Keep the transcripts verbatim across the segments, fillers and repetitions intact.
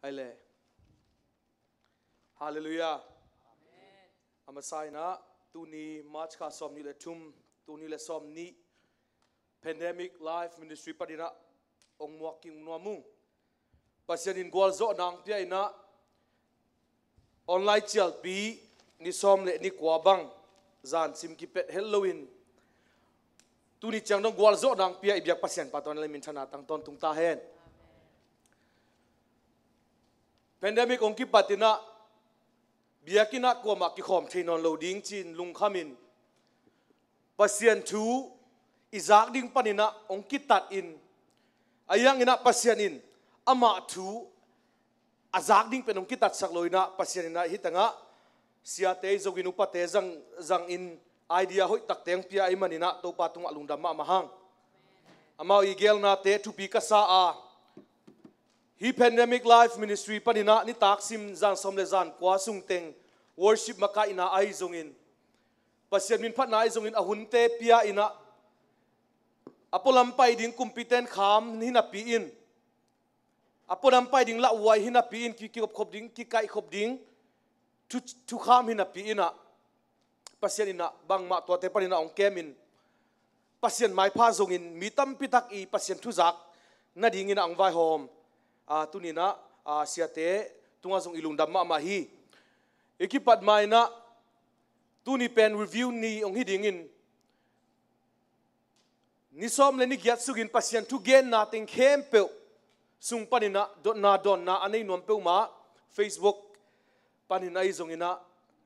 Ai le. Halleluiah. A masa in ah tuni March kha sawm nih le thum, tuni le sawm nih Pandemic Life Ministry panin ah ong muak kik nuam ung. Pasian in gualzawhna ong pia in ah online cialpi ni sawm le ni kua bang zan sim kipet het loin tuni ciang dong gualzawhna ong pia i biak Pasian pa tawh na le minthanna tang tawntung ta hen. Pandemic ong kipat in ah biakinn ah kuamah kikhawm thei nawn lo ding ci-in lungkham in Pasian thu i zak ding panin ah ong kitat in, a hiang in ah Pasian in amah thu a zak ding pen ong kitatsak lo in ah Pasian in ah hih teng ah siate zongin upate zang, zangin idea hoih takte ong pia ahih manin ah Topa tungah lungdam mahmah hang. Amau i gelnate thupi ka sa a, hih Pandemic Life Ministry panin ah nitak sim zan sawm le zan kua sung teng worship makaihna ahi zongin, Pasian minphatna ahi zongin a hunte pia in ah a pualam pai ding kumpite'n kham hi napi in, a pualam pai ding lauhuai hi napi in, ki, kikopkhop ding, kikaihkhop ding thu, thukham hi napi in ah Pasian in ah bangmah tuate panin ah ong kem in, Pasian maipha zongin mi tampi tak i Pasian thu zak nadingin ah ong vaihawm a, tuni in ah a, siate tungah zong i lungdam mahmah hi. I kipat ma in ah tuni pen review ni ong hi dingin, ni sawm le ni giat sungin Pasian thugenna teng khempeuh sung panin ah dotna dawnna a nei nuam peuhmah Facebook panin ahi zongin ah,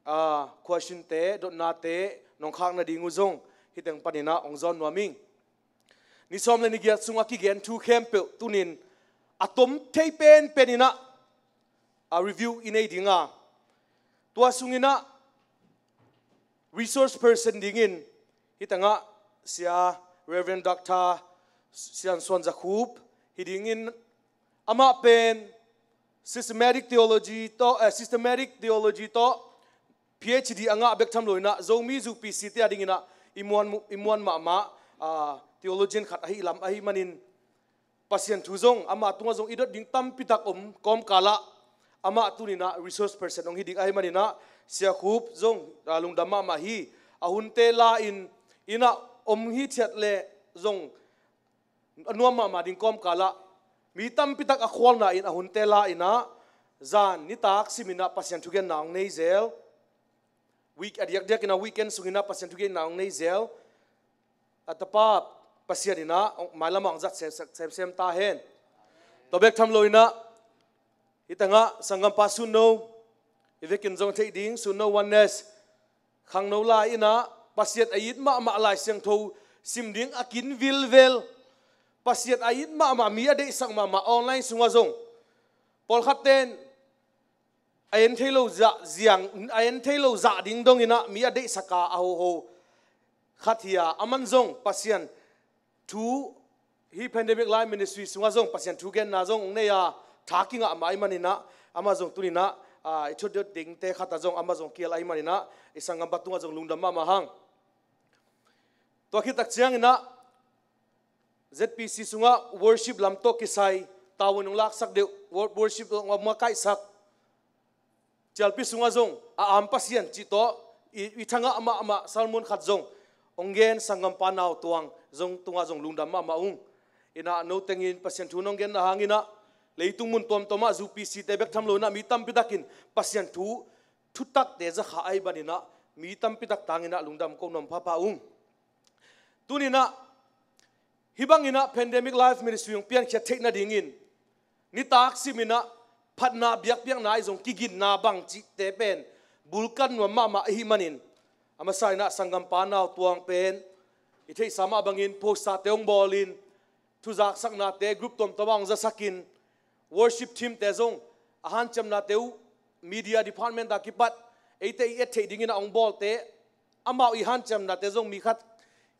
ah, question-te, dotnate nong khak nading uh zong hih teng panin ah ong zawn nuam ing. Ni sawm le ni giat sungah kigen thu khempeuh tunin a tom thei penpen in ah a review i nei ding a, tua sungin ah resource person dingin hih teng ah Sia Reverend Doctor Sian Suan Za Khup hi dingin, amah pen systematic theology tawh, eh, systematic theology tawh PhD a ngah bek tham lo in ah Zomi zu P C te a dingin ah i muan, i muan mahmah, ah, theologian khat ahi lam ahih manin, Pasian thu zong amah tungah zong i dot ding tampi tak om kawmkal ah amah tuni in ah resource person ong hi ding ahih manin ah Sia Khup zong, ah, lungdam mahmah hi. A hunte la in, in ah om hi thiat leh zong a nuam mahmah ding kawmkal ah mi tampi tak a khualna in a hunte la in ah zan nitak sim in ah Pasian thugenna ong nei zel. Week, a diakdiak in ah weekend sung in ah Pasian thugenna ong nei zel. A tapa Pasian in ah ong, mailam ah ong zat sem, sem, sem ta hen. Tua bek tham lo in ah hih teng ah sanggampa Sun No, i vekin zong theih ding, Sun No Oneness khangno lai in ah Pasian a it mahmah Lai Siangtho sim ding a kin vilvel, Pasian a it mahmah, mi a deihsak mahmah online sungah zong, pawlkhat ten a en thei lo zah ziang, a en thei lo zah ding dong in ah mi a deihsak a, a hoho khat hi a, aman zong Pasian thu, hih Pandemic Life Ministry sungah zong Pasian thu genna zong ong nei a, tha kingah mah ahih manin ah amah zong tuni in ah, ah, i thudot dingte khat ah zong amah zong kial ahih manin ah i sanggampa tungah zong lungdam mahmah hang. Tua khit tak ciangin ah Z P C sungah worship lam tawh kisai tavuan ong laksak deuh, wor-, worship ong makaihsak, cialpi sungah zong a am Pasian cih tawh i, i thangah mahmah sermon khat zong ong gen sanggampa Nau Tuang zong tungah zong lungdam mahmah ung. In ah notengin Pasian thu nong genna hangin ah leitung mun tuamtuam ah zu P C te bek tham lo in ah mi tampi takin Pasian thu, thutakte za kha ahih manin ah mi tampi tak tangin ah lungdam ko nuam phapha ung. Tuni in ah hih bangin ah Pandemic Life Ministry hong piankhiat theih nadingin nitak sim in ah phatna biakpiakna ahi zong kiginna bang cihte pen bulkan nuam mahmah ahih manin, a masa in ah sanggampa Nau Tuang pen i theihsa mah bangin poster-te hong bawlin, thuzaksaknate group tuamtuam ah hong zasakin, worship team-te zong a hanciamnate uh media department a kipat eite i et theih dingin ah hong bawlte, amau i hanciamnate zong mi khat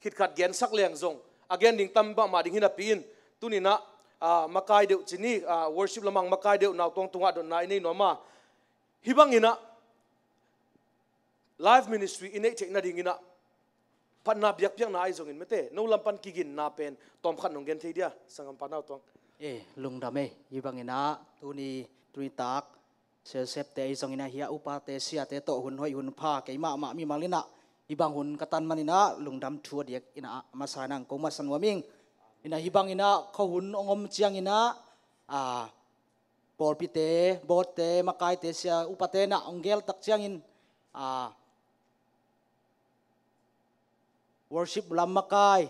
khit khat gensak leng zong a gen ding tam mahmah ding hi napi in, tuni in ah, ah, makai deuh ci ni, ah, worship lamah makai deuh, Nau Tuang tungah dotna i nei nuam a, hih bangin ah life ministry i neih theih nadingin ah phatna biakpiakna ahi zongin mete, no lam pan kiginna pen tawmkhat nong gen thei dia, sanggampa Nau Tuang? Eh, lungdam ei, hih bangin ah tuni tuni tak selsepte ahi zongin ah, hih upate siate tawh hun hoih hun pha, keimah mah mimal in ah hih bang hun ka tan manin ah lungdam thu a diak in ah a masa in ah ko masa nuam ing. In ah hih bangin ah khuahun hong om ciangin ah, a, pawlpite, boardte, makaite, sia upate in ah hong gel tak ciangin, a, worship lam makai,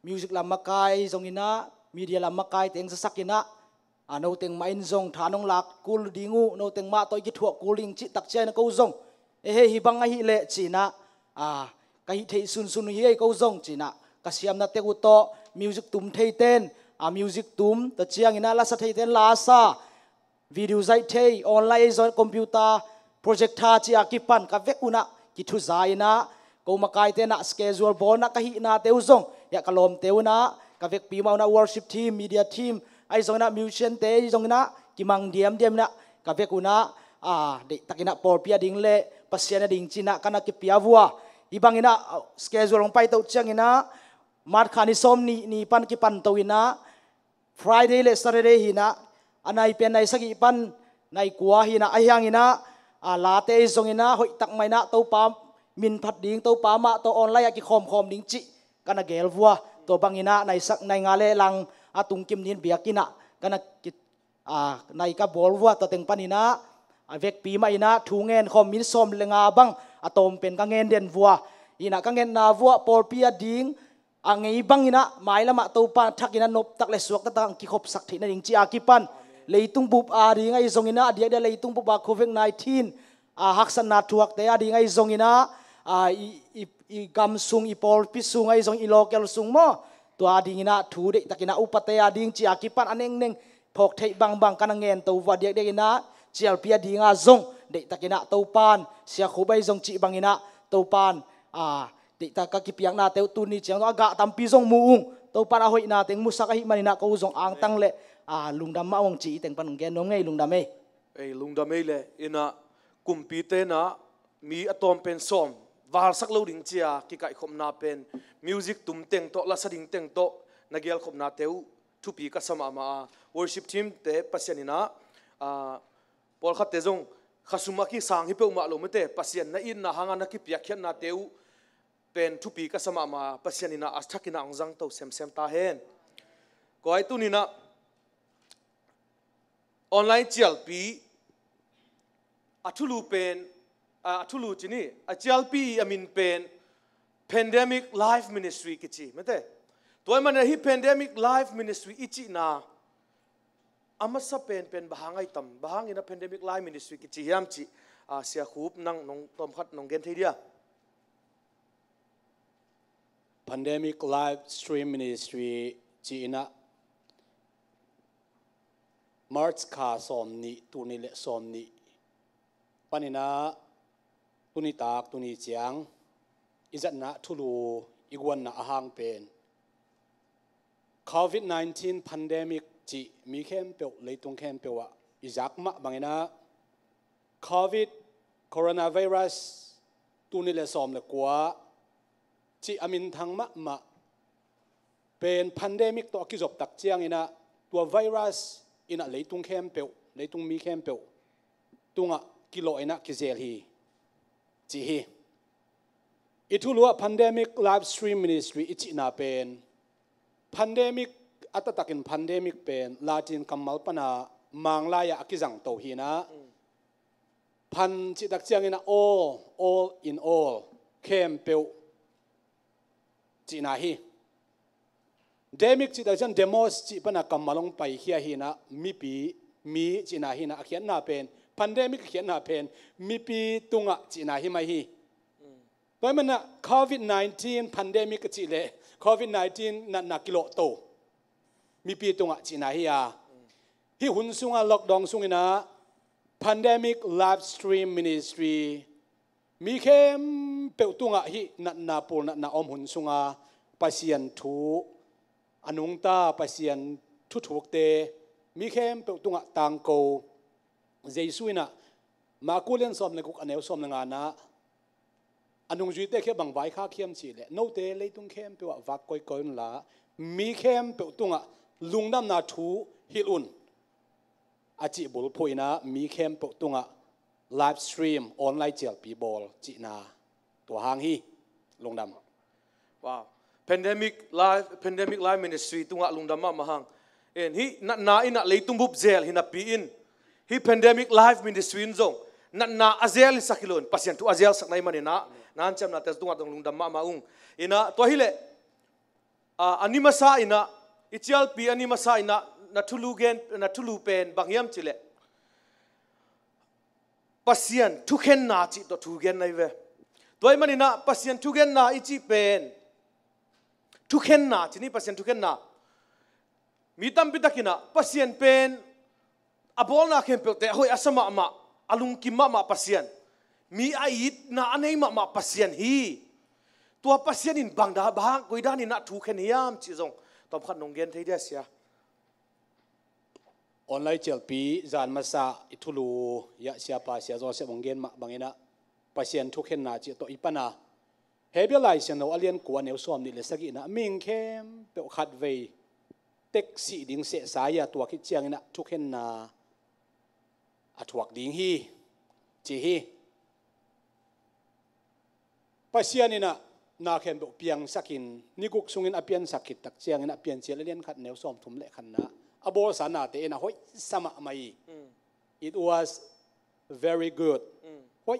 music lam makai zongin ah, media lam makai teng zasak in ah, a, no teng mah in zong tha nong lak kul ding uh, no teng mah tawh i kithuah kul ding cih tak ciangin ah ko zong, e hei, hih bang ahih leh ci in ah, a, ka hih theih sunsun uh hi ei ko zong ci in ah, ka siamna tek uh tawh music tum theiten, a, music tum, tua ciangin ah lasa theiten lasa, video zaih thei, online ahi zongin computer, projector ci a kipan ka vek un ah kithuza in ah, ko makaite in ah schedule bawl in ah ka hihnate uh zong, hiah ka lawmte un ah ka vekpi mah un ah worship team, media team ahi zongin ah musiciante ahi zongin ah kimang diamdiam in ah ka vek un ah, a, deihtakin ah pawlpi a ding le Pasian a ding ci in ah ka na kipia vua. Hih bangin ah, a, schedule hong paito ciangin ah March kha ni sawm nih ni pan kipanto in ah, Friday le Saturday hi in ah, a nai pen nai sagih pan nai kua hi in ah, ahi hangin ah, a, late ahi zongin ah hoih tak mah in ah Topa min phat ding, Topa mah tawh online ah kikhawmkhawm ding cih ka na gel vua. Tua bangin ah nai sak, nai nga le lang a tung kim ni in biakinn ah ka na ki, a, nai ka bawl vua. Tua teng panin ah, a, vekpi mah in ah thu ngen khawm, min sawm le nga bang a tawm pen ka ngen den vua. In ah ka ngetna vua pawlpi a ding a ngei bangin ah mailam ah Topa thakin ah noptak le suakta tak kikhopsak theih nading ci a kipan, leitung bup a ding ahi zongin ah, a diakdiak leitung bup a covid nineteen, a, haksatna thuakte a ding ahi zongin ah, a, i, i, i gam sung, i pawlpi sung ahi zong, i local sung maw, tua a dingin ah thu deihtakin ah upate a ding ci a kipan a nengneng phawk theih bangbang ka na ngen to vua. Diakdiakin ah cialpi a ding a zong deihtakin ah Topan, Sia Khup ahi zong cih bangin ah Topan, a, deihtak ka kipiaknate uh tuni ciang zong a gah tampi zong mu ung. Topan a hoihna teng musak ahih manin ah ko zong angtang le, a, lungdam mah ung ci i teng pan hong gen nuam ing ei, lungdam ei. Ei, lungdam ei le. In ah kumpite in ah mi a tawm pen sawm valsak lo ding ci a kikaihkhopna pen music tum teng tawh, lasa ding teng tawh na gelkhopnate uh thupi ka sa mahmah a, worship team te Pasian in ah, a, pawlkhatte zong khasum a kisang hi peuhmah lo mate, Pasian na itna hangah na kipiakkhiatnate uh pen thupi ka sa mahmah a, Pasian in ah a thakin ah hong zangto semsem ta hen. Kua i tuni in ah online cialpi a thulu pen, a, a thulu ci ni, a cialpi a min pen Pandemic Life Ministry kici mate. Tua ahih manin ah hih Pandemic Life Ministry i cihna a masa penpen bang hang ahi tam, bang hangin ah Pandemic Life Ministry kici hiam cih, a, Sia Khup nang nong tawmkhat nong gen thei dia? Pandemic Live Stream Ministry ci-in ah March kha sawm nih, tul nih le sawm nih panin ah tuni tak tuni ciang i zatna thulu, i guanna a hang pen covid nineteen pandemic cih mi khempeuh, leitung khempeuh ah i zak mah bangin ah covid, coronavirus, tul nih le sawm le kua cih a minthang mahmah pen pandemic tawh a kizop tak ciangin ah tua virus in ah leitung khempeuh, leitung mi khempeuh tungah kilawh in ah kizel hi ci hi. I thulu ah Pandemic Live Stream Ministry i cihna pen, pandemic, a taktakin pandemic pen Latin kammal pana Manglai ah a kizangto hi in ah, pan cih tak ciangin ah all, all in all, khempeuh cihna hi. Demic cih tak ciang demos cih pana kammal hong paikhia hi in ah, mipi, mi cihna hi in ah, a khiatna pen, pandemic a khiatna pen mipi tungah cihna hi mai hi. Tua ahih manin ah covid nineteen pandemic a cih leh covid nineteen natna kilawhto mipi tungah cihna hi a, hih hun sungah lockdown sungin ah Pandemic Live Stream Ministry mi khempeuh tungah hih natna pul, natna om hun sunga Pasian thu a nungta, Pasian thuthukte mi khempeuh tungah tangko. Jesu in ah Marku lian sawm le guk, a neu sawm le nga-na ah a nungzuite kiang bang vaikhak hiam cih leh, note leitung khempeuh ah vak koikoi unla, mi khempeuh tungah lungdamna thu hilh un. a cih bulphuh in ah mi khempeuh tungah live stream online cialpi bawl cihna tua hang hi. Lungdam. Wow. Pandemic live, pandemic live ministry tungah lungdam mahmah hang. En, hih natna in ah leitung bup zel hi napi in, hih pandemic live ministry in zong natna a zel hi sak hi lo in, Pasian thu a zel sak na hih man in ah, na hanciamnate tungah zong lungdam mahmah ung. In ah, tua hi leh, a, a ni masa in ah, i cialpi a ni masa in ah, na thulu gen, na thulu pen bang hiam cih leh, Pasian thukhenna cih tawh thu gen na hi ve. Tua hih man in ah Pasian thukhenna i cih pen, thukhenna cih ni, Pasian thukhenna. Mi tampi tak in ah Pasian pen a bawlna khempeuhte a hoih a sa mahmah, a lungkim mahmah Pasian, mi a itna a nei mahmah Pasian hi. Tua Pasian in bang dan, bang hang, koi dan in ah thukhen hiam cih zong tawmkhat nong gen thei dia, sia? Online cialpi zan masa i thulu ah siapa Sia Joseph hong gen mah bang in ah, Pasian thukhenna cih tawh i pan a, Hebru Lai Siangtho a lian kua, a neu sawmnih le sagihna, mihing khempeuh khatvei tek sih ding sehsa hi a, tua khit ciangin ah thukhenna a thuak ding hi, ci hi. Pasian in ah na khempeuh piangsakin, ni guk sungin a piansak khit tak ciangin ah, Piancil a lian khat, neu sawmthum le khatna, a bawlsa nate in a hoih sa mahmah hi. It was very good. Hoih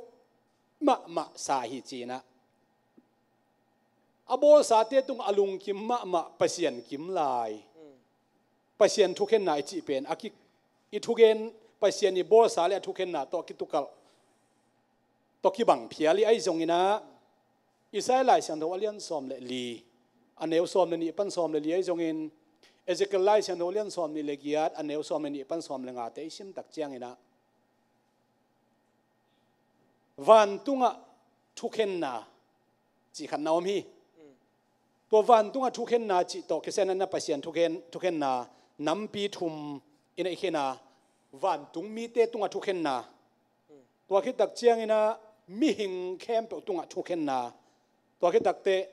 mahmah sa hi, ci in ah, a bawlsate tungah a lungkim mahmah Pasian kim lai. Pasian thukhenna i cih pen a ki, i thugen, Pasian i bawlsa le a thukhenna tawh a kitukalh tawh kibang phial hi. Ahi zongin ah, Isaiah Lai Siangtho a lian sawm le li, a neu sawm le nih pan sawm le li, ahi zongin Ezekiel Lai Siangtho a lian sawmnih le giat, a neu sawm le nih pan sawm le ngate i sim tak ciangin ah, vantungah thukhenna cih khat na om hi. Tua vantungah thukhenna cih tawh kisia in ah Pasian thukhen, thukhenna nampi thum in ah i khen a, vantung mite tungah thukhenna. Tua khit tak ciangin ah mihing khempeuh tungah thukhenna. Tua khit takteh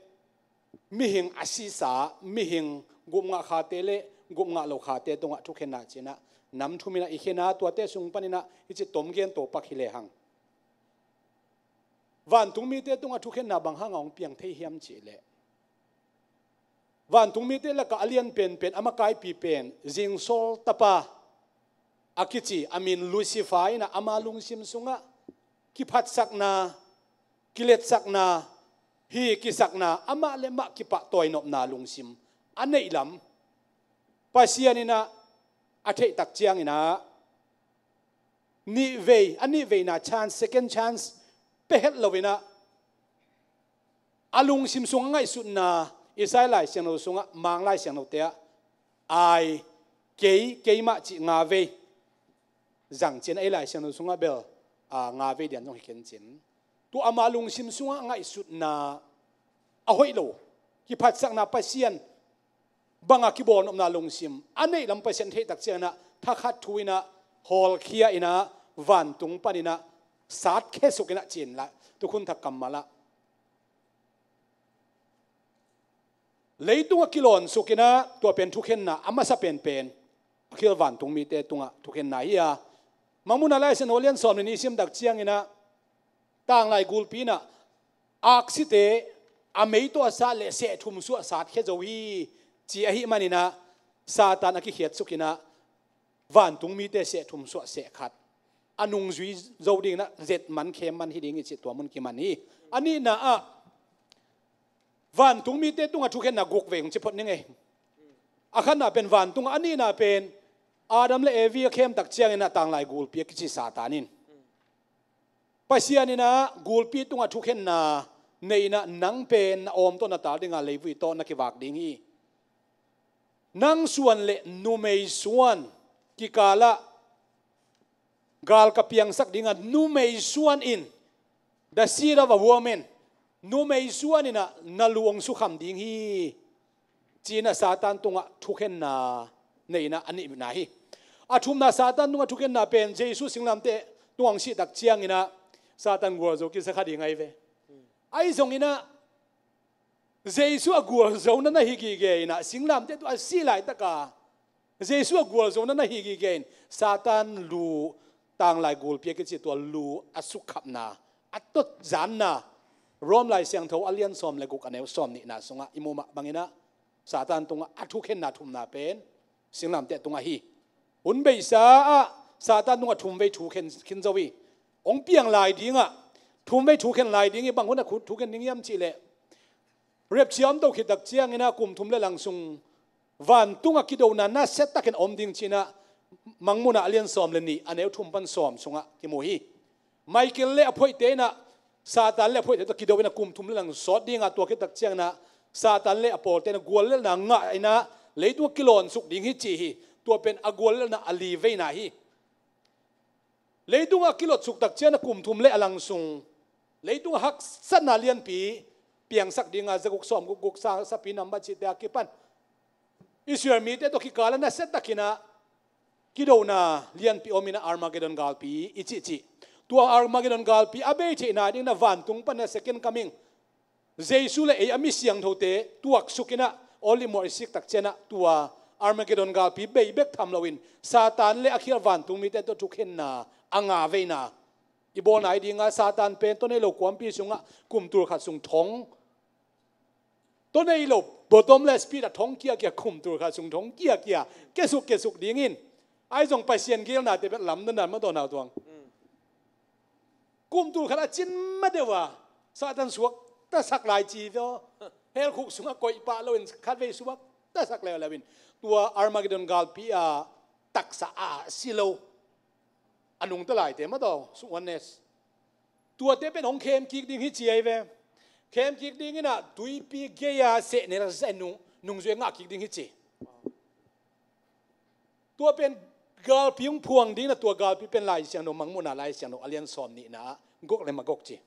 mihing a sisa, mihing gupngah khate le gupngah lo khate tungah thukhenna, ci in ah nam thum in ah i khen a, tuate sung panin ah hih ci tom gen to pak hi lehang, vantung mite tungah thukhenna bang hangah hong piang thei hiam cih leh, vantung mite lakah a lian penpen, a makaipi pen zingsol tapa a kici, a min Lucifer in ah ama lungsim sungah kiphatsakna, kiletsakna, hi kisakna, amah le mah kipahtawi nopna lungsim a neih lam Pasian in ah a theih tak ciangin ah, nihvei, a nihveina chance, second chance pia het lo in ah, a lungsim sung a ngaihsutna, Isaiah Lai Siangtho sungah, Mang Lai Siangthote ah, I, kei, keimah cih nga vei zang cin, ei Lai Siangtho sungah bel, a, nga vei dian zong hi khin cin. Tua ama lungsim sungah ngaihsutna a hoih lo, kiphatsakna, Pasian bangah kibawlnopna lungsim a neih lam Pasian theih tak ciangin ah, thakhat thu in ah, hawlkhia in ah, vantung panin ah satkhia suk in ah, cin lah, tukhun thak kammal ah, leitungah kilawn suk in ah, tua pen thukhenna a masa penpen, a khil vantung mite tungah thukhenna hi a. Mangmuhna Lai Siangtho lian sawm le nih i sim tak ciangin ah, tanglai gulpi in ah, aksite a mei tawh a sat leh seh thum suah satkhia zo hi, ci ahih manin ah, Satan a kikhiat suk in ah, vantung mite seh thum suah seh khat a nungzui zo ding in ah, zet man, khem man hi ding hi, cih tua mun kiman hi. A nihna ah, vantung mite tungah thukhenna guk vei hong ci phot ning ei. A khatna pen vantung, a nihna pen Adam le Evi a khem tak ciangin ah, tanglai gulpi a kici Satan in, Pasian in ah gulpi tungah thukhenna nei in ah, nang pen na awm tawh na tal ding a, leivui tawh na kivak ding hi. Nang suan le numei suan kikal ah gal ka piangsak ding a, numei suan in, the seed of a woman, numei suan in ah na lu hong sukham ding hi, ci in ah Satan tungah thukhenna nei in ah, a nihna hi. A thumna, Satan tungah thukhenna pen Jesu singlamteh tungah hong sih tak ciangin ah, Satan gualzo kisa kha ding ahi ve. Ahi zongin ah, Jesu a gualzona na hi gige in ah, singlamteh tungah a sih laitak a, Jesu a gualzawhna na hi gige in Satan lu, tanglai gulpi a kici tua lu a sukkhapna, a tawtzanna, Rom Lai Siangtho a lian sawm le guk a neu sawm nihna sungah i muh mah bangin ah Satan tungah a thukhenna thumna pen singlamteh tungah hi. Hun beisa ah Satan tungah thum vei thukhen khin zo hi. Hong piang lai dingah thum vei thukhen lai ding hi. Bang hunah thukhen ding hiam cihleh, rapture om to khit tak ciangin ah kum thum le lang sung vantungah kidona nasia takin om ding ci-in ah Mangmuhna a lian sawm le nih a neu thum pan sawm sungah kimu hi. Michael le a phoihte in ah, Satan le a phoihte tawh kido in ah kum thum le lang sawt dingah tua khit tak ciangin ah Satan le a pawlte in ah guallelhna ngah in ah leitungah kilawn suk ding hi ci hi. Tua pen a guallelhna a li veina hi. Leitungah kilot suk tak ciangin ah kum thum le a lang sung leitungah haksatna lianpi piangsak dingah za guk sawm guk guk sa, sapi nambat cihte a kipan Israel mite tawh kikal ah nasia takin ah kidona lianpi om in ah Armageddon galpi i cihcih. Tua Armageddon galpi a bei theihna dingin ah vantung pan ah second coming, Jesu le ei a mi siangthote tuaksuk in ah Olive mual i sik tak ciangin ah tua Armageddon galpi bei bek tham loin Satan le a khial vantung mite tawh thukhenna a nga veina. I bawlna i dingah Satan pen tawh nei lo kuampi sungah kum tul khat sung thong, tawh nei lo bottomless pit ah thong kiakia, kum tul khat sung thong kiakia, kiasuk kiasuk dingin, ahi zong Pasian geelnate bek lamdang dan mah tawh nau tuang. Kum tul khat a cin ma deuh a Satan suaktasak lai ci ve aw. Hell khuk sungah koih pah loin khatvei suaktasak leuleu in tua Armageddon galpi a taksa a si lo a nungta laite mah tawh sung oneness, tuate pen hong khem kik ding hi ci ahi ve. Khem kik dingin ah tuipi gei-a sehnel zaih nung, nungzui a ngah kik ding hi ci. Tua pen galpi hong phuang dingin ah tua galpi pen Lai Siangtho, Mangmuhna Lai Siangtho a lian sawm nihna ah Gog le Magog ci.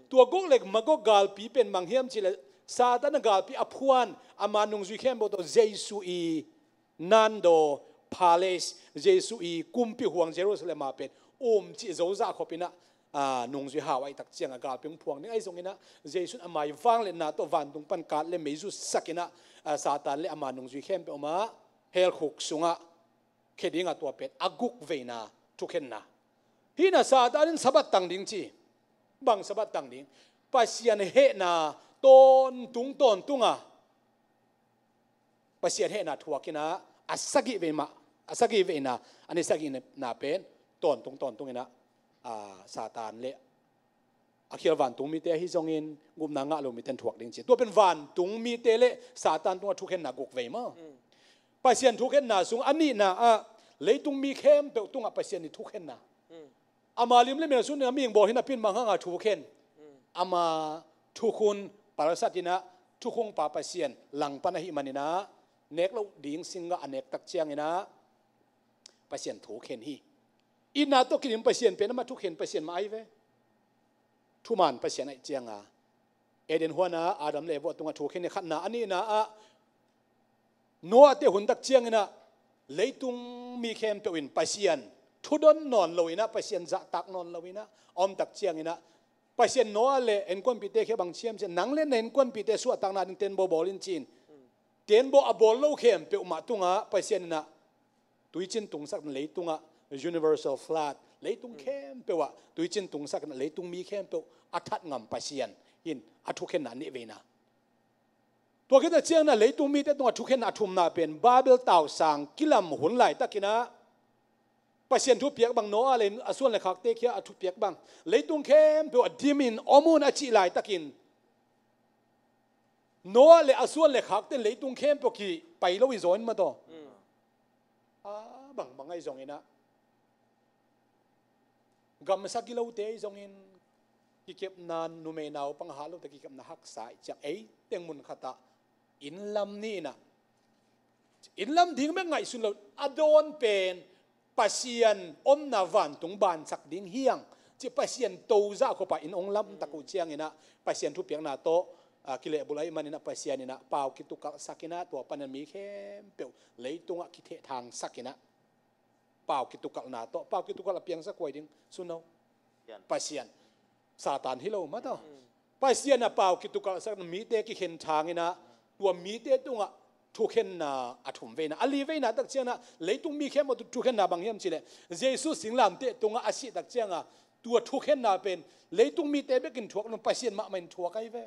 Tua Gog le Magog galpi pen bang hiam cihleh Satan a galpi a phuan, ama nungzui khempeuh tawh Jesu i nando palace, Jesu i kumpi huang Jerusalem ah pen um cih zozah khop in ah, aa, nungzui hau ahih tak ciangah galpi hong phuang ding ahi zongin ah Jesu in ama i vangliatna tawh vantung pan kat le mei zutsak in ah, aa, Satan le ama nungzui khempeuh mah hell khuk sungah khia dingah tua pen a guk veina thukhenna. Hih in ah Satan in Sabbath tang ding ci. Bang Sabbath tang ding? Pasian hehna tawntung tawntung a, Pasian hehna thuak in ah a sagih vei mah, a sagih veina, a ni sagihna pen tawntung tawntung in ah, aa, Satan le a khial vantung mite ahi zongin gupna ngah lo mite in thuak ding ci. Tua pen vantung mite le Satan tungah thukhenna guk vei maw? Pasian thukhenna sung a nihna ah leitung mi khempeuh tungah Pasian i thukhenna. Ama lim le mel sun in a mihing bawl hi napi in bang hanga thukhen? Ama thukhun palsat in ah thukhungpa Pasian langpan ahih manin ah nek loh ding singgah a nek tak ciangin ah Pasian thukhen hi. Itna tawh kidim Pasian pen amah thukhen Pasian mah ahi ve. Thuman Pasian ahih cianga Eden huana Adam le Eva tungah thukhen hi. Khatna, a nihna ah Noah te hun tak ciangin ah leitung mi khempeuh in Pasian thudon nawn lo in ah, Pasian zahtak nawn lo in ah a om tak ciangin ah Pasian Noah le innkuanpihte khia bang ciam ciah, nang le na innkuanpihte suahtakna ding tenbaw bawl in ci-in tenbaw a bawl lo khempeuh mah tungah Pasian in ah tuicin tungsak in leitungah universal flood, leitung khempeuh ah tuicin tungsak in leitung mi khempeuh a that ngam Pasian in a thukhenna nih veina. Tua khit a ciangin ah leitung mite tungah thukhenna a thumna pen Babel tausang kilam hun laitakin ah Pasian thupiak bang Noah le a suan le khakte khia a thupiak bang leitung khempeuh ah dimin om un a cih laitakin Noah le a suan le khakte in leitung khempeuh kipai lo i zaw in mah tawh. A bangbang ahi zongin ah gamsa gilote ahi zongin kikepna, numei naupang a hat lote kikepna haksa i ciang ei teng mun khatah inn lam ni in ah inn lam ding bek ngaihsun lo a dawn pen Pasian omna vantung bansak ding hiang ci Pasian tozah khopah inn hong lamtak uh ciangin ah Pasian thupiakna tawh, a, kilehbulh ahih manin ah Pasian in ah pau kitukalhsak in ah tua panin mi khempeuh leitungah kithehthangsak in ah pau kitukalhna tawh, pau kitukalh a piangsak kua hi ding, sun lo. Pasian. Satan hi lo mah tawh. Pasian a pau kitukalhsak in mite kikhen thang in ah tua mite tungah thukhenna a thum veina, a li veina tak ciangah leitung mi khempeuh thukhenna bang hiam cihleh, Jesu singlamteh tungah a sih tak ciangah tua thukhenna pen leitung mite bekin thuak lo, Pasian mahmah in thuak ahi ve.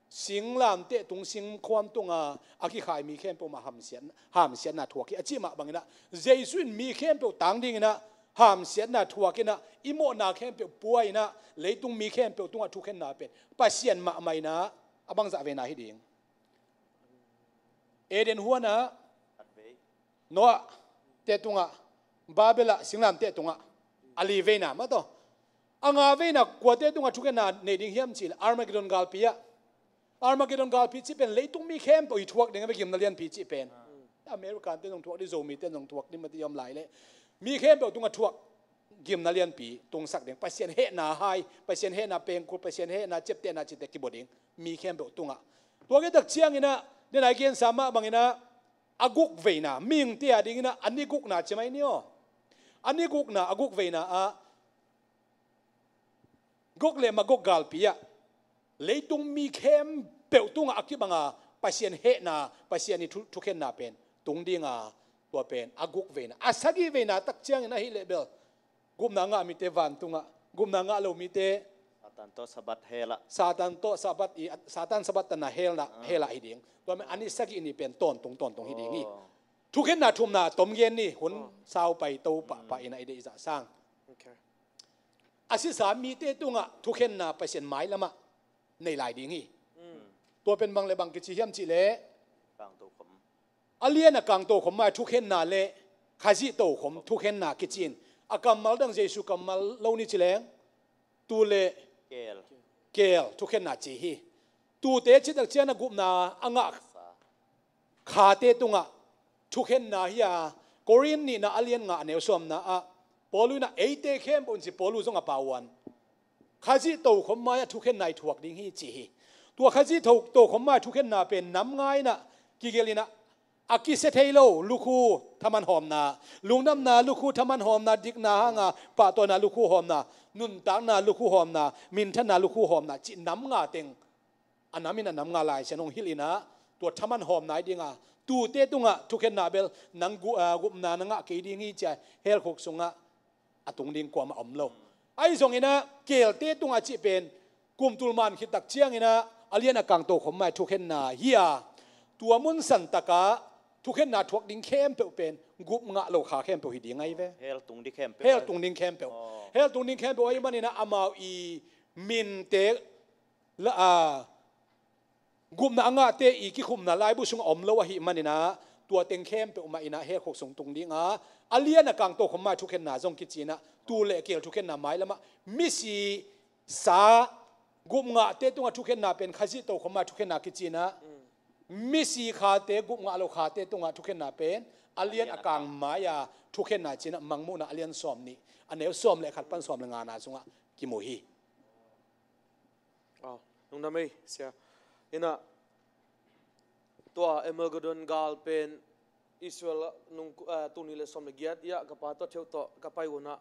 Singlamteh tung, singkhuam tunga a kikhai mi khempeuh mah hamsiat, hamsiatna thuak hi a cih mah banginah, Jesu in mi khempeuh tang dinginah hamsiatna thuak inah, i mawhna khempeuh pua inah, leitung mi khempeuh tungah thukhenna pen Pasian mahmah inah a bangzah veina hi ding. Eden huanah, Noah te tungah, Babel ah singlamteh tungah, a li veina mah tawh. A nga veina kuate tungah thukhenna nei ding hiam cihleh, Armageddon galpi ah. Armageddon galpi cih pen leitung mi khempeuh i thuak ding a ve, gimna lianpi cih pen. American te zong thuak ding, Zomite zong thuak ding mah ti om lai leh, mi khempeuh tungah thuak gimna lianpi tungsak ding. Pasian hehna hai, Pasian hehna pengkul, Pasian hehna ciaptehna cihte kibua ding mi khempeuh tungah. Tua khit tak cianginah, denai gensa mah banginah, a guk veina, mihingte a dinginah a ni gukna ci mai ni aw. A ni gukna, a guk veina ah Gog le Magog galpi ah leitung mi khempeuh tungah a kibanga Pasian hehna, Pasian i thu-, thukhenna pen tung dinga, tua pen a guk veina. A sagih veina tak ciangin ahih leh bel gupna ngah mite vantungah, gupna ngah lo mite Satan tawh Sabbath hell ah. Satan tawh Sabbath i, Satan Sabbath tanna hell ah, hell ah hi ding. Tua manin a ni sagih ni pen tawntung, tawntung hi ding hi. Thukhenna thumna tom gen ni, hun sau pai to pahpah inah i deih zah sang. Okay. A sisa mite tungah thukhenna Pasian mailamah nei lai ding hi. Tua pen bang le bang kici hiam cihleh, a lian a kang tokhom mai thukhenna le Khazih tokhom thukhenna kici in, a kammal dang Jesu kammal lo ni ci leng, tuu le keel, keel thukhenna ci hi. Tuute cih tak ciangin a gupna a ngah khate tungah thukhenna hi a, Korin nihna a lian nga a neu sawmna ah Paul inah eite khempeuh in ci, Paul zong a pauan, Khazih tokhom mai-ah thukhenna i thuak ding hi ci hi. Tua Khazih to-, tokhom mai-ah thukhenna pen nam nga inah kigelh inah, a kisia thei lo lukhu thaman hawmna, lungdamna lukhu thaman hawmna, dikna hanga pahtawina lukhu hawmna, nuntakna lukhu hawmna, minthanna lukhu hawmna cih nam nga teng, a nam in a nam nga Lai Siangtho hong hilh inah, tua thaman hawmna hi dinga, tuute tungah thukhenna bel nang gu-, ah, gupna na ngah kei ding hi ci-a hell khuk sungah a tung ding kuamah om lo. Ahi zonginah keelte tungah cih pen kum tul man khit tak cianginah a lian a kang tokhom mai thukhenna hi a, tua mun santakah thukhenna thuak ding khempeuh pen gup ngah lo kha khempeuh hi ding ahi ve. Hell tung ding khempeuh. Hell tung ding khempeuh. Hell tung ding khempeuh ahi maninah amau i minte la, a, gupna a ngahte i kikhumna laibu sungah om lo ahih maninah, tua teng khempeuh mah inah hell khuk sung tung dinga, a lian a kang tokhom mai thukhenna zong kici inah, tuu le keel thukhenna mailamah, misi sa gup ngahte tungah thukhenna pen Khazih tokhom mai thukhenna kici inah, misi khate, gup ngah lo khate tungah thukhenna pen a lian a kang mai-a thukhenna ci inah Mangmuhna a lian sawm nih, a neu sawm le khat pan sawm le ngana sungah kimu hi. Aw, lungdam ei, sia. Inah, tua Armageddon gal pen Israel nung, eh, tul nih le sawm le giat i-ah ka pa tawh theuh tawh ka pai unah,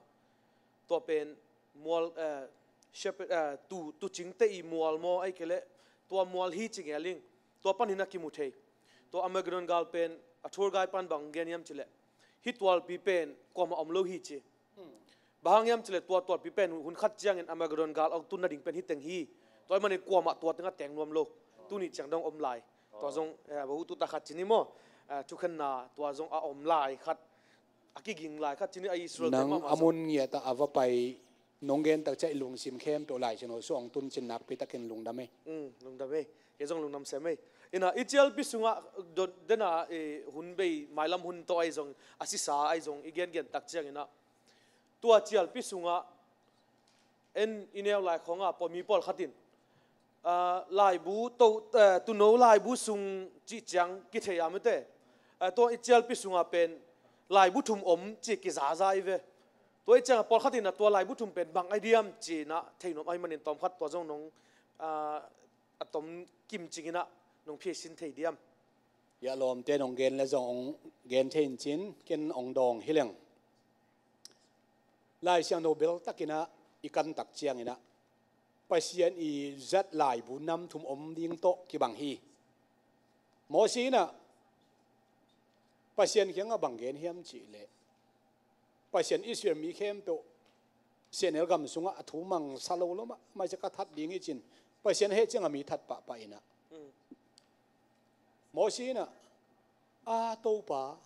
tua pen mual, eh, shepherd, eh, tu, tuucingte i mual maw, ahih kei leh tua mual hi ci ngeling, tua panin a kimu thei. Tua Armageddon gal pen a tour guide pan bang gen hiam cihleh, hih tualpi pen kuamah om lo hi ci. Bang hang hiam cihleh tua tualpi pen hun khat ciangin Armageddon gal hong tun nading pen hih teng hi. Tua ahih manin kuamah tua tengah teng nuam lo. Tuni ciang dong om lai. Tua zong, eh, va huh tuta khat ci ni maw. Eh, thukhenna tua zong a om lai khat, a kiging lai khat ci ni a Israel te nang mahmah a mun ngiat ah a va pai nong gen tak ciang i lungsim khempeuh Lai Siangtho sungah hong tuncin nakpi takin lungdam ei. Mm, lungdam ei. Kei zong lungdam sem ei. Inah i cialpi sungah don, dena, eh, hun bei mailam hun tawh ahi zong, a sisa ahi zong i gengen tak cianginah, tua cialpi sungah en i neu lai khawngah pawl, mi pawlkhat in, ah, laibu to, eh, tuuno laibu sung cih ciang kithei a mite. Eh, tua i cialpi sungah pen laibu thum om ci kizaza i ve. Tua i ciangah pawlkhat inah tua laibu thum pen bang ahi diam ci inah thei nuam ahih manin tawmkhat tua zong nong, ah, a tom kimcing inah nong phiaisin thei diam? Ia lawmte nong gen le zong hong gen thei in cin, ken hong dawng hi leng. Lai Siangtho bel takinah i kan tak cianginah Pasian i zat laibu nam thum om ding tawh kibang hi. Mosi in ah Pasian kiangah bang gen hiam cih leh, Pasian Israel mi khempeuh sehnel gam sungah a thu mangsa lo lo mah, maisak a that ding hi cin, Pasian heh ciang a mi that pahpah in ah, Mosi in ah, a Topa,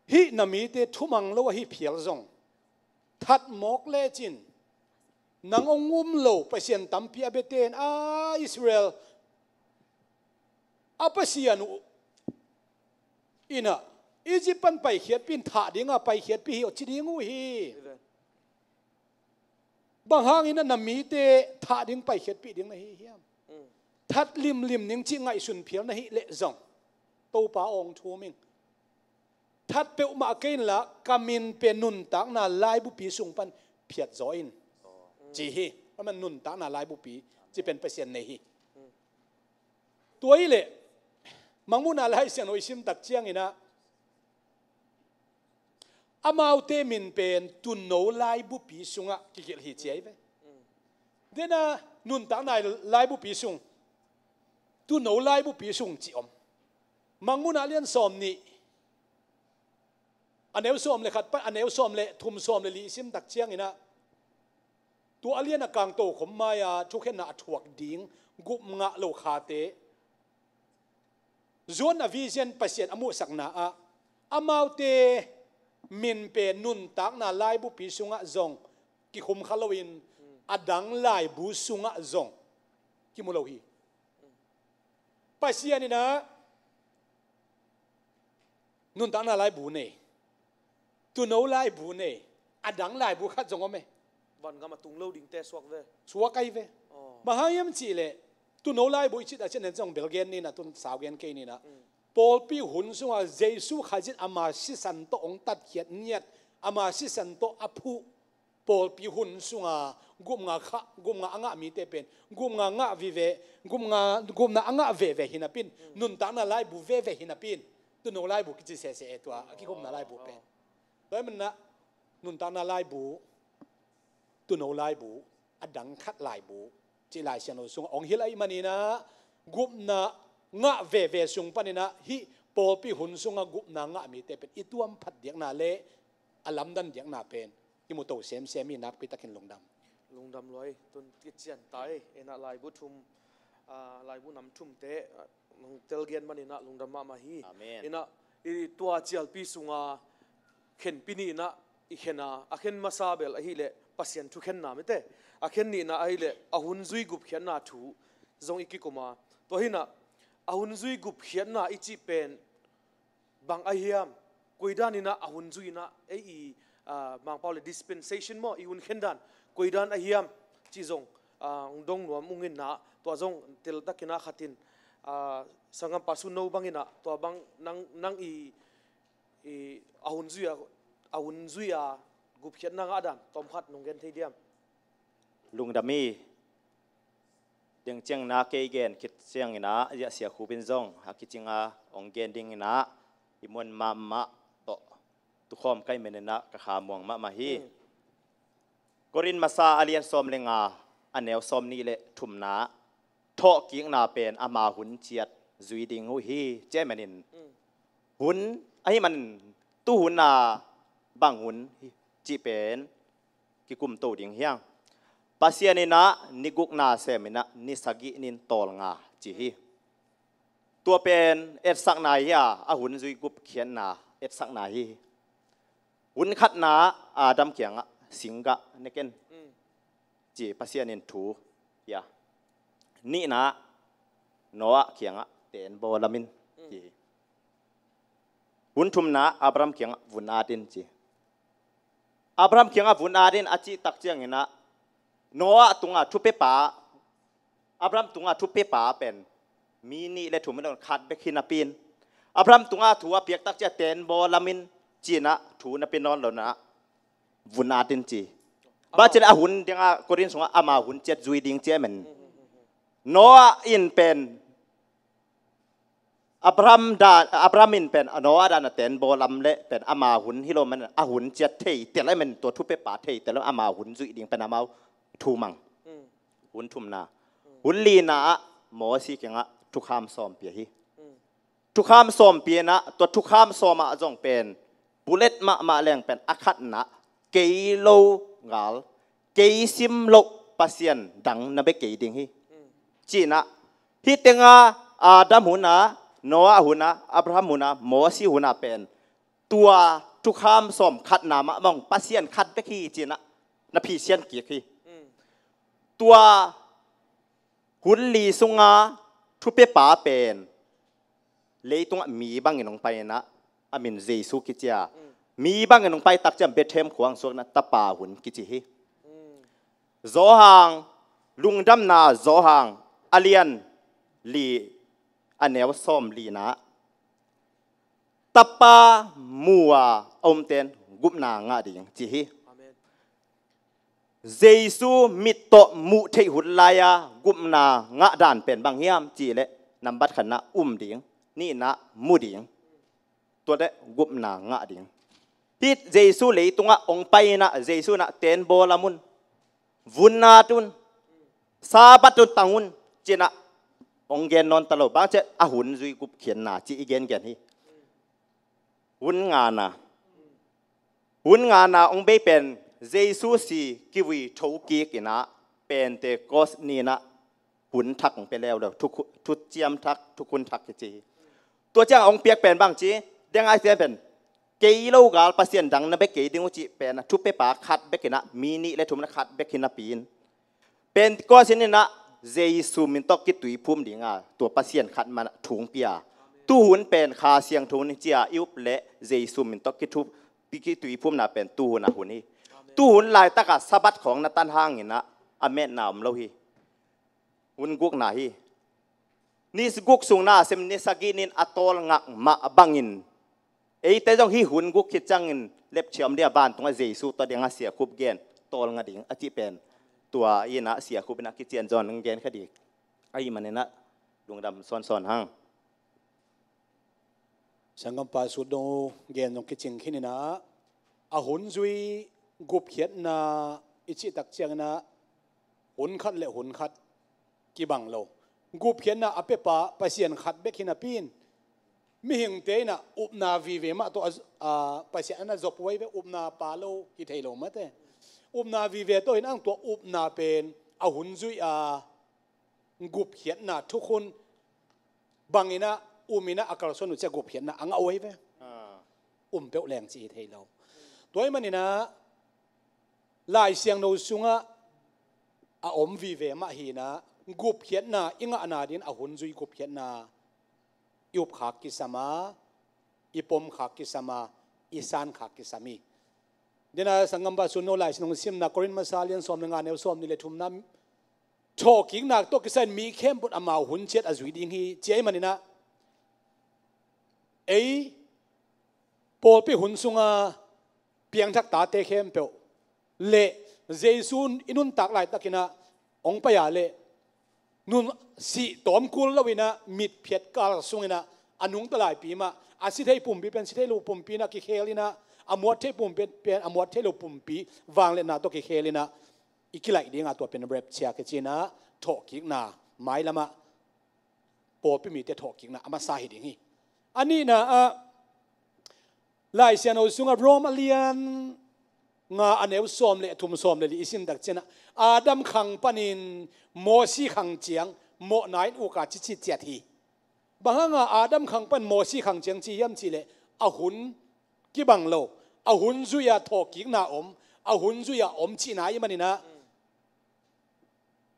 hih na mite thumang lo ahi phial zong, that mawk lecin, nang hong um lo pasian tampi a biate in, a Israel a Pasian uh in ah Egypt pan paikhiatpih in thah dinga paikhiatpih hi aw ci ding uh hi. Bang hangin ah na mite thah ding paikhiatpih ding na hi hiam? That limlim ning cih ngaihsun phial na hih leh zong, Topa aw hong thum ing. That peuhmah kei inla ka min pen nuntakna laibupi sung pan phiatzaw in, ci hi. Aman nuntakna laibupi cih pen Pasian nei hi. Tua hi leh Mangmuhna Lai Siangtho i sim tak ciangin ah, amaute min pen tuuno laibupi sungah kikilh hi ci ahi ve. Dena nuntakna laibupi sung, tuuno laibupi sung ci om. Mangmuhna lian sawmnih, a neu sawm le khat pan a neu sawm le thum, sawm le li i sim tak ciangin ah, tua a lian a kang tokhom mai-a thukhenna a thuak ding gup ngah lo khate, zuan a vision Pasian a muhsakna ah, amaute min pen nuntakna laibupi sungah zong kikhum kha loin, a dang laibu sungah zong kimu lo hi. Pasian in ah nuntakna laibu nei, tuuno laibu nei, a dang laibu khat zong om e. Vangam a tung lo dingte suak ve. Suak ahi ve. Aw. Bang hang hiam cih leh, tuuno laibu i cih tak ciangin zong bel gen ni in ah, tun sau gen kei ni in ah. Pawlpi hun sungah Jesu Khazih in ama sisan tawh hong tatkhiat ngiat, ama sisan tawh a phuh pawlpi hun sunga gupna kha, gupna a ngah mite pen gupna ngah vive, gupna, gupna a ngah veve hi napi in, nuntakna laibu veve hi napi in, tuuno laibu kici sese e, tua a kigupna laibu pen. Tua hi manin ah nuntakna laibu, tuuno laibu, a dang khat laibu cih Lai Siangtho sungah hong hilh ahih manin ah, gupna ngah veve sung panin ah hih pawlpi hun sungah gupna ngah mite pen i tuam phat diakna le a lamdang diakna pen i mu to semsem hi. Nakpi takin lungdam. Lungdam lua hi. Tun kician ta hi. Ei in ah laibu thum, ah, laibu nam thumte, ah, nong telgen manin ah lungdam mahmah hi. Amen. In ah, i tua cialpi sunga khenpi nih in ah i khen a, a khen masa bel ahih leh Pasian thukhenna mite, a khen nihna ahih leh a hun zui gupkhiatna thu zong i kikum a. Tua hi in ah, a hun zui gupkhiatna i cih pen bang ahi hiam? Koi dan in ah a hun zui in ah, ei i, ah, Mangpau le dispensation maw, i hun khen dan koi dan ahi hiam cih zong, ah, hong dong nuam ung in ah, tua zong teltakin ah khat in, ah, sanggampa Sun No bangin ah, tua bang nang, nang i, i a hun zui a, a hun zui a gupkhiatna ngah dan tawmkhat nong gen thei diam? Lungdam hi. Deng ciangin ah kei gen khit ciangin ah, Sia Khup in zong a kicing a hong gen dingin ah, i muan mahmah tawh tukhawm ka hih manin ah ka kha muang mahmah hi. Korin masa a lian sawm le nga, a neu sawmnih le thumna, thawhkikna pen ama hun ciat zui ding uh hi, ci ahih manin, hun ahih manin, tuhun a bang hun hi cih pen kikum to ding hi hang. Pasian in ah ni gukna sem in ah ni sagih nin tawlnga ci hi. Tua pen etsakna hi a, a hun zui gupkhiatna etsakna hi. Hun khatna, Adam kiangah singgah ne ken ci Pasian in thu hi a. Nihna, Noah kiangah teen bawl lamin ci hi. Hun thumna, Abraham kiangah vun at in ci. Abraham kiangah vun at in a cih tak ciangin ah, Noah tungah thupiapa, Abraham tungah thupiapa pen mi nih le thum in, khat bek hi napi in, Abraham tungah thu a piak tak ciang teen bawl lamin ci in ah, thu na pia nawn lo in ah, vun at in ci. Bang ci leh a hun ding a, Korin sungah ama hun ciat zui ding ci ahih manin, Noah in pen Abraham dan, Abraham in pen Noah dan a teen bawl lam leh pen ama hun hi lo manin, a hun ciat thei tel ahih manin, tua thupiapa thei tel ahih manin ama hun zuih ding pen amau thu mang. Hun thumna. Hun lina ah Mosi kiangah thukham sawm pia hi. Thukham sawm pia inah, tua thukham sawm ah zong pen bullet mahmah leng pen a khatna, kei lo gal, kei sim loh pasian dang na bia kei ding hi, ci inah. Hih tenga Adam hun a, Noah hun a, Abraham hun a, Mosi hun a pen tua thukham sawm khatna mah bang pasian khat bek hi ci inah na phisian kik hi. Tua hun li sunga thupiapa pen leitungah mi bangin hong pai inah, a min Jesu kici a, mi bangin hong pai tak ciang Bethlehem khuang suakna tapa hun kici hi. Johan, Lungdamna Johan a lian li, a neu sawm lina, tapa mu a a umten gupna ngah ding ci hi. Jesu mit tawh muh theih hun lai-a gupna ngah dan pen bang hiam cih leh, nambat khatna um ding, nihna mu ding, tuate gupna ngah ding. Hih Jesu leitungah hong pai inah, Jesu inah tenbawl a mun, vun at un, Sabbath un tang un, ci inah hong gen nawn ta lo. Bang ci a, hun zui gupkhiatna ci i gengen hi. Hun ngana, hun ngana hong bei pen Jesu si kivui thokik inah Pentecost ni inah hun thak hong pia leuleu, thu, thuciam thak, thukhun thak kici hi. Tua ciang hong piak pen bang ci, dengai sian pen kei lo gal pasian dang na bia kei ding uh cih pen a thupiapa khat bek inah, mi nih le thum na khat bek hi napi in, Pentecost ni inah Jesu min tawh kituiphum dinga tua pasian khat mah thu hong pia. Tuhun pen Kha Siangtho ni ci a i up leh Jesu min tawh kithu, kituiphumna pen tuhun a hun hi. Tuhun laitakah Sabbath khawng na tan hang inah a metna om lo hi. Hun gukna hi. Ni guk sung na sem ni sagih ni in a tawlngak mah bangin, eite zong hih hun guk khit ciangin lepchia om ding a, vantungah Jesu tawh dingah siakhup gen tawlnga ding a cih pen, tua inah siakhup inah kician zawn hong gen kha ding ahih man inah lungdam sawnsawn hang. Sanggampa Sut dong uh gen zong kicing khin inah, a hun zui gupkhiatna i cih tak ciang inah hun khat le hun khat kibang lo. Gupkhiatna a piapa pasian khat bek hi napi in, mihingte inah upna vive mah tawh a, a, pasian a na zop huai ve, upna pa lo hi thei lo mate. Upna vive tawh inah tua upna pen a hun zui a gupkhiatna thukhun bang inah um inah a kalsuan uh ciah gupkhiatna a ngah huai ve. Um peuh leng ci hi thei lo. Tua ahih man inah Lai Siangtho sungah a om vive mah hi inah, gupkhiatna i ngahna dingin a hun zui gupkhiatna i upkhak kisam a, i pomkhak kisam a, i sankhak kisam hi. Dena sanggampa Sut no Lai Siangtho simna Korin masa lian sawm le nga neu sawm nih le thumna, thawhkikna tawh kisai in mi khempeuh in amau hun ciat a zui ding hi ci ahih man inah, ei pawlpi hun sunga piangthak tate khempeuh le Jesu i nuntak laitak inah hong pai a le nun sih tawm kul lo inah mitphiat kal sung inah a nungta laipi mah, a si thei pumpi pen si thei lo pumpi inah kikhel inah, a muat thei pumpi pen a muat thei lo pumpi vangliatna tawh kikhel inah i kilaih dinga tua pen rapture kici inah thawhkikna mailamah pawlpi mite thawhkikna a masa hi ding hi. A nihna ah Lai Siangtho sungah Rom a lian nga a neu sawm le thum, sawm le li i sim tak ciangin ah, Adam khang panin Mosi khang ciang mawhna in uk a, cici ciat hi. Bang hanga Adam khang pan Mosi khang ciang ci hiam cih leh, a hun kibang lo, a hun zui-a thawhkikna om, a hun zui-a om cihna ahih manin ah,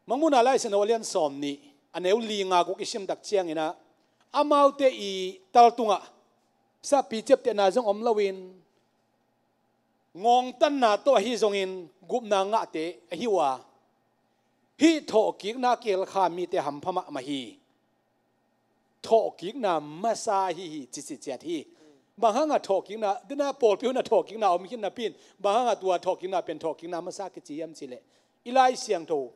Mangmuhna Lai Siangtho a lian sawm nih, a neu li nga guk i sim tak ciangin ah, amaute i tal tungah sakpi ciaptehna zong om loin, ngawngtanna tawh ahi zongin gupna ngahte ahi uh a, hih thawhkikna kihelkha mite hampha mahmah hi. Thawhkikna masa ahi hi, cici ciat hi. Bang hanga thawhkikna, dena pawlpi hunah thawhkikna om khin napi in, bang hanga tua thawhkikna pen thawhkikna masa kici hiam cih leh, i Lai Siangtho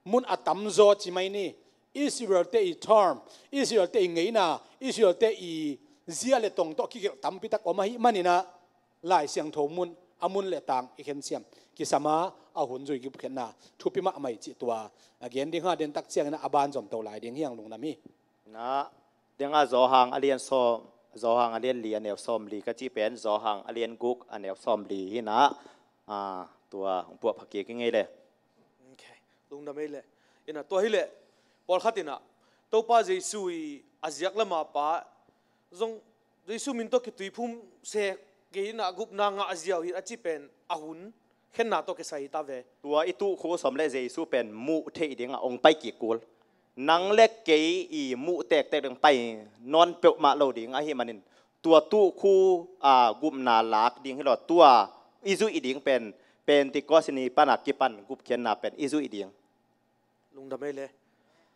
mun a tamzaw ci mai ni, Israel-te i term, Israel-te i ngeina, Israel-te i zia le tong tawh kigelh tampi tak om ahih manin ah, Lai Siangtho mun a mun le tang i khensiam kisam a, a hun zui gupkhiatna thupi mahmah hi cih tua a gen ding. Ha, den tak ciangin a ban zom to lai ding hi hang, lungdam hi. Na, denga Johan a lian sawm, Johan a lian li a neu sawm li ka cih pen, Johan a lian guk a neu sawm li hi na, a, tua hong puah pha kik i ngei le. Okay. Lungdam ei le. Ina tua hi le, pawlkhat ina, Topa Jesu i a ziak lama pa zong Jesu min tawh kituiphum se kei ina gupna ngah a ziau hi a cih pen a hun khenna tawh kisai hi ta ve. Tua i tuh khu sawm le Jesu pen muh theih ding a ong pai kik kul. Nang le kei i muh tektek ding pai nawn peuhmah lo ding ahi manin, tua tuh khu, a, gupna lak ding hi lo, tua i zuih ding pen Pentecost ni pana kipan gupkhiatna pen i zuih ding. Lungdam ei le.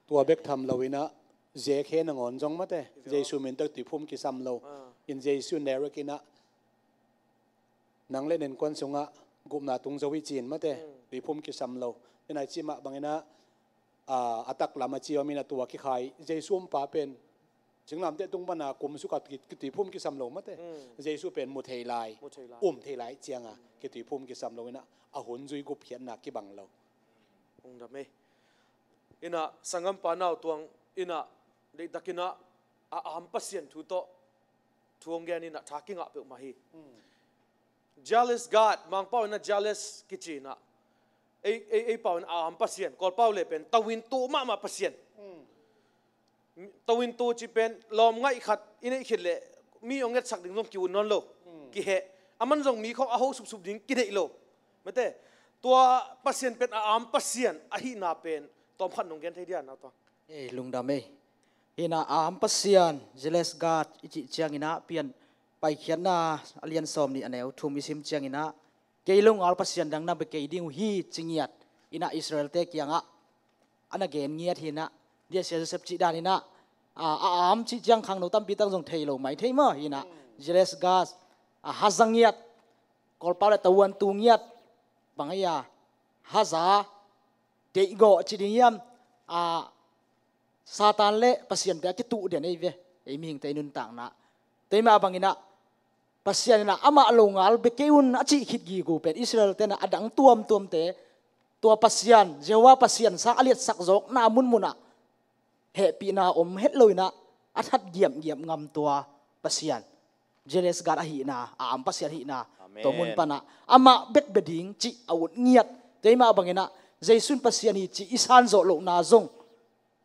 Tua bek tham lo ina, zia khe nangawn zong mate, Jesu min tawh tuiphum kisam lo. Ah. In Jesu in direct ina, nang le nen kuan sungah gupna tung zo hi cin mate, mm, tuiphum kisam lo. Ina i cih mah bangina, a, a taklam a ci om ina tua kikhai Jesu om pa pen singlamteh tung pana kum sukah ki-, kituiphum kisam lo mate. Mm. Jesu pen mu thei lai, mu thei lai, um thei lai cianga kituiphum kisam lo ina, a hun zui gupkhiatna kibang lo. Lungdam ei. Ina sanggam pa nau tuang ina deihtak ina a am Pasian thu tawh thu hong gen ina tha kingah peuhmah hi. Mm. Jealous God, Mangpau ina jealous kici ina. Ei, ei, ei pau ina a am Pasian, Kawlpau le pen tawin tu mahmah Pasian. Mm. Tawin tu ci pen lawm ngaih khat i neih khit le mi hong ngetsak ding zong ki-ut nawn lo. Mm. Kiheh. Aman zong mi khawng a ho supsup ding kideih lo. Mate, tua Pasian pen a am Pasian ahihna pen tawmkhat nong gen thei dia na tua. Ei, lungdam ei. Hina a am Pasian, jealous God i cih ciangina Pian Paikhiatna a lian sawm nih a neu thum i sim ciangina, kei lo ngal pasian dang na bia kei ding uh hi ci ngiat ina Israel-te kiangah a na gen ngiat hi ina, dia Sia Joseph cih dan ina, a, a am cih ciang khangno tampi tak zong thei lo mai thei maw hi ina, jealous God, a, haza ngiat, Kawlpau le tawin tu ngiat, bang a, haza, deihgawh ci ding hiam, a, Satan le Pasian te a kituh den ei ve, ei mihingte i nuntakna. Tua mah bangina, Pasian ina amah lo ngal bia kei un a cih khit gige uh pen Israel-te ina a dang tuamtuamte, tua Pasian, Jehovah Pasian sang a liatsak zawkna munmunah hehpihna om het lo ina a that giamgiam ngam tua Pasian, jealous God ahihna, a am Pasian ahihna, Amen, tua mun pana amah bek bia ding cih a ut ngiat. Tua mah bangina, Jesu in Pasian hi cih i san zawh lohna zong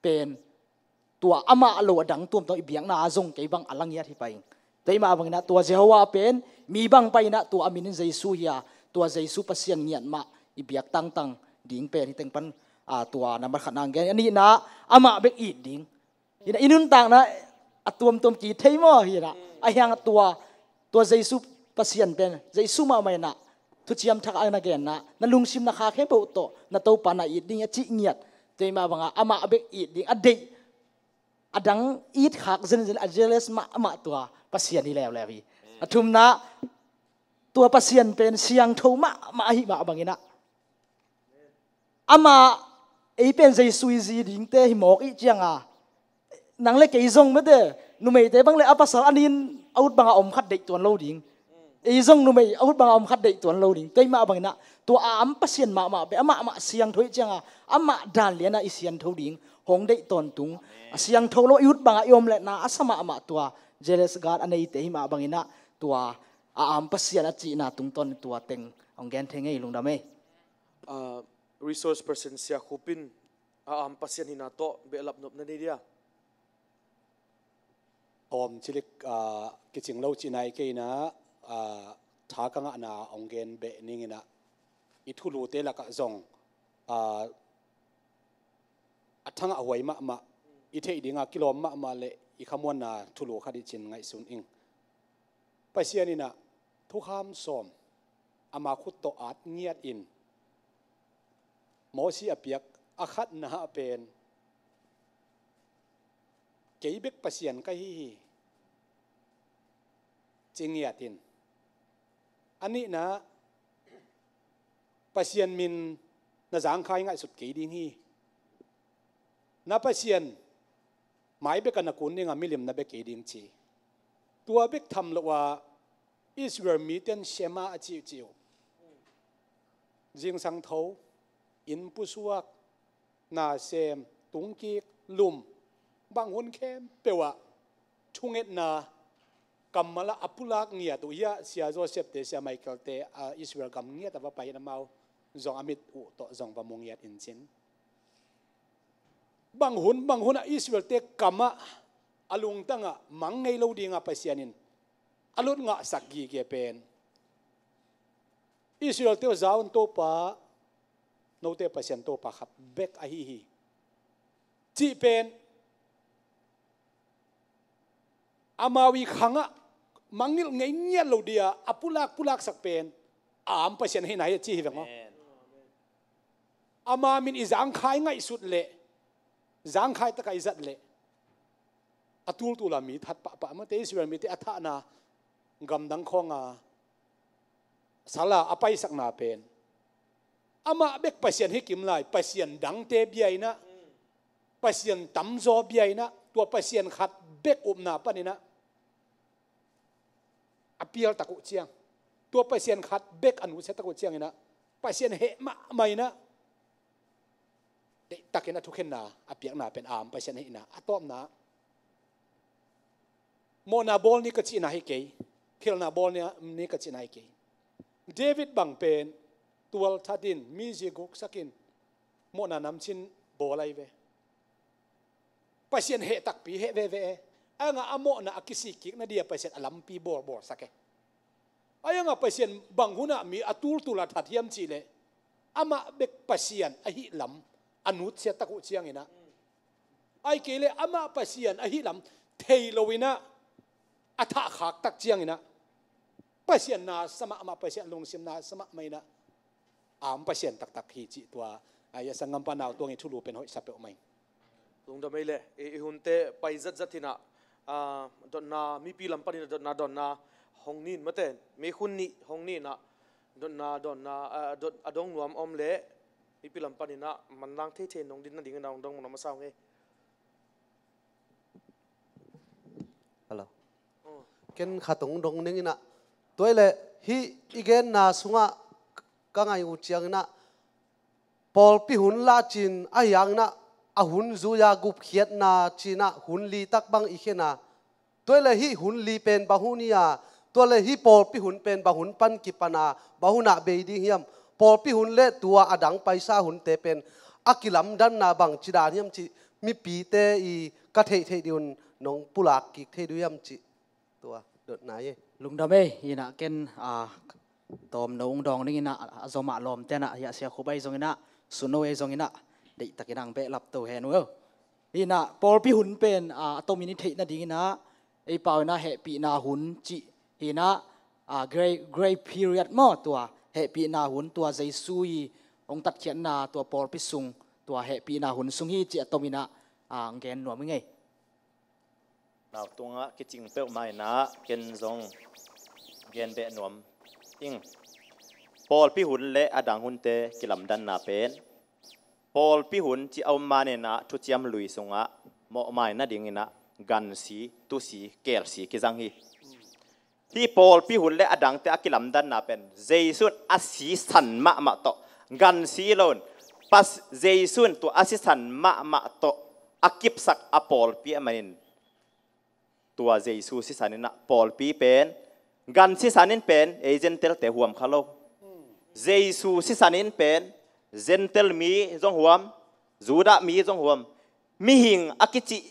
pen tua amah lo a dang tuamtuam i biakna zong kei bang a la ngiat hi pai ing. Tua mah bangina tua Jehovah pen mi bang pai ina tua a min in Jesu hi a, tua Jesu Pasian ngiat mah i biak tangtang ding pen hi teng pan, a, tua nambat khatna ang gen. A nihna, amah bek it ding. Ina i nuntakna a tuamtuam ki thei maw hi ina. A hiang tua, tua Jesu Pasian pen, Jesu mahmah ina, thuciam thak a na genna, na lungsim na kha khempeuh tawh na Topa na it ding a cih ngiat. Tua mah banga amah bek it ding a deih, a dang it khak zenzen a jealous mahmah tua Pasian hi leuleu hi. A thumna, tua Pasian pen siangtho mahmah ahi mah bangina, amah ei pen Jesu i zi dingte hi mawk i cianga, nang le kei zong mate, numeite bang le a pasal a nin a ut banga om khat deih tuan lo ding. Ei zong numei a ut banga om khat deih tuan lo ding. Tua mah bangina, tua a am Pasian mahmah pen amah mah siangtho i cianga, amah dan liana i siangtho ding hong deih tawntung. A siangtho lo i ut banga i om le na a sa mahmah tua jealous God a neite hi mah bangina, tua a am Pasian a cihna tungtawn tua teng hong gen thei ngei, lungdam ei. Ah, resource person Sia Khup in a am Pasian hina tawh behlap nop na nei dia? Tawm cilik, ah, kicing lo ci nai kei ina, ah, tha ka ngahna hong gen beh ning ina, i thulute lakah zong, ah, a thangah huai mahmah, i theih dinga kilawm mahmah le i khamuanna thulu khat i cin ngaihsun ing. Pasian ina thukham sawm ama khut tawh at ngiat in, Mosi a piak a khatna ah pen, kei bek Pasian ka hi hi, ci ngiat in. A nihna, Pasian min na zangkhai ngaihsut kei ding hi. Na Pasian mai beka na kun dinga milim na bia kei ding ci. Tua bek tham lo a Israel miten Shema a cih uh cih uh, zingsang tho, inn pusuak, nasem, tungkik, lum, bang hun khempeuh ah thungetna, kammal ah a pulak ngiat uh hi a, Sia Joseph te, Sia Michael te, a Israel gam ngiat a va pai in amau zong a mit uh tawh zong va mu ngiat in cin. Bang hun, bang hun ah Israel te kam ah a lungtang ah mang ngei lo ding a Pasian in a lut ngahsak gige pen Israel te uh za un, Topa, note Pasian Topa khat bek ahi hi, cih pen amau i khang ah mangngilh ngei ngiat lo dia a pulak pulaksak pen a am Pasian ahihna hi a ci hi veng aw. Amen. Ama min i zangkhai ngaihsut leh, zangkhai tak a i zat leh, a tultul a mi that pahpah, amaute Israel mite a thahna gamdang khawng a sal a a paisakna pen amah bek Pasian hi kim lai, pasian dangte bia in ah, pasian tamzaw bia in ah, tua Pasian khat bek upna panin ah a pial tak uh ciang, tua Pasian khat bek a nusia tak uh ciangin ah, Pasian heh mahmah in ah, deihtakin a thukhenna a piakna pen a am Pasian ahihna. A tawpna, mawhna bawl ni ka cihna hi kei, khelhna bawl ni, ni ka cihna hi kei. David bang pen tualthatin, mizi guksakin, mawhna namcin bawl ahi ve. Pasian heh takpi heh veve e. A ngah a mawhna a kisik kik na dia Pasian a lampi bawlbawlsak e. A ngah Pasian bang hunah mi a tultul a that hiam cihleh, amah bek Pasian ahih lam a nutsiat tak uh ciangin ah, ahih kei leh amah Pasian ahih lam thei lo in ah, a thahkhak tak ciangin ah, Pasian na sa mahmah, Pasian lungsim na sa mahmah in ah, a am Pasian taktak hi cih tua, a, i a sanggampa nau tuang i thulu pen hoih sa peuhmah ing. Lungdam ei leh, i, i hunte pai zatzat in ah, a, dotna, mipi lam panin ah dotna dawnna hong nin, mate, mi khun nih hong nin ah, dotna dawnna, a, dot, a dong nuam om leh, mipi lam panin ah manlang theithei nong din nadingin ah hong dong nuam a sau ngei. Hello. Ken khat hong dong ning in ah, tua hi leh hih i genna sungah ka ngaih uh ciangin ah, pawlpi hun lah cin ahi hangin ah, a hun zui-a gupkhiatna cin ah hun li tak bang i khen a, tua hi leh hih hun li pen bang hun hi a, tua leh hih pawlpi hun pen bang hun pan kipan a, bang hunah bei ding hiam? Pawlpi hun leh tua a dang paisa hunte pen a kilamdanna bangci dan hiam cih mipite i ka theihtheih ding un nong pulak kik thei ding hiam cih tua dotna hi. Lungdam ei, hi in ah ken, a, tawm nong dawng ning in ah, a zom ah lawmte in ah, hi a sia khup ahi zongin ah, suno ahi zongin ah, deihtakin ang behlap to hen uh. Hi in ah pawlpi hun pen, a, a tomin i theih nadingin ah, ei pau in ah hehpihna hun cih hi in ah, a, grey, grey period maw, tua hehpihna hun, tua Jesu i hong tatkhiatna tua pawlpi sung, tua hehpihna hun sung hi cih a tomin ah, a, ang gen nuam ing ei. Nau tungah kicing peuhmah in ah ken zong gen beh nuam ing. Pawlpi hun leh a dang hunte kilamdanna pen, pawlpi hun cih a om manin ah thuciam lui sungah mawhmai nadingin ah gansi, tusi, kelsi kizang hi. Hih pawlpi hun leh a dangte a kilamdanna pen Jesu in a sisan mahmah tawh, gansi lo in, Pas-, Jesu in tua a sisan mahmah tawh a kipsak a pawlpi ahih manin, tua Jesu sisan in ah pawlpi pen, gan sisan in pen ei Gentile-te huam kha lo. Jesu sisan in pen Gentile mi zong huam, Judah mi zong huam. Mihing a kici,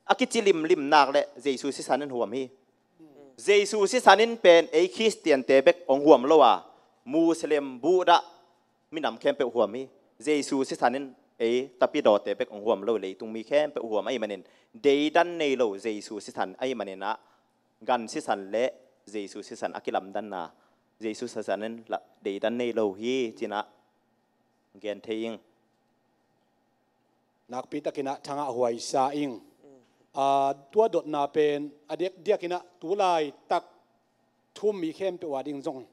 a kici limlim nak leh Jesu sisan in huam hi. Jesu sisan in pen ei Khristiante bek hong huam lo a, Muslim, Buddha, minam khempeuh huam hi. Jesu sisan in ei tapidawte bek hong huam lo, leitung mi khempeuh huam ahih manin, deidan nei lo Jesu sisan ahih manin ah, gan sisan leh Jesu sisan a kilamdanna, Jesu sisan in lah deidan nei lo hi ci-in ah gen thei ing. Nakpi takin ah thangah huaisa ing. A, tua dotna pen a diakdiakin ah tu laitak thu-um mi khempeuh a ding zong,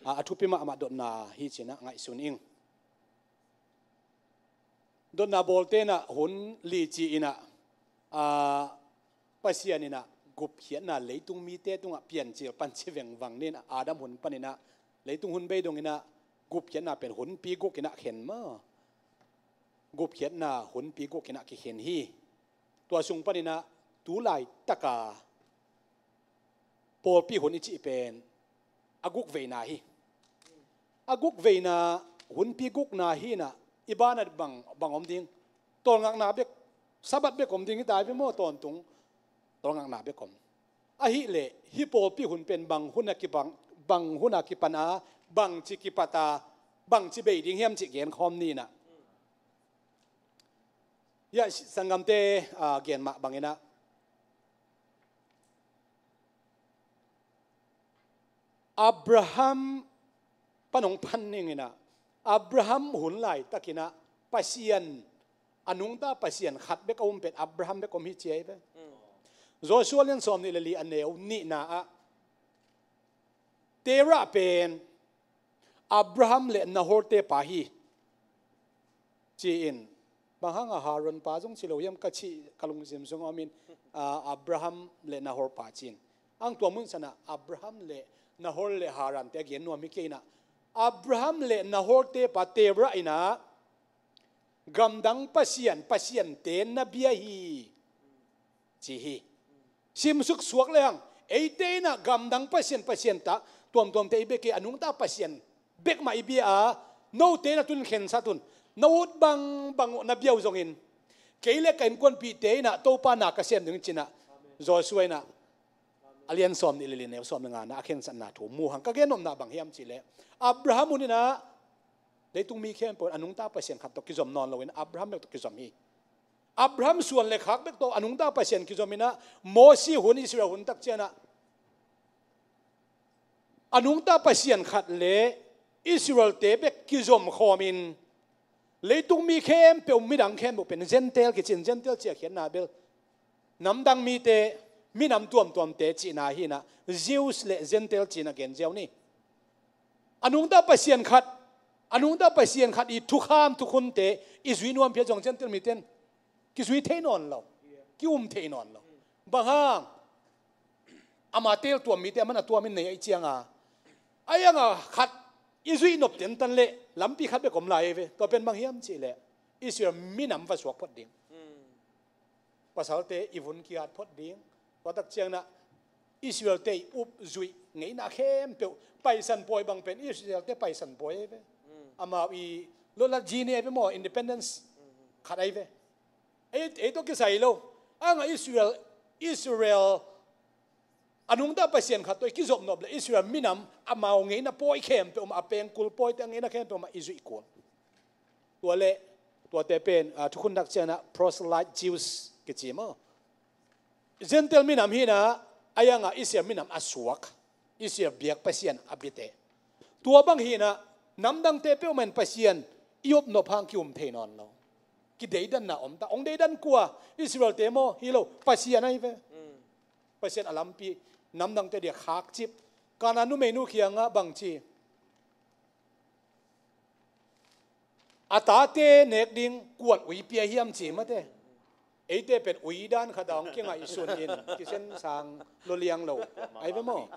a, a thupi mahmah dotna hi ci-in ah ngaihsun ing. Dotna bawlte in ah hun li ci-in ah, a, Pasian in ah gupkhiatna leitung mite tungah piancil panci vengvang ni in ah, Adam hun panin ah leitung hun bei dongin ah Gupkhiatna pen hunpi guk in ah khen maw? Gupkhiatna hunpi guk in ah kikhen hi. Tua sung panin ah tu laitaka pawlpi hun i cih pen a guk veina hi. A guk veina, hunpi gukna hi in ah, i banah bang, bang om ding? Tawlngakna bek, Sabbath bek om ding hi ta ve maw, tawntung? Tawlngakna bek om. Ahih leh hih pawlpi hun pen bang hun a kibang, bang hun a kipan a, bangci kipat a, bangci bei ding hiam cih genkhawm ni in ah. Hiah sanggamte, ah, gen mah bangin ah, Abraham pan hong phan ning in ah, Abraham hun laitakin ah Pasian, a nungta Pasian khat bek a um pen Abraham bek om hi ci ahi ve. Joshua lian sawm nih le li, a neu nihna ah, Terah pen Abraham le Nahor te pa hi, ci-in, bang hanga Haran pa zong ci lo hiam ka cih ka lungsim sung a om in, ah, Abraham le Nahor pa ci-in. Ang tua mun sanah Abraham le Nahor le Haran te a gen nuam hi kei in ah, Abraham le Nahor te pa Terah in ah, gamdang pasian, pasiante na bia hi, ci hi. Simsuk suak lehang, eite in ah gamdang pasian, pasian ta tuamtuamte i bia kei, a nungta Pasian bek mah i bia a, note na tun khensat un, na ut bangbang uh na bia uh zongin, kei le ka innkuanpihte in ah Topa na ka sem ding ci-in ah, Joshua in ah a lian sawm nih le li, neu sawm le nga na a khensatna thu mu hang. Ka gen nopna bang hiam cih leh, Abraham hun in ah leitung mi khempeuh a nungta Pasian khat tawh kizom nawn loin Abraham bek tawh kizom hi. Abraham suan le khak bek tawh a nungta Pasian kizom in ah, Mosi hun, Israel hun tak ciang ah, a nungta Pasian khat le Israelte bek kizom khawmin, leitung mi khempeuh, midang khempeuh pen Gentile kici-in, Gentile cih a khiatna bel namdang mite, minam tuamtuamte cihna hi in ah, Jews le Gentile ci-in a gen ziau ni. A nungta Pasian khat, a nungta Pasian khat i thukham thukhunte i zui nuam phiat zong Gentile mite in kizui thei nawn lo, ki-um thei nawn lo. Bang hang? Ama teltuam mite, aman a tuamin nei ahih ciang a, a iang a khat i zuih nop tentan leh lampi khat bek om lai ve. Tua pen bang hiam cih leh, Israel minam va suak phot ding. Pasalte i vun kiat phot ding. Tua tak ciang ah Israelte i up zuih ngeina khempeuh, Paisan pawi bang pen Israelte Paisan pawi ahi ve. Amau i lotlat ji ni ahi ve maw, independence khat ahi ve. Ei, ei tawh kisai lo. Ang a Israel, Israel a nungta Pasian khat tawh i kizop nop leh Israel minam amau ngeina pawi khempeuh, a pengkul pawite a ngeina khempeuh mah i zuih kul. Tua leh, tuate pen, ah, thukhun tak ciang ah proselyte Jews kici maw? Gentile minam hi in ah, a iang a Israel minam a suak, Israel biak Pasian a biate. Tua bang hi in ah, namdangte peuhmah in Pasian i up nop hang ki-um thei nawn lo. Kideidanna om ta. Hong deidan kua? Israelte maw? Hi lo, Pasian ahi ve. Pasian a lampi namdangte dia khakcip. Kanaan numeinu kiangah bang ci? A tate nek ding kuan ui pia hiam ci mate. Eite pen ui dan khat a hong kingaihsun in kisen sang loliang lo. Ahi ve maw?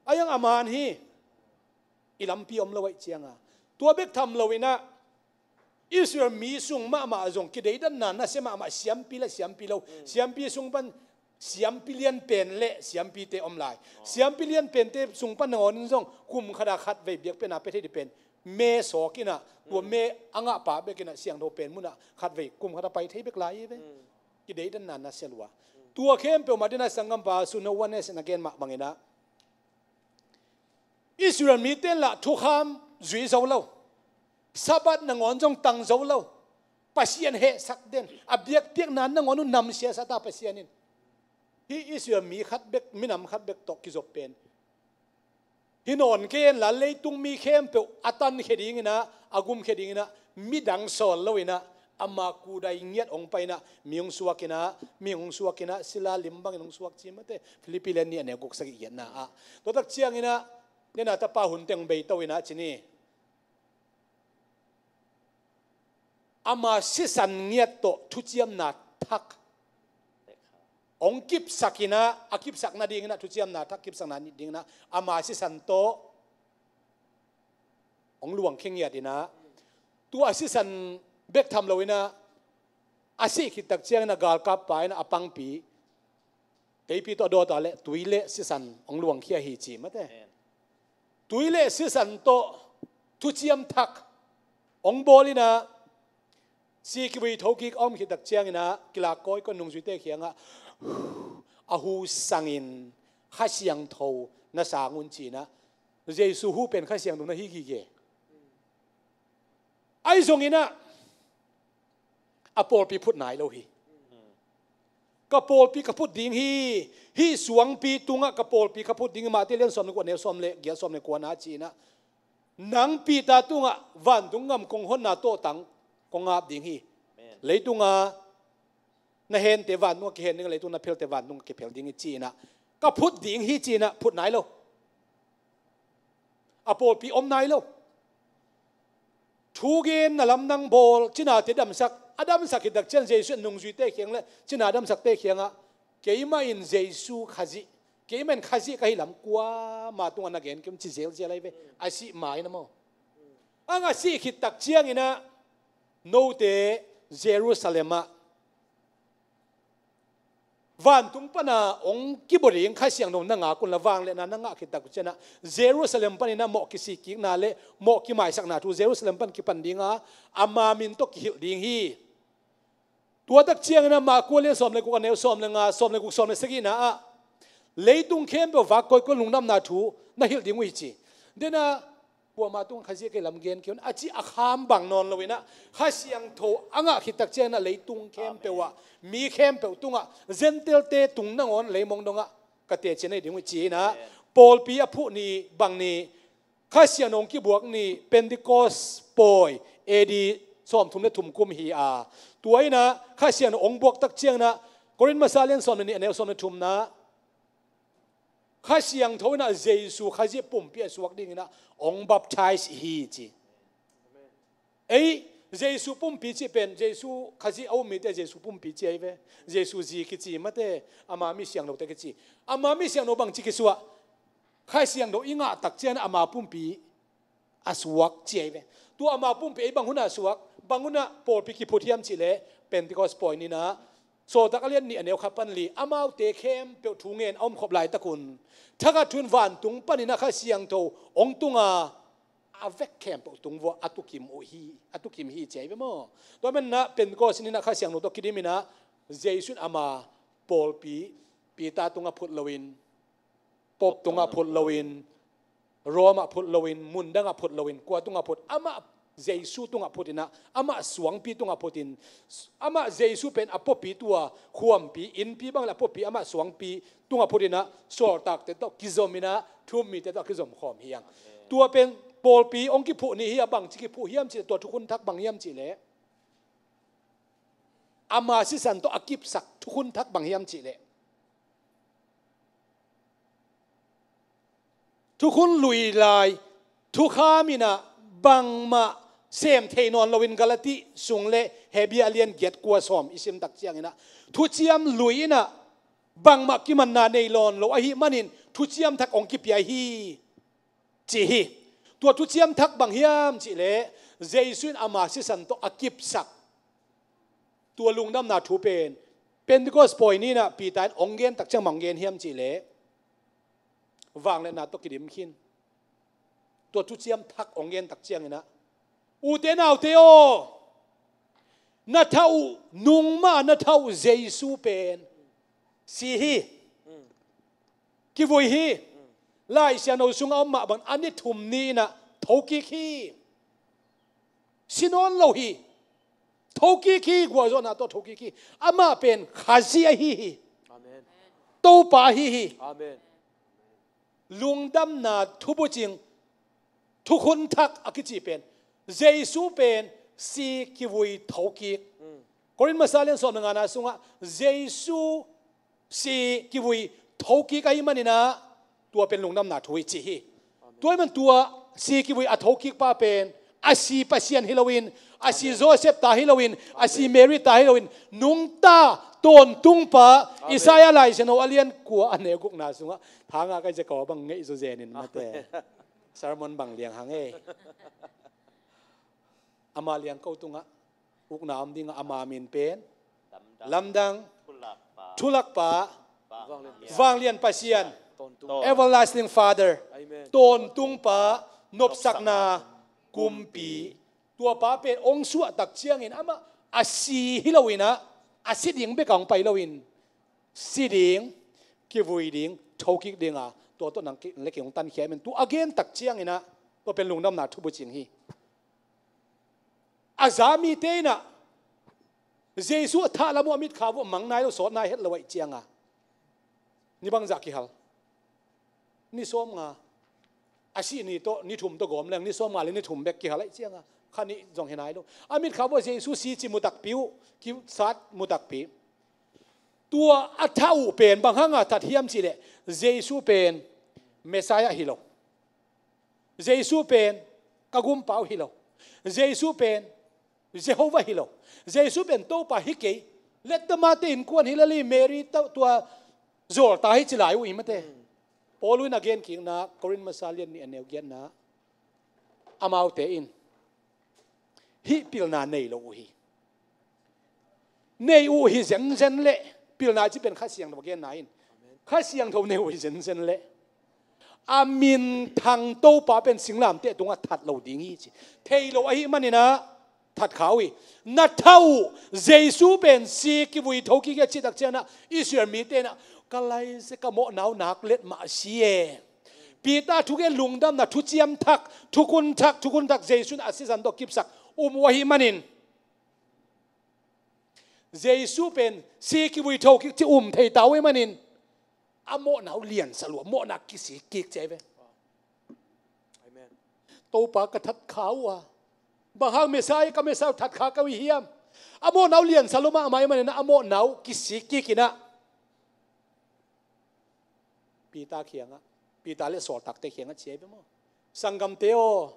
A iang a man hi. I lampi om lo ahih ciang a. Tua bek tham lo in ah, Israel mi sung mahmah zong kideidanna nasia mahmah, siampi le siampi lo. Siampi sung pan siampi lianpen le siampite om lai. Siampi lianpente sung pan nangawn in zong kum khat a khatvei biakpiakna pia thei ding pen me sawk in ah, tua me a ngahpa bek in ah siangtho pen mun ah khatvei kum khat a pai thei bek lai hi ve. Kideidanna nasia lua. Tua khempeuh mah ding a sanggampa Suno Wanes in a gen mah bang in ah, Israel mite in lah thukham zui zo lo, Sabbath nangawn zong tang zo lo, Pasian hehsak den, a biakpiakna nangawn uh namsia sa ta Pasian in. Hih Israel mi khat bek, minam khat bek tawh kizop pen hi nawn kei in lah, leitung mi khempeuh a tankhia ding in ah, a gumkhia ding in ah, midang sawl lo in ah, ama kudai ngiat hong pai in ah, mi hong suak in ah, mi hong suak in ah, sila lim bangin hong suak ci mate, Philippi lian nih a neu guk sagih giatna ah. Tua tak ciang in ah, nena tapa hun teng bei to in ah ci ni. Ama sisan ngiat tawh thuciamna thak hong kipsak in ah, a kipsak nading in ah, thuciamna thak kipsak nading in ah, ama sisan tawh hong luang khe ngiat in ah, tua a sisan bek tham lo in ah, a sih khit tak ciangin a galkappa in ah a pangpi, teipi tawh a dawt a leh tui le sisan hong luangkhia hi ci mate. Tui le sisan tawh thuciam thak hong bawl in ah, si kivui thokik a om khit tak ciangin ah kilak kawikawi nungzuite kiangah a hu sangin, Kha Siangtho na sang un ci in ah, Jesu hu pen Kha Siangtho na hi gige. Ahi zongin ah a pawlpi phut nai lo hi. Ka pawlpi ka phut ding hi. Hih suangpi tungah ka pawlpi ka phut ding hi. Matthai lian sawm le kua, neu sawm le giat, sawm le kua na ci in ah, nang Peter tungah vantung gam kong honna tawhtang kong ap ding hi. Leitunga na hente vantung a kihen ding, leitung na phelte vantung a kiphel ding hi ci in ah, ka phut ding hi ci in ah phut nai lo. A pawlpi om nai lo. Thugen na lamdang bawl, cinate damsak, a damsak khit tak ciang Jesu in nungzuite kiang le cina damsakte kiangah, keimah in Jesu Khazih, keimah in Khazih ka hi lam kuamah tungah na gen kei un ci zelzel ahi ve. A sih ma in ah maw. Ang a sih khit tak ciangin ah note Jerusalem ah vantung pana hong kibua ding Kha Siangtho na ngak unla, vangliatna na ngah khit tak uh ciangin ah Jerusalem panin ah mawh kisikkikna le mawh kimaisakna thu Jerusalem pan kipan ding a, ama min tawh kihilh ding hi. Tua tak ciangin ah Marka lian sawm le guk, a neu sawm le nga, sawm le guk, sawm le sagihna ah, leitung khempeuh vak koikoi lungdamna thu na hilh ding uh hi ci. Dena kuama tung Khazih ka hi lam gen kei un a ci a kham bang nawn lo in ah, Kha Siangtho a ngah khit tak ciangin ah leitung khempeuh ah, mi khempeuh tungah, Gentile-te tung nangawn leimong dongah ka teci na hi ding uh hi ci in ah, pawlpi a phuh ni bang ni, Kha Siangtho hong kibuak ni, Pentecost pawi, A D sawmthum le thum kum hi a. Tua in ah Kha Siangtho hong buak tak ciangin ah, Korin masa lian sawm le nih, a neu sawm le thumna, Kha Siangtho in ah Jesu Khazih pumpi a suak dingin ah hong baptize hi ci. Ei, Jesu pumpi cih pen, Jesu Khazih a um mite Jesu pumpi ci ahi ve. Jesu zi kici mate, ama mi siangthote kici. Ama mi siangtho bangci kisuah, Kha Siangtho i ngah tak ciangin ama pumpi a suak ci ahi ve. Tua ama pumpi ei bang hunah a suak, bang hunah pawlpi kiphut hiam cih leh, Pentecost pawi ni-in ah, Sawltak a lian nih, a neu khat pan li, amaute khempeuh thu ngen a omkhop laitak un, thakhat thu-in vantung panin ah Kha Siangtho hong tung a, a vek khempeuh tung vua a tukim uh hi, a tukim hi ci ahi ve maw. Tua manin ah Pentecost ni-in ah Kha Siangtho tawh kidim in ah, Jesu in ama pawlpi Peter tungah phut loin, Pope tungah phut loin, Rome ah phut loin, mundang ah phut loin, kua tungah phut, amah Jesu tungah phut in ah, amah suangpi tungah phut in, amah Jesu pen a puapi tua, khuampi, innpi bang le a puapi, amah suangpi tungah phut in ah, sawltakte tawh kizom in ah, thu-um mite tawh kizom khawm hi hang. Tua pen pawlpi hong kiphuh ni hi a, bangci kiphuh hiam cih leh, tua thukhun thak bang hiam cih leh, ama sisan tawh a kipsak thukhun thak bang hiam cih leh, thukhun lui lai, thukham in ah bangmah sem thei nawn loin, Galati sung le Hebru a lian giat, kua, sawm i sim tak ciangin ah, thuciam lui in ah bangmah kimanna nei nawn lo ahih manin thuciam thak hong kipia hi, ci hi. Tua thuciam thak bang hiam cih leh, Jesu in ama sisan tawh a kipsak tua lungdamna thu pen, Pentecost pawi ni-in ah Peter in hong gen tak ciang bang hong gen hiam cih leh, vangliatna tawh kidim khin, tua thuciam thak hong gen tak ciangin ah, ute naute aw, na thah uh, nungmah na thah uh Jesu pen si hi, kivui hi. Lai Siangtho sungah om mah bangin a ni thum ni-in ah thokik hi. Si nawn lo hi. Thokik hi, gualzawhna tawh thokik hi. Amah pen Khazih ahi hi. Amen. Topa ahi hi. Amen. Lungdamna thubucing, thukhun thak a kici pen, Jesu pen si, kivui, thokik. Korin masa lian sawm le ngana sungah Jesu si, kivui, thokik ahih manin ah, tua pen lungdamna thu hi ci hi. Tua ahih man tua si, kivui, a thokik pa pen a si Pasian hi loin, a si Joseph ta hi loin, a si Mary ta hi loin, nungta, tawntung pa, Isaiah Lai Siangtho a lian kua, a neu gukna sungah, thanga kai zia kau bang ngeih zaw zenin mate. Sermon bang liang hang e. Ama liang ko tungah ukna om dingah ama min pen lamdang, thulakpa, vanglian Pasian, everlasting Father, tawntung pa, nopsakna kumpi. Tua pa pen ong suah tak ciangin amah a si hi loinah a si ding bek a ong pai loin si ding, kivui ding, thokik dinga tua tawh nang le kei ong tankhia amen. Tua a gen tak cianginah tua pen lungdamna thubucing hi. A za mite inah Jesu a thah lam uh a mitkhap uh a mang nai lo, sawt nai het lo ahih cianga ni bangzah kihal? Ni sawmnga. A sih ni tawh ni thum tawh gawm leng ni sawmnga le ni thum bek kihal ahih cianga kha nih zong hi nai lo. A mitkhap uh a Jesu si ci mu takpi uh, kisat mu takpi. Tua a thah uh pen bang hanga that hiam cihleh Jesu pen Messiah hi lo. Jesu pen ka gumpa uh hi lo. Jesu pen Jehovah hi lo. Jesu pen Topa hi kei. Let the Mate innkuan hi lel hi, Mary tua zawlta hi ci lai uh hi mate. Paul in a genkikna Korin masa lian nih a neu giatna amaute in hih pilna nei lo uh hi. Nei uh hi zenzen leh pilna ci pen Kha Siangtho a genna in Kha Siangtho nei uh hi zenzen leh a minthang Topa pen singlamteh tungah that lo ding hi ci thei lo ahih maninah that kha uh hi. Na thah uh Jesu pen si kivui thokik a cih tak cianah Israel mite inah ka laise ka mawhna uh nak let mah si e. Peter thugen lungdamna thuciam thak, thukhun thak, thukhun thak Jesu in a sisan tawh kipsak um uh ahih manin Jesu pen si kivui thokik ci um thei ta uh ahih manin a mawhna uh liansa lua, mawhna kisik kik ci ahi ve. Topa ka that kha uh a, bang hang Messiah ka Messiah uh that kha ka uh hiam? A mawhna uh liansa lua mahmah ahih maninah a mawhna uh kisik kik inah Peter kiangah, Peter le sawltakte kiangah ci ahi ve maw? Sanggamte aw,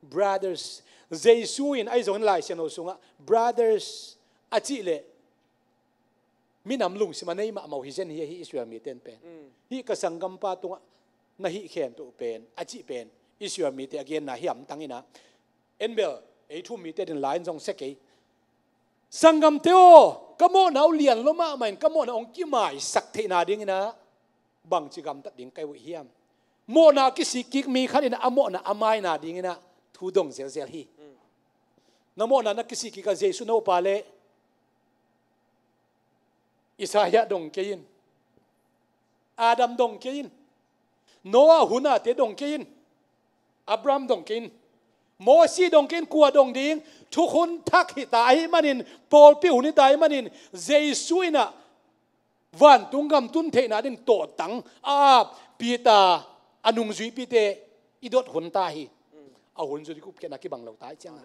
brothers, Jesu in ahi zongin Lai Siangtho sungah brothers a cih leh minam lungsim a nei mahmah uh hi zen hi ahi Israel mite in pen. Hih ka sanggampa tungah na hih khempeuh pen a cih pen Israel mite a genna hi hamtang inah en bel ei thu um mite din lai in zong sia kei. Sanggamte aw, ka mawhna uh lian lua mahmah in ka mawhna hong kimaisak theihna dinginah bangci gamtat ding ka uh hiam? Mawhna kisik kik mi khat inah a mawhna a maina dinginah thu dong zelzel hi. Na mawhna na kisik kik a Jesu na upa le Isaiah dong kei in, Adam dong kei in, Noah hunate dong kei in, Abraham dong kei in, Mosi dong kei in, kua dong ding? Thukhun thak hita ahih manin, pawlpi hun hita ahih manin Jesu inah vantung gam tun theihna ding tawhtang a ap Peter a nungzuipite i dot hun ta hi. A hun zui ding upkhiatna kibang lo ta hi cianga.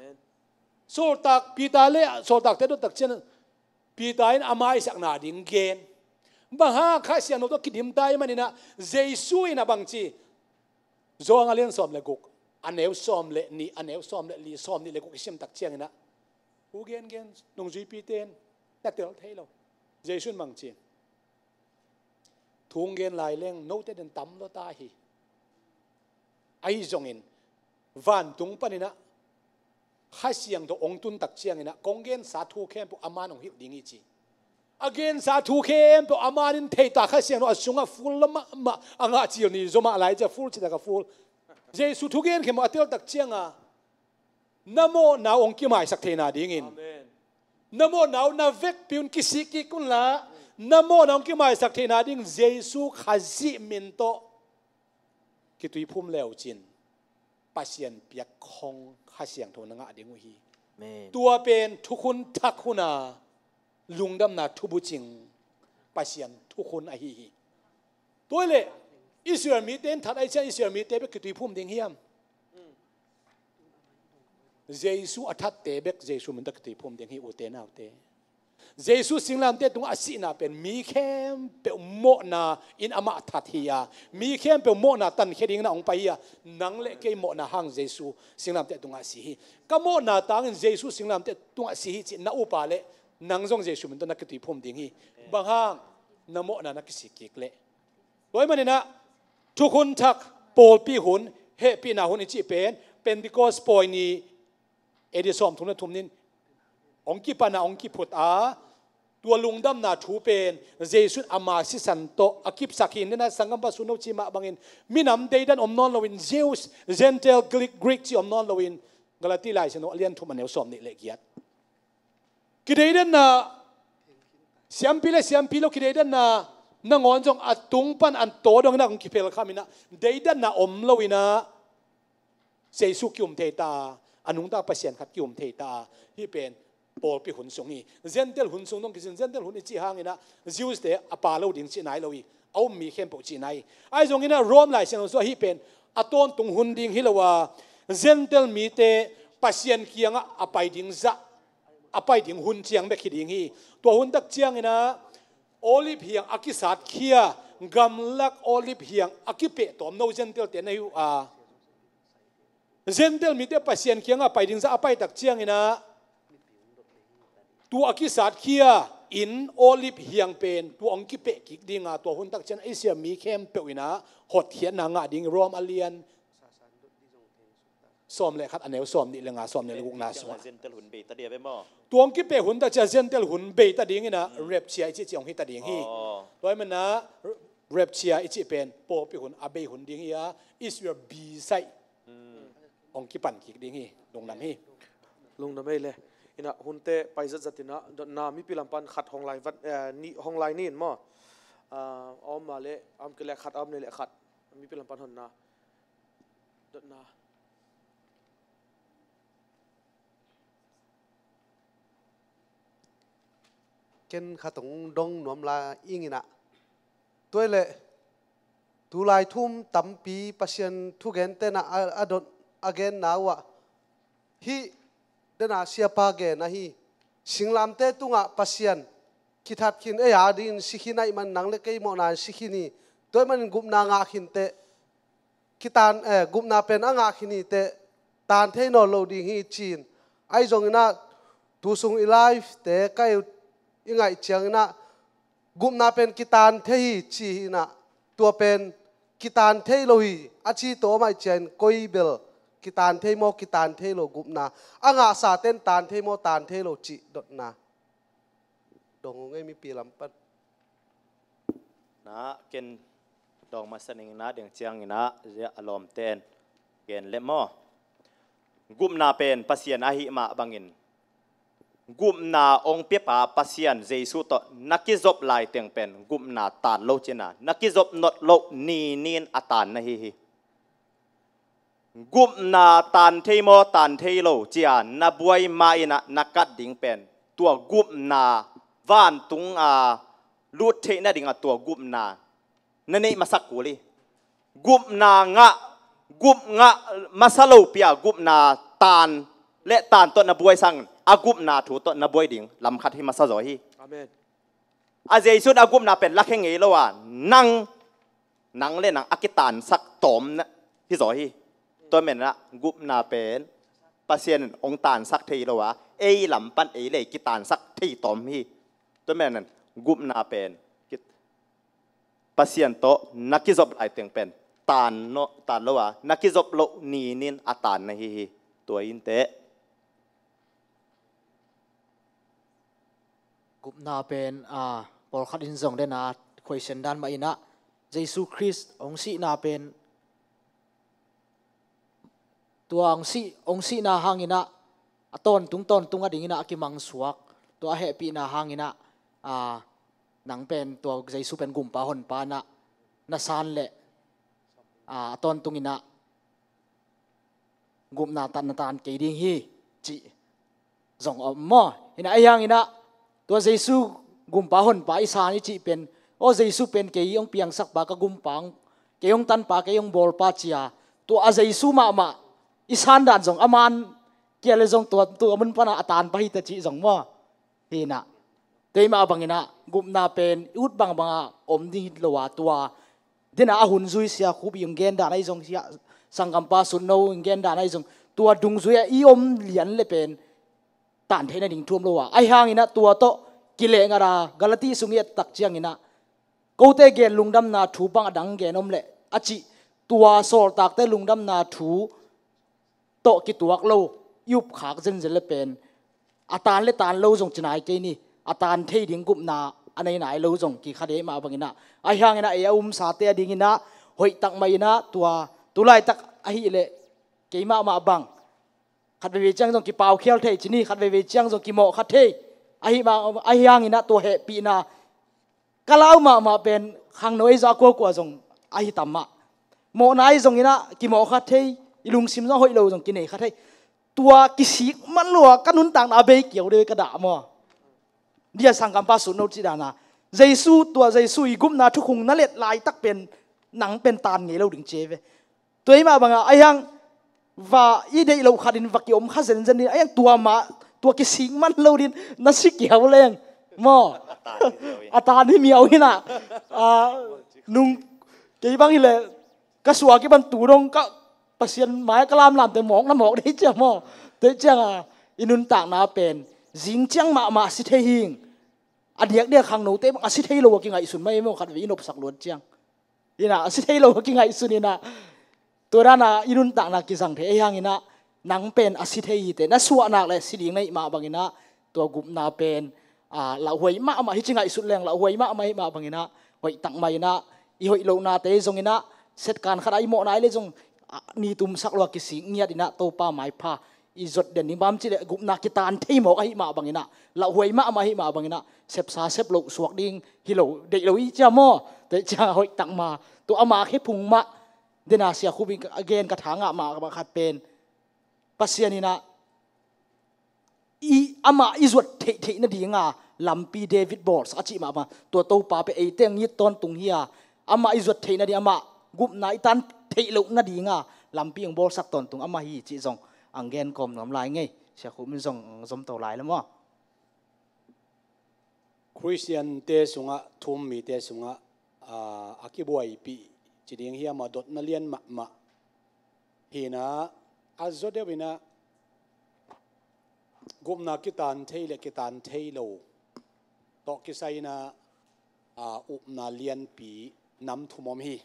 Sawltak Peter le sawltakte dot tak ciang Peter in a maisakna ding gen. Bang hang Kha Siangtho tawh kidim ta ahih maninah Jesu inah bangci Johan a lian sawm le guk a neu sawm le nih, a neu sawm le li, sawm nih le guk i sim tak cianginah u gengen nungzuipite in na tel thei lo. Jesu in bangci thu hong gen lai leng note den tam lua ta hi. Ahi zongin vantung paninah Kha Siangtho hong tun tak cianginah kong gensa thu khempeuh a man hong hilh ding hi ci. A gensa thu khempeuh a man in theita Kha Siangtho a sungah full lua mahmah a ngah cil ni zomah lai cia full citak a full. Jesu thugen khempeuh a tel tak cianga na mawhna uh hong kimaisak theihna dingin na mawhna uh na vekpi un kisik kik unla na mawhna uh hong kimaisak theihna ding Jesu Khazih min tawh kituiphum leucin Pasian piak khong Kha Siangtho na ngah ding uh hi. Tua pen thukhun thak huna lungdamna thubucing Pasian thukhun ahi hi. Tua hileh Israel mite in that ahih ciang Israel mite bek kituiphum ding hiam? Jesu a thatte bek Jesu min tawh kituiphum ding hi ute naute. Jesu singlamteh tungah a sihna pen mi khempeuh mawhna in amah that hi a, mi khempeuh mawhna tankhia dingin a hong pai hi a, nang le kei mawhna hang Jesu singlamteh tungah a si hi. Ka mawhna tangin Jesu singlamteh tungah a si hi cih na upa le nang zong Jesu min tawh na kituiphum ding hi. Bang hang na mawhna na kisik kik leh. Tua ahih maninah thukhun thak pawlpi hun hehpihna hun i cih pen Pentecost pawi ni A D sawmthum le thum nin hong kipan a hong kiphut a, tua lungdamna thu pen Jesu in ama sisan tawh a kipsak hi. Nena sanggampa sun no ci mah bangin minam deidan om nawn loin, Jews, Gentile, Greek, Greek ci om nawn loin, Galati Lai Siangtho a lian thum a neu sawm nih le giat. Kideidanna, siampi le siampi lo kideidanna nangawn zong a tung pan an taw dongin a kong kiphel khamin ah, deidanna om loin ah Jesu ki-um thei ta a, a nungta Pasian khat ki-um thei ta a, hih pen pawlpi hun sung hi. Gentile hun sung dong kisin, Gentile hun i cih hangin ah Jews te a pha lo ding cih nai lo hi. A um mi khempeuh cih nai. Ahi zongin ah Rome Lai Siangtho sungah hih pen a tawntung hun ding hi lo a, Gentile mite Pasian kiangah a pai ding zah, a pai ding hun ciang bek hi ding hi. Tua hun tak ciangin ah Olive hiang a kisatkhia, gamlak Olive hiang a kipeh tawm no Gentile te na hi uh a, Gentile mite Pasian kiangah pai ding zah a pai tak ciangin ah tua a kisatkhia in Olive hiang pen tua hong kipeh kik ding a, tua hun tak ciang Asia mi khempeuh in ah hotkhiatna ngah ding. Rome a lian sawm le khat a neu sawm nih le nga, sawm nih le gukna sungah. Gentile hun bei ta dia ve maw? Tua hong kipeh hun tak ciang Gentile hun bei ta dingin ah rapture i cih ciang hong hi ta ding hi. Aw. Tua ahih manin ah rapture i cih pen pawlpi hun a bei hun ding hi a, Israel bisaih hong kipan kik ding hi. Lungdam hi. Lungdam ei le. Inah hunte pai zatzat inah dotna mipi lam pan khat hong lai vat, eh, nih hong lai nin maw? Ah, a om mah le, a om kei le khat, a om nei le khat. Mipi lam pan honna. Dotna. Ken khat hong dong nuam lai ing inah. Tua hi leh tulai thu-um tampi Pasian thugente inah a, a dot a genna uh ah hih dena siapa gen ahi. Singlamteh tungah Pasian kithat khin ei a dingin si khin ahih man nang le kei mawhna in si khin hi. Tua ahih manin gupna ngah khinteh kitan, eh, gupna pen a ngah khin hi teh taan thei nawn lo ding hi ci-in. Ahi zongin ah tu sung i live te ka i, i ngaih ciangin ah gupna pen kitaan thei hi ci hi inah, tua pen kitaan thei lo hi a ci tawh om ahih ciangin koi bel kitaan thei maw, kitaan thei lo gupna, a ngahsa ten taan thei maw, taan thei lo cih dotna dong ung ei mipi lam pan. Na ken dong masa ning na deng ciangin ah a lawmten gen le maw? Gupna pen Pasian ahih mah bangin gupna hong piapa Pasian Jesu tawh na kizop laiteng pen gupna taan lo cina, na kizop not loh ninin a taan na hi hi. Gupna taan thei maw, taan thei lo cia na buai ma inah na kat ding pen tua gupna vantung a lut theih nading a tua gupna na neih masak kul hi. Gupna ngah, gup ngah masa lopi a gupna taan le taan tawh na buai sangin a gupna thu tawh na buai ding lam khat hi masa zaw hi. Amen. A Jesu in a gupna pen lakhia ngei lo a, nang, nang le nang a kitaansak tawm na hi zaw hi. Tua menah gupna pen Pasian in hong taansak thei lo a, ei lam pan ei le kitaansak thei tawm hi. Tua menah gupna pen kit-, Pasian tawh na kizop laiteng pen taan no, taan lo a, na kizop loh ninin a taan na hi hi. Tua inteh. Gupna pen, a, pawlkhat in zong dena question dan mah inah Jesu Khrist hong sihna pen tua hong sih, hong sihna hanginah a tawntung tawntung a dinginah a kimangsuak, tua a hehpihna hanginah, a, nang pen tua Jesu pen gumpa honpa inah na san leh, a, a tawntunginah gupna tan na taan kei ding hi cih zong a om maw? Inah ahi hanginah tua Jesu gumpa honpa i san i cih pen, aw Jesu pen kei hong piangsakpa, ka gumpa, kei hong tanpa, kei hong bawlpa cia tua a Jesu mahmah i san dan zong a man kia le zong tua, tua mun pana a taan pah hi ta cih zong maw? Hi inah. Tua mah banginah gupna pen i ut bangbanga om ding hi lo a, tua dena a hun zui Sia Khup i hong gen dan ahi zong, Sia, sanggampa Sut No i hong gen dan ahi zong, tua dungzui a i om lian le pen taan theih nading thu om lo a. Ahi hanginah tua tawh kileh ngat a, Galati sung i et tak cianginah kote gen lungdamna thu bang a dang gen om leh a cih tua sawltakte lungdamna thu tawh kituak lo i upkhak zenzen le pen a tan le tan lo zong ci nai kei ni. A tan thei ding gupna a nei nai lo zong kikha dei mah banginah, ahi hanginah ei a umsate a dinginah hoih tak mah inah tua tulaitak ahileh kei mahmah bang khat veivei ciang zong kipaukhial thei ci ni, khat veivei ciang zong kimawhkha thei. Ahi mah, ahi hanginah tua hehpihna ka lau mahmah pen khangno ei zah kuakua zong ahi tam mah. Mawhna ei zonginah kimawhkha thei, i lungsim zong a hoih lo zong kinei kha thei. Tua kisik man lua ka nuntakna a bei kiau dei ka dah maw? Dia sanggampa sut no ci dana Jesu, tua Jesu i gupna thukhung na let laitak pen nang pen tan ngei lo ding ci ve. Tua i mah banga ahi hang va i deih loh khatin va kiom kha zenzen din ahi hang tua mah tua kisik man lo din na si kiau leng maw? A tan hi miau hinah, ah, nung kei bang hileh ka suak i ban tu dong ka Pasian mai ka lamlamte mawk na mawk dei ciang maw? Tei cianga i nuntakna pen zing ciang mahmah a si thei hing. A diakdiak khangnote bang a si thei lo a kingaihsun mai maw? Khat vei i nopsak luat ciang inah a si thei lo a kingaihsun inah tua dana i nuntakna kizang thei ahi hanginah nang pen a si thei hite na suahnak le si ding na hih mah banginah tua gupna pen, ah, lauhuai mahmah hi ci ngaihsut leng lauhuai mahmah hih mah banginah hoih tak mah inah i hoih lohnate zonginah setkan khat a i mawhna i le zong, ah, ni tumsak lua kisik ngiat inah Topa maipha i zot den ding bang ci le gupna kitan thei mawk ahi mah banginah lauhuai mahmah ahi mah banginah sepsa sep loh suak ding hi lo deih lo i cia maw? Tei cianga hoih tak mah tua ama khephung mah dena sia khubing a gen ka thangah mah khat pen Pasian inah i amah i zuat theihtheih nadinga lampi David bawlsak a cih mahmah tua Topa pe eite ngit tawntung hi a amah i zuat theih nading amah gupna i tan theih loh nadinga lampi ang bawlsak tawntung amah hi cih zong ang gen kawm nuam lai ngei. Sia khum in zong ang zom to lai le maw? Khristiante sungah, thu-um mite sungah, aa, a kibuaipih ci ding hiam a dotna lian mahmah hinah a zaw deuh inah gupna kitan thei le kitan thei lo tawh kisai inah, aa, upna lianpi nam thum om hi.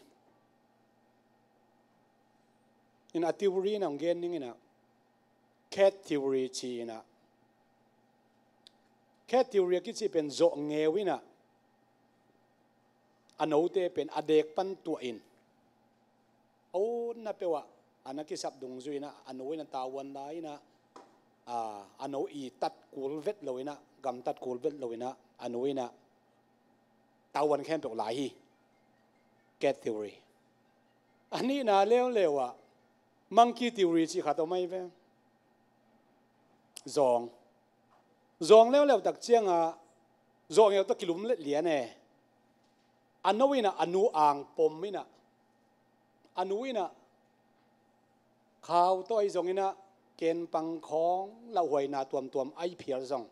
In a theory in ang gen ning inah cat theory ci inah, cat theory a kici pen zawh ngeu inah a note pen a dek pan tuah in a utna peuhah a na kisap dungzui inah a no inah tavuan lai inah, a, a no i tat kul vet lo inah gamtat kul vet lo inah a no inah tavuan khempeuh lai hi. Cat theory. A nihna leuleu ah monkey theory cih khat om ahi ve. Zawng zawng leuleu tak cianga zawh ngeu tawh kilum let lian e. A no inah a nu ang pom inah a nu inah khau tawh ahi zonginah kenpang khawng lauhuaina tuamtuam ahi phial zong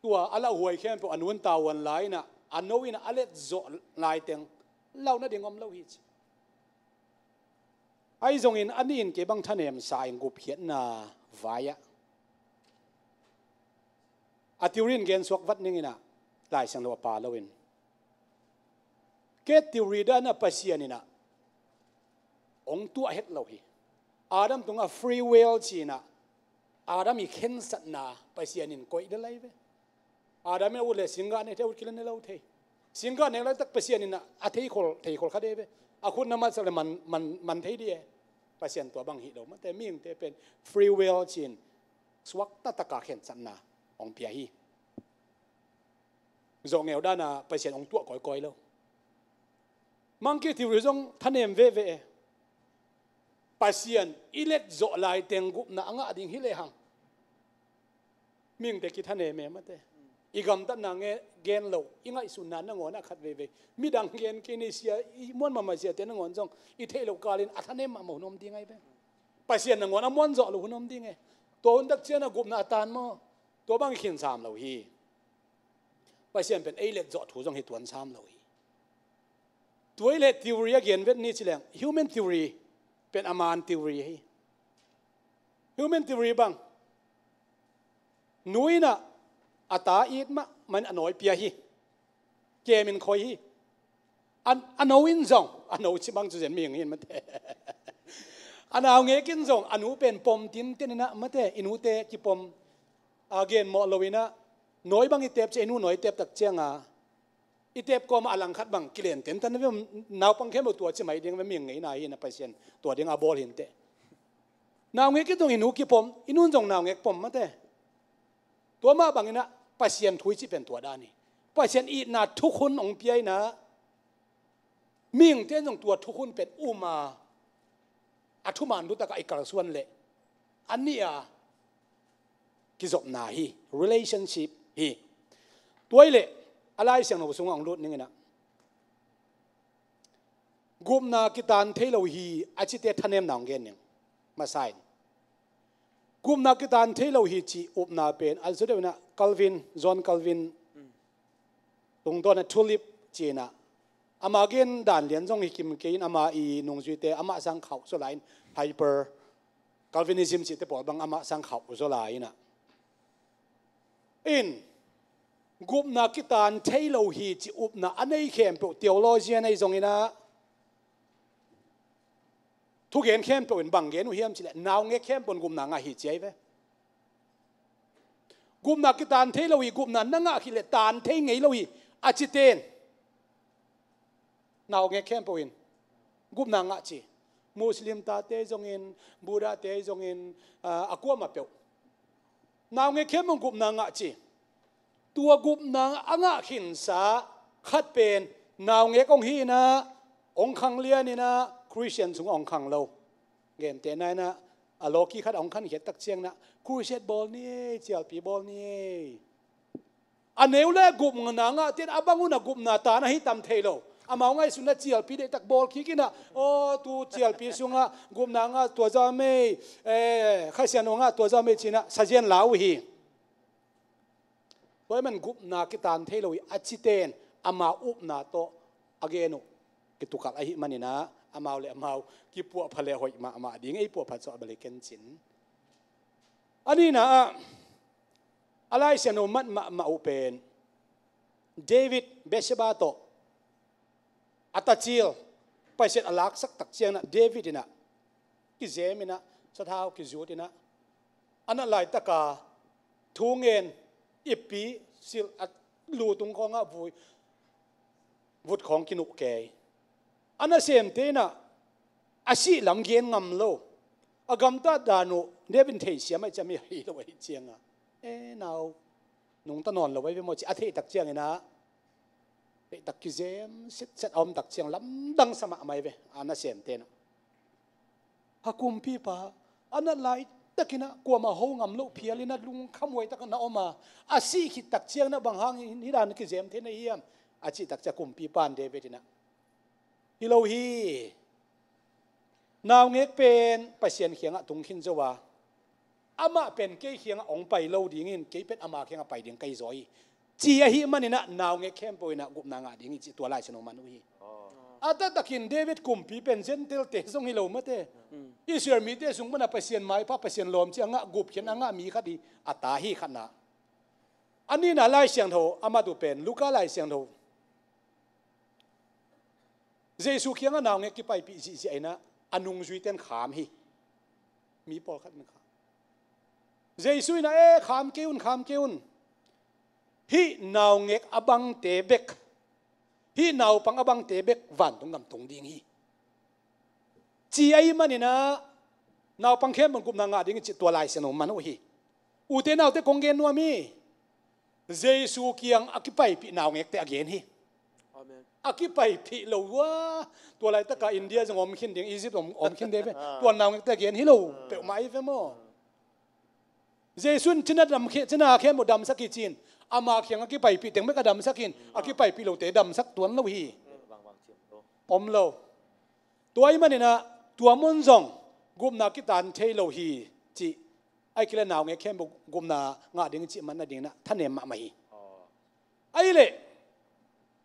tua a lauhuai khempeuh a nu in tavuan lai inah a no inah a let zawh laiteng lauh nading om lo hi ci. Ahi zongin a nih in kei bang thanemsa in gupkhiatna vai-ah a theory in gensuak vat ning inah Laisiangtho a pha loin cat theory dan a Pasian inah hong tuah het lo hi. Adam tungah free will ci inah Adam i khensatna Pasian in koih de lai ve. Adam in a ut le singgah ne thei, a ut kile ne lo thei. Singgah nek laitak Pasian inah a theikhol theikhol kha dei ve. A khut na matsak le man, man, man thei dih e. Pasian tua bang hi lo mate, mihingte pen free will ci-in suak tataka khensatna hong pia hi. Zawh ngeu dana Pasian hong tuah kawikawi lo. Monkey theory zong thanem veve e. Pasian i let zawh laiteng gupna a ngah ding hi lehang mihingte kithanem e mate. I gamtatna nge gen lo, i ngaihsunna nangawn a khat veivei midang gen kei nei sia, i muan mahmah siate nangawn zong i theih loh kalin a thanem mahmah hun om ding ahi ve. Pasian nangawn a muan zawh lo hun om ding e. Tua hun tak ciana gupna a tan maw? Tua bang i khinsam lo hi. Pasian pen ei let zawh thu zong hi tuan sam lo hi. Tua i let theory a gen vet ni ci leng human theory pen a man theory hi. Human theory bang nu inah a ta it mahmah in a nawi pia hi. Kemin khoi hi. A, a no in zong, a no ci bang cu zen mihing hi in mate. A naungek in zong a nu pen pom tinten in ah mate, i nute kipom, a, gen mawh lo in ah, nawi bang i tep ciang, i nu nawi tep tak ciang a, i tep kawm ah a langkhat bang kilen tentan ve, naupang khempeuh tua ci mai ding ve, mihing ngeina hi in ah Pasian tua ding a bawl hi inteh. Naungek in zong i nu kipom, i nu in zong naungek pom mate. Tua mah bang in ah Pasian thu i cih pen tua dan hi. Pasian itna thukhun hong pia in ah, mihingte in zong tua thukhun pen um a, a thuman lu tak ah i kalsuan leh a nih a kizopna hi, relationship hi. Tua hi leh a Lai Siangtho sungah hong lut ning in ah, gupna kitan thei lo hi a cite thanemna hong gen ning. Masa in, gupna kitan thei lo hi cih upna pen a zudeuh in ah Calvin, John Calvin tungtawn ah Tulip ci in ah, ama gen dan lian zong hi kim kei in, ama i nungzuite amah sang khauh zaw lai in, Hyper Calvinism cihte pawl bang amah sang khauh zaw lai in ah, in, gupna kitan thei lo hi cih upna a nei khempeuh, theologian ahi zong in ah, thugen khempeuh in bang gen uh hiam cih leh, naungek khempeuh in gupna ngah hi ci ahi ve. Gupna kitan thei lo hi, gupna na ngah khit leh tan thei ngei lo hi a cite in, naungek khempeuh in gupna ngah ci. Muslim tate zong in, Buddha te zong in, a, a kuamah peuh, naungek khempeuh in gupna ngah ci. Tua gupna a ngah khinsa khat pen naungek hong hi in ah, hong khang lian in ah, Christian sungah hong khang lo. Gentehna in ah, a lawki khat ah hong khankhiat tak ciang in ah, crusade bawl ni ei, cialpi bawl ni ei. A neu le gupna ngahte in a bang un ah gupna tan ahi tam thei lo. Amau ngaihsutna cialpi deihtak bawl kik in ah, aw, tu cialpi sungah gupna ngah tua zah mei, eh, Kha Siangtho ngah tua zah mei ci in ah sazian la uh hi. Tua ahih man gupna kitan thei lo hi a cite in ama upna tawh a gen uh kitukalh ahih manin ah, amau le amau kipuahpha le hoih mahmah ding, ei puahphat zawh a bel hi ken cin. A nihna ah, a Lai Siangtho mat mahmah uh pen David Bathsheba tawh a tacil Pasian a laksak tak ciang in ah, David in ah kizem in ah, sathau kizut in ah, a nat laitak a thu ngen, ippi silh a lu tung khawng ah vui, vut khawng kinuh kei. A nasemte in ah a sih lam gen ngam lo. A gamtat dan uh David in theisiam ahih ciang, mi ahi lo ahih ciang a, e nau, nungta nawn lo ahi ve maw ci a theih tak ciang in ah, theih tak kizem sitset a om tak ciang lamdang sa mahmah hi ve a nasemte in ah. A kumpipa, a nat laitak in ah kuamah ho ngam loh phial in ah lungkhamhuai tak na om a, a sih khit tak ciang in ah bang hangin hih dan kizem thei na hiam a cih tak ciang kumpipa in David in ah, hi lo hi. Naungek pen Pasian kiangah tung khin zo a, amah pen kei kiangah hong pai lo ding in, kei pen ama kiangah pai ding ka hi zaw hi, ci ahih manin ah naungek khempeuh in ah gupna ngah ding hi cih tua Lai Siangtho man uh hi. A taktakin David kumpi pen Gentile-te zong hi lo mate. Israel mite sung pan a Pasian maipha, Pasian lawm ci a ngah, gupkhiatna a ngah mi khat hi, a ta hi khatna. A nihna Lai Siangtho a mat uh pen Luka Lai Siangtho, Jesu kiangah naungek kipaipih zihziah in ah a nungzuite in kham hi. Mi pawlkhat in kham. Jesu in ah, e, kham kei un, kham kei un. Hih naungek a bangte bek, hih naupang a bangte bek vantung gam tung ding hi, ci ahih manin ah naupang khempeuh in gupna ngah ding hi cih tua Lai Siangtho man uh hi. Ute naute, kong gen nuam hi. Jesu kiang a kipaipih naungekte a gen hi. Amen. A kipaipih lo uh a, tua laitak a India zong om khin ding, Egypt om, om khin ding ve. Tua naungekte a gen hi lo peuhmah hi ve maw. Jesu in cina dam khe, cina khempeuh damsak hi ci-in, ama kiang a kipaipih teng bek a damsak hi-in, a kipaipih lote damsak tuan lo hi. Om lo. Tua ahih manin ah tua mun zong gupna kitan thei lo hi cih, ahih kei leh naungek khempeuh gupna ngah ding cih man nading in ah thanem mahmah hi. Ahih leh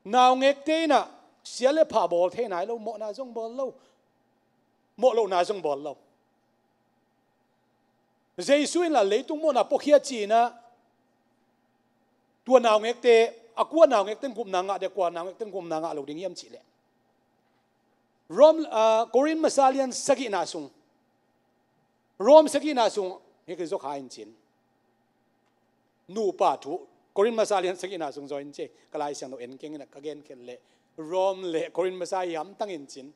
naungekte in ah sia le pha bawl thei nai lo, mawhna zong bawl lo, mawh lohna zong bawl lo. Jesu in la leitung mawhna puakhia ci-in ah, tua naungekte, a kua naungekte in gupna ngah dia, kua naungekte in gupna ngah lo ding hiam cih leh, Rom, ah, Korin masa lian sagihna sung, Rom sagihna sung hi kizok ha in cin. Nupa thu, Korin masa lian sagihna sung zaw in ci, ka Lai Siangtho en keng in a ka gen khen leh Rom le Korin masa hi hamtang in cin.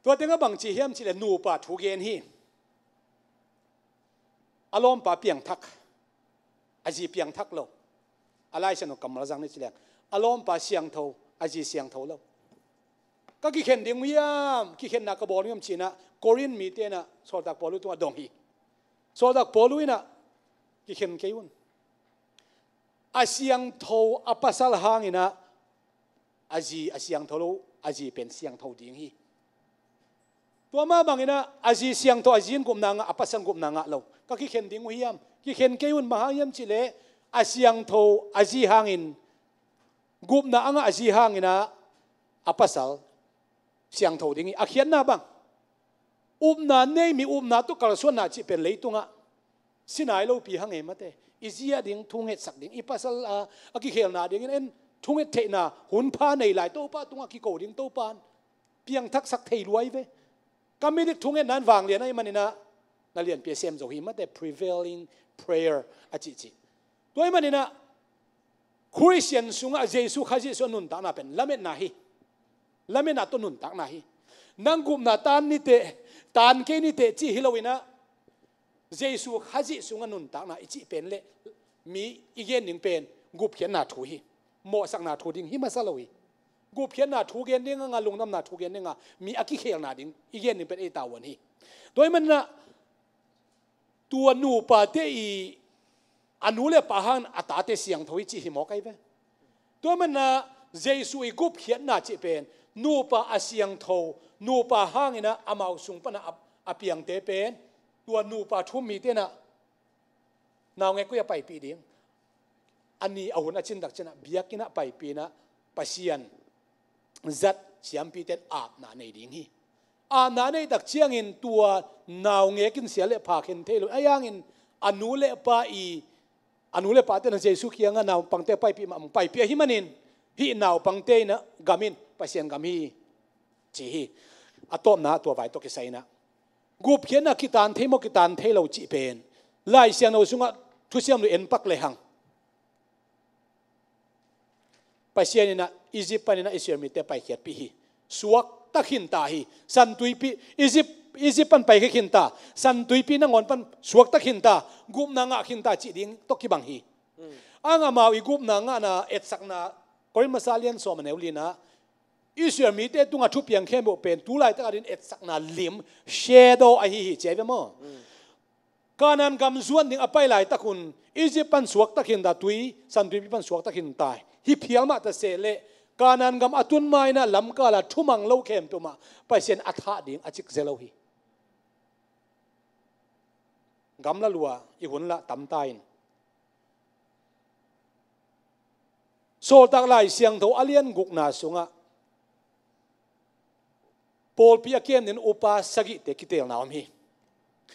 Tua tengah bang ci hiam cih leh nupa thu gen hi. A lawmpa piangthak, a zi piangthak lo. A Lai Siangtho kammal zang ni ci leng, a lawmpa siangtho, a zi siangtho lo. Ka kikhen ding uh hiam, kikhenna ka bawl uh hiam ci-in ah Korin mite in ah sawltak Paul uh tungah dong hi. Sawltak Paul uh in ah kikhen kei un. A siangtho a pasal hangin ah a zi a siangtho lo, a zi pen siangtho ding hi. Tua mah bangin ah a zi siangtho, a zi in gupna ngah, a pasal gupna ngah lo. Ka kikhen ding uh hiam, kikhen kei un. Bang hang hiam cih leh a siangtho a zi hangin, gupna a ngah a zi hangin ah a pasal siangtho ding hi. A khiatna bang, upna nei mi, upna tawh kalsuanna cih pen leitungah si nai lopi hang e mate. I zi a ding thungetsak ding, i pasal a, a kikhelna dingin en thunget theihna hun pha nei lai Topa tungah kiko ding Topa in piangthaksak thei lua hi ve. Ka midik thungetna in vanglian ahih manin ah na lianpi a sem zo hi mate, prevailing prayer a cihcih. Tua ahih manin ah Khristian sungah Jesu Khazih sungah nuntakna pen lametna hi. Lametna tawh nuntakna hi. Nang gupna tan niteh, tan kei niteh cih hi loin ah Jesu Khazih sungah nuntakna i cih pen leh mi i gen ding pen gupkhiatna thu hi. Mawhsakna thu ding hi masa lo hi. Gupkhiatna thu gen ding a ngah, lungdamna thu gen ding a ngah, mi a kikhelna ding i gen ding pen ei tavuan hi. Tua ahih manin ah tua nupate i a nu le pa hangin a tate siangtho hi cih hi mawk ahi ve. Tua ahih manin ah Jesu i gupkhiatna cih pen nupa a siangtho, nupa hangin ah amau sung pan a, a piangte pen tua nupa thu-um mite in ah naungek koi-ah paipih ding, a ni a hun a cin tak ciangin ah biakinn ah paipih in ah Pasian zat siampite in apna nei ding hi. Apna nei tak ciangin tua naungek in sia le pha khen thei lo. Ahi hangin a nu le pa i, a nu le pate in ah Jesu kiangah naupangte paipih mah, paipih ahih manin hih naupangte in ah gam in Pasian gam hi ci hi. A tawpna tua vai tawh kisai in ah gupkhiatna kitan thei maw, kitan thei lo cih pen Lai Siangtho sungah thusiam lo en pak lehang Pasian in ah Egypt panin ah Israel mite paikhiatpih hi. Suakta khinta hi. Santuipi, Egypt, Egypt pan paikhia khinta, Santuipi nangawn pan suakta khinta, gupna ngah khinta cih ding tawh kibang hi. Ang amau i gupna ngahna etsakna, Korin masa lian sawm a neu li-na, Israel mite tungah thupiang khempeuh pen tu laitak a ding etsakna lim, shadow ahi hi, ci ahi ve maw? Kanaan gam zuan ding a pai laitak hun Egypt pan suakta khinta, tui, Santuipi pan suakta khinta hi phial mah ta se leh Kanaan gam a tun ma-in ah lamkal a thumang lo khempeuh mah Pasian a thah ding a cik ze lo hi. Gamla lua, i hun lah tamta in. Sawltak Lai Siangtho a lian gukna sungah pawlpi a kem ding upa sagihte kitelna om hi.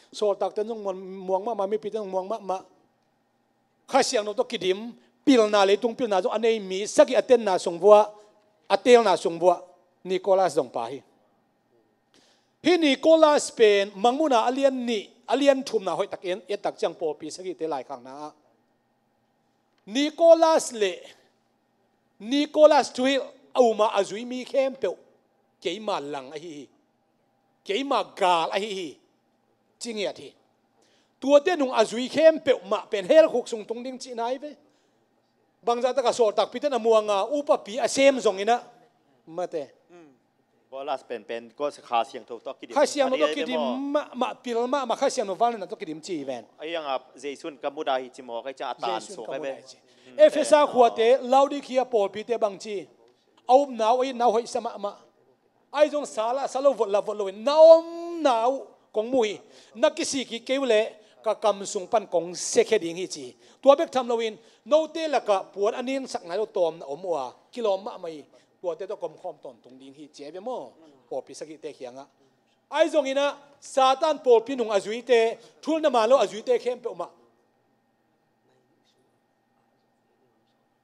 Sawltakte zong muang, muang mahmah, mipite zong muang mahmah. Kha Siangtho tawh kidim, pilna, leitung pilna zong a nei mi sagih a tenna sung vuah, a telna sung vuah Nicholas zong pha hi. Hih Nicholas pen Mangmuhna a lian nih, a lian thumna hoihtak en, et tak ciang pawlpi sagihte laikhakna ah Nicholas le Nicholas thuhilh a um a, a zui mi khempeuh keima lang ahi hi. Keima gal ahi hi, ci ngiat hi. Tuate nung a zui khempeuh mah pen hell khuk sung tung ding cihna hi ve. Bangzah tak a sawltakpite in a muang a, upapi a sem zongin ah, mate. Nicholas pen, pen, Nicholas Kha Siangtho tawh kidim. Kha Siangtho tawh kidim mahmah, pil mahmah, Kha Siangtho vangliatna tawh kidim ci hi ven. Ahi hang a Jesu in ka mudah hi ci mawk ahi ciang a tan suak ahi ve. Jesu in ka mudah hi ci. Efesa khuate, Laodikea pawlpite bang ci? A upna uh, a itna uh hoihsa mahmah. Ahi zong sa lah sa lo, vot lah vot lo in, na omna uh kong mu hi. Na kisik kik kei uh leh ka kam sung pan kong siakhia ding hi ci hi. Tua bek tham loin note lakah puan a ninsak nai lo tawmna om uh a, kilawm mahmah hi. Tuate tawh ka omkhawm tawntung ding hi, ci ahi ve maw? Pawlpi sagihte kiangah. Ahi zongin ah Satan pawlpi nung a zuite, thulna man lo a zuite khempeuh mah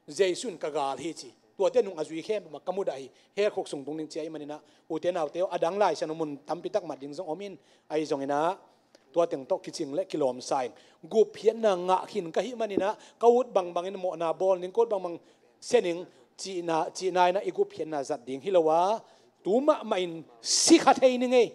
Jesu in ka gal hi ci. Tuate nung a zui khempeuh mah ka mudah hi. Hell khuk sung tung ding ci ahih manin ah, ute naute aw, a dang Lai Siangtho mun tampi tak mat ding zong om in, ahi zongin ah tua teng tawh kicing le kilawm sa in. Gupkhiatna ngah khin ka hih manin ah, ka ut bangbangin mawhna bawl ning, ka ut bangbang sia ning, cihna, cihna in ah i gupkhiatna zat ding hi lo a, tu mahmah in si kha thei ning ei.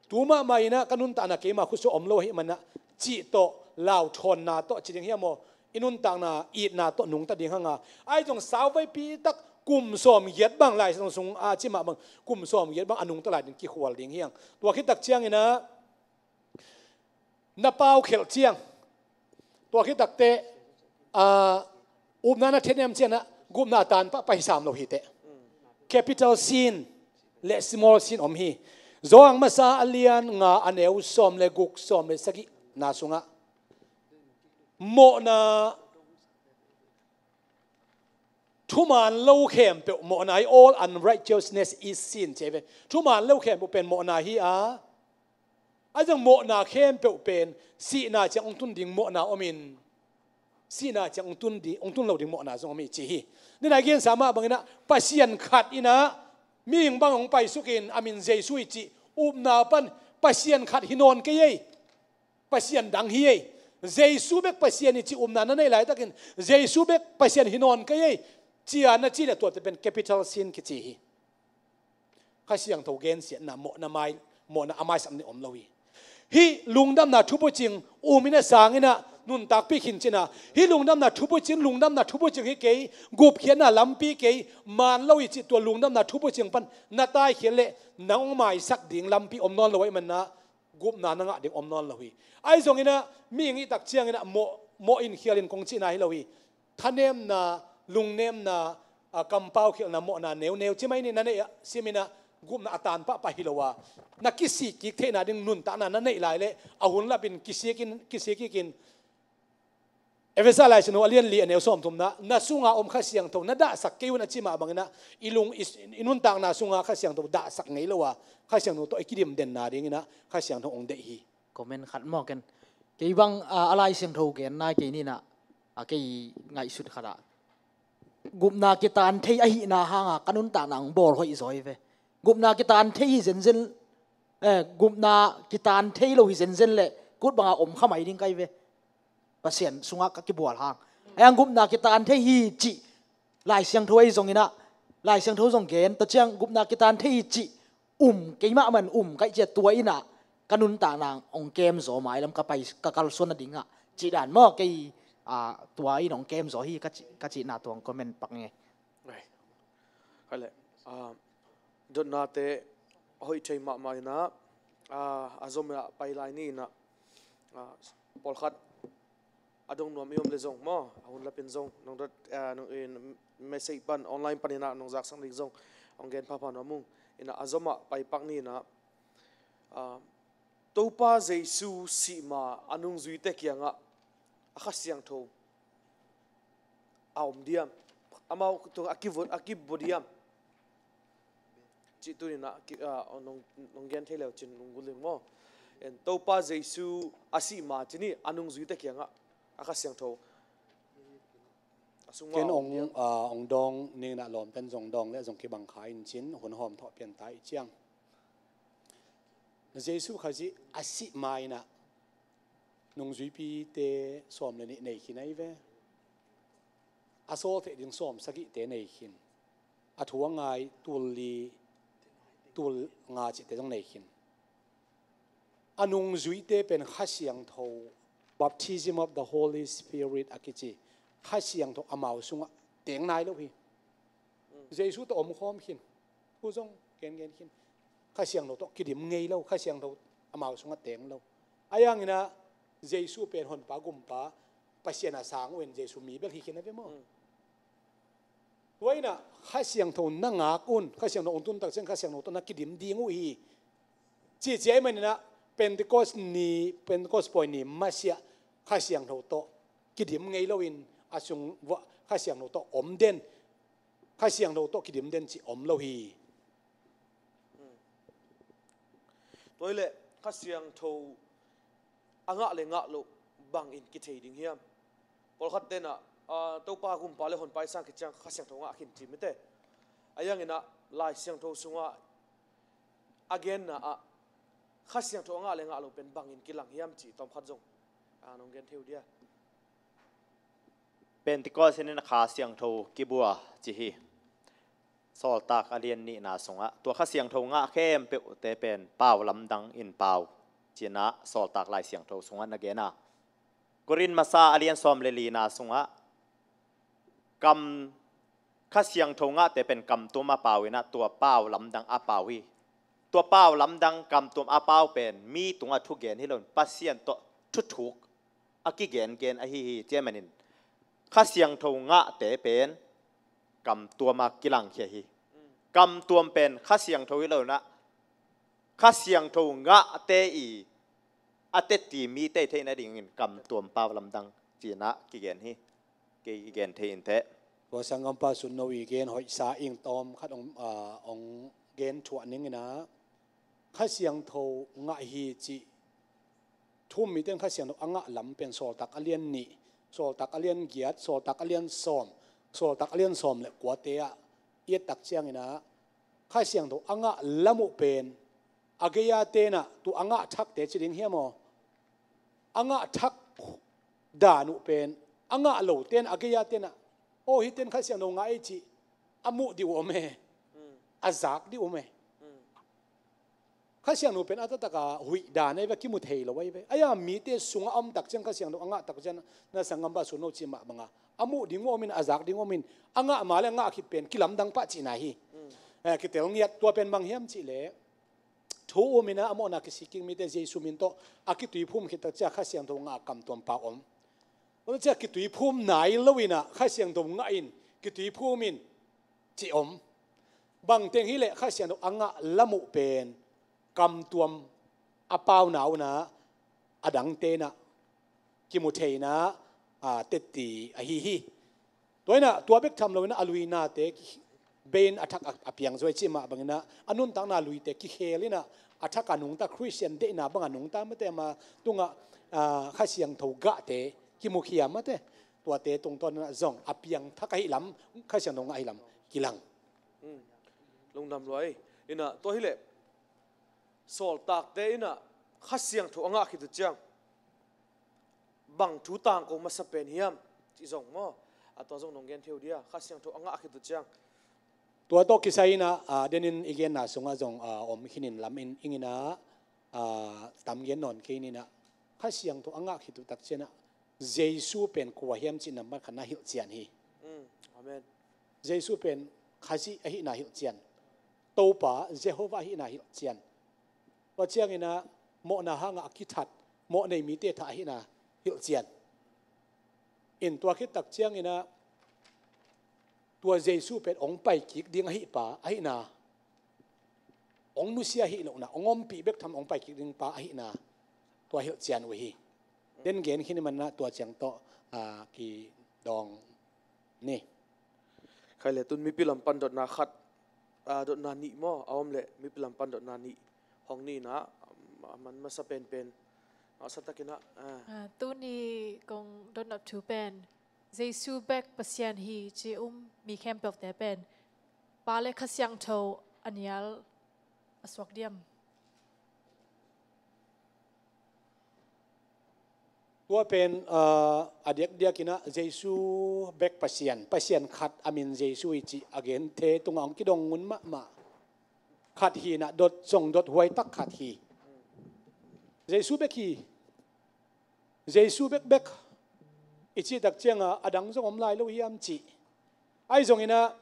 Tu mahmah in ah ka nuntakna keima khutsuah om lo ahih manin ah, cih tawh, lauthawnna tawh ci ding hiam aw, i nuntakna itna tawh nungta ding hang a, ahi zong sauveipi tak kum sawmgiat bang, Lai Siangtho sung a ci mah bang, kum sawmgiat bang a nungta lai ding kikhual ding hi hang. Tua khit tak ciangin ah na pau khelh ciang, tua khit tak teh, ah, upna na thetnem ciang ah gupna a tan pah pah hi sam lo hi teh. Capital sin le small sin om hi. Johan masa a lian nga, a neu sawm le guk, sawm le sagihna sungah, mawhna, thuman lo khempeuh mawhna hi, all unrighteousness is sin ci hi ve. Thuman lo khempeuh pen mawhna hi a, a zang mawhna khempeuh pen sihna ciang hong tun ding mawhna om in, sihna ciang hong tun ding, hong tun lo ding mawhna zong om hi ci hi. Nidang a i gensa mah bangin ah, Pasian khat in ah mihing bang hong paisuk in, a min Jesu hi cih upna pan, Pasian khat hi nawn kei ei, Pasian dang hi ei, Jesu bek Pasian hi cih upna na neih laitakin, Jesu bek Pasian hi nawn kei ei, cia na cih leh tuate pen capital sin kici hi. Kha Siangtho gensiatna, mawhna mai, mawhna a maisak ning om lo hi. Hih lungdamna thupucing um in ah, sang in ah, nuntakpih khin cin ah, hih lungdamna thupucing, lungdamna thupucing hi kei, gupkhiatna lampi kei, man lo hi cih tua lungdamna thupucing pan na taikhia leh nang hong maisak ding lampi om nawn lo ahih manin ah, gupna na ngah ding om nawn lo hi. Ahi zongin ah, mihing i tak ciangin ah mawh, mawh in khial in kong cihna hi lo hi. Thanemna, lungnemna, a, kampau khialhna, mawhna neuneu ci mai ni, na neih a, sim in ah gupna a tan pahpah hi lo a, na kisik kik theihna ding nuntakna na neih lai leh, a hun lapin kisik in, kisik kik in. Efesa Lai Siangtho a lian li, a neu sawmthumna, na sunga om Kha Siangtho na dahsak kei un a ci mah bangin ah, i lung, i, i nuntakna sunga Kha Siangtho dahsak ngei lo a, Kha Siangtho tawh i kidim denna dingin ah Kha Siangtho hong deih hi. Comment khat maw ken. Kei bang, a, a Lai Siangtho genna kei ni in ah, a, kei ngaihsut khat ah, gupna kitan thei ahihna hanga ka nuntakna hong bawl hoih zaw hi ve. Gupna kitan thei hi zenzen, eh, gupna kitan thei lo hi zenzen leh ka ut banga om kha mai ding ka hi ve. Pasian sungah ka kibual hang. Ahi hang gupna kitan thei hi cih Lai Siangtho ahi zongin ah, Lai Siangtho zong gen, tua ciang gupna kitan thei hi cih um, keimah man um ka hih ciang tua in ah ka nuntakna hong kem zaw, mailam ka pai, ka kalsuan nadingah cih dan maw, kei, a, tua in hong kem zaw hi ka ci, ka cihna tua hong comment pak ing ei. Right. Hai leh, a, dotnate hoih thei mahmah in ah, a, a zom ah pai lai ni in ah, a, pawlkhat a dong nuam i om leh zong maw, a hun lapin zong nong dot, a, nong, in, message pan, online panin ah nong zaksak ding zong hong gen phapha nuam ung. In ah a zom ah pai pak ni in ah, a, Topa Jesu sih ma a nungzuite kiangah a Kha Siangtho a om diam? Amau tung a kivut, a kibua diam? Cih tuni in ah ki, a, nong, nong gen thei leu cin lunggulh ing maw. En, Topa Jesu a sih ma ci ni, a nungzuite kiangah a Kha Siangtho a sung ma a om diam? Ken hong, a, hong dawng ning in ah, lawmte'n zong dawng leh zong kibang kha in cin, hun hawm thawh pian ta ih ciang. Jesu Khazih a sih ma in ah nungzuipite sawm le nih nei khin ahi ve. A sawl theih ding sawm sagihte nei khin. A thu a ngai tul li, tul nga cihte zong nei khin. A nungzuite pen Kha Siangtho, baptism of the Holy Spirit a kici, Kha Siangtho amau sungah teng nai lo hi. Jesu tawh om khawm khin. Thu zong gen gen khin. Kha Siangtho tawh kidim ngei lo, Kha Siangtho amau sungah teng lo. Ahi hangin ah Jesu pen Honpa Gumpa, Pasian a sang uh in Jesu mi bel hi khin a ve maw. Mm. Tua in ah Kha Siangtho na ngak un, Kha Siangtho hong tun tak ciang Kha Siangtho tawh na kidim ding uh hi. Cihcia ahih manin ah Pentecost ni, Pentecost pawi ni masiah Kha Siangtho tawh kidim ngei loin a sung uah Kha Siangtho tawh om den, Kha Siangtho tawh kidim den cih om lo hi. Tua hileh Kha Siangtho a ngah le ngah loh bangin kithei ding hiam? Pawlkhat ten ah Topa gumpa le honpa i sang khit ciang Kha Siangtho ngah khin ci mite. A ianginah Lai Siangtho sungah a genna ah Kha Siangtho a ngah le ngah lo pen bangin kilang hiam cih tawmkhat zong nong gen thei uh dia? Pentecost in Kha Siangtho kibua ci hi. Sawltak a lian nihna sungah tua Kha Siangtho ngah khempeuhte pen pau lamdang in pau cinah Sawltak Lai Siangtho sungah na gena. Korin masa a lian sawm le lina sungah kam Kha Siangtho ngahte pen kamtuam a pau inah tua pau lamdang a pau hi. Tua pau lamdang kamtuam a pau pen mi tungah thugen hi loin Pasian tawh thuthuk a kigengen ahi hi. Cia manin Kha Siangtho ngahte pen kamtuam a kilangkhia hi. Kamtuam pen Kha Siangtho hi lo inah Kha Siangtho ngahte i a tetti mite theih nadingin kamtuam pau lamdang cinah kigen hi. Kei i gen thei in teh. Tua sanggampa Sunno i gen hoihsa ing tawm khat ong, aa, ong gen thuah ninginah Kha Siangtho ngah hi cih thu um mite in Kha Siangtho a ngah lam pen Sawltak a lian nih, Sawltak a lian giat, Sawltak a lian sawm, Sawltak a lian sawm le kuate ah i et tak cianginah Kha Siangtho a ngah lam uh pen a gei-a tenah tua a ngah thakte ci ding hiam aw? A ngah thak dan uh pen a ngah lo ten a gei-a tenah aw hiten Kha Siangtho ngah ei cih a muh dih uh om e. A zak dih uh om e. Kha Siangtho pen a taktak a huih dan ei ve, kimu thei lo ei ve. Aia mite sungah a om tak ciang Kha Siangtho a ngah tak ciang na sanggampa Sunno cih mah banga a muh ding uh om in a zak ding uh om in a ngah ma le a ngah khit pen kilamdang pah cihna hi. Eh, kitel ngiat tua pen bang hiam cihleh thu um inah a mawhna kisik kik mite Jesu min tawh a kituiphum khit tak ciang Kha Siangtho ngah a kamtuam pau om. Tua ciang kituiphum nai lo inah Kha Siangtho ngah in kituiphum in cih om. Bangteng hileh Kha Siangtho a ngah lam uh pen kamtuam a pauna unah a dangte inah kimu theina, aa, tetti ahi hi. Tua inah tua bek tham lo inah a luinate bein a thak a, a piang zuai cih mah banginah a nuntakna luite kikhel inah a thak a nungta Khristian deihna bang a nungta mate ama tungah, aa, Kha Siangtho gahte kimukhia mate. Tuate tungtawn inah zong a piangthak ahi lam, Kha Siangtho ngah ahi lam kilang. Lungdam luai. Inah tua hileh Sawltakte inah Kha Siangtho a ngah khit uh ciang bang thu tangko masa pen hiam cih zong maw? A tua zong nong gen thei uh dia, Kha Siangtho a ngah khit uh ciang. Tua tawh kisai inah, aa, denin i genna sungah zong, aa, om khinin lam in inginah, aa, tam gen nawn kei ninah Kha Siangtho a ngah khit uh tak cianah Jesu pen kua hiam cih nambat khatna hilhcian hi. Amen. Jesu pen Khazih ahihna hilhcian, Topa Jehovah ahihna hilhcian. Tua cianginah mawhna hangah a kithat, mawh nei mite thah ahihna hilhcian. In tua khit tak cianginah tua Jesu pen ong paikik ding ahihpa ahihna, ong nusia ahih lohna, ong ompih bek tham ong paikik ding pa ahihna tua hilhcian uh hi. Den gen khin i manah tua ciang tawh, aa, kidawng ni. Khai le tun mipi lam pan dotna khat, aa, dotna nih maw a om leh mipi lam pan dotna nih hong ninah a man masa penpen ngahsa takinah, aa. Aa, tuni kong dotnop thu pen Jesu bek Pasian hi ci um mi khempeuhte pen Pa le Kha Siangtho a nial a suak diam? Tua pen, aa, a diakdiakinah Jesu bek Pasian, Pasian khat a min Jesu hi cih a gente tungah hong kidong ngun mahmah. Khat hinah dot zong dot huai tak khat hi. Jesu bek hi. Jesu bekbek i cih tak cianga a dang zong om lai lo hiam cih. Ahi zonginah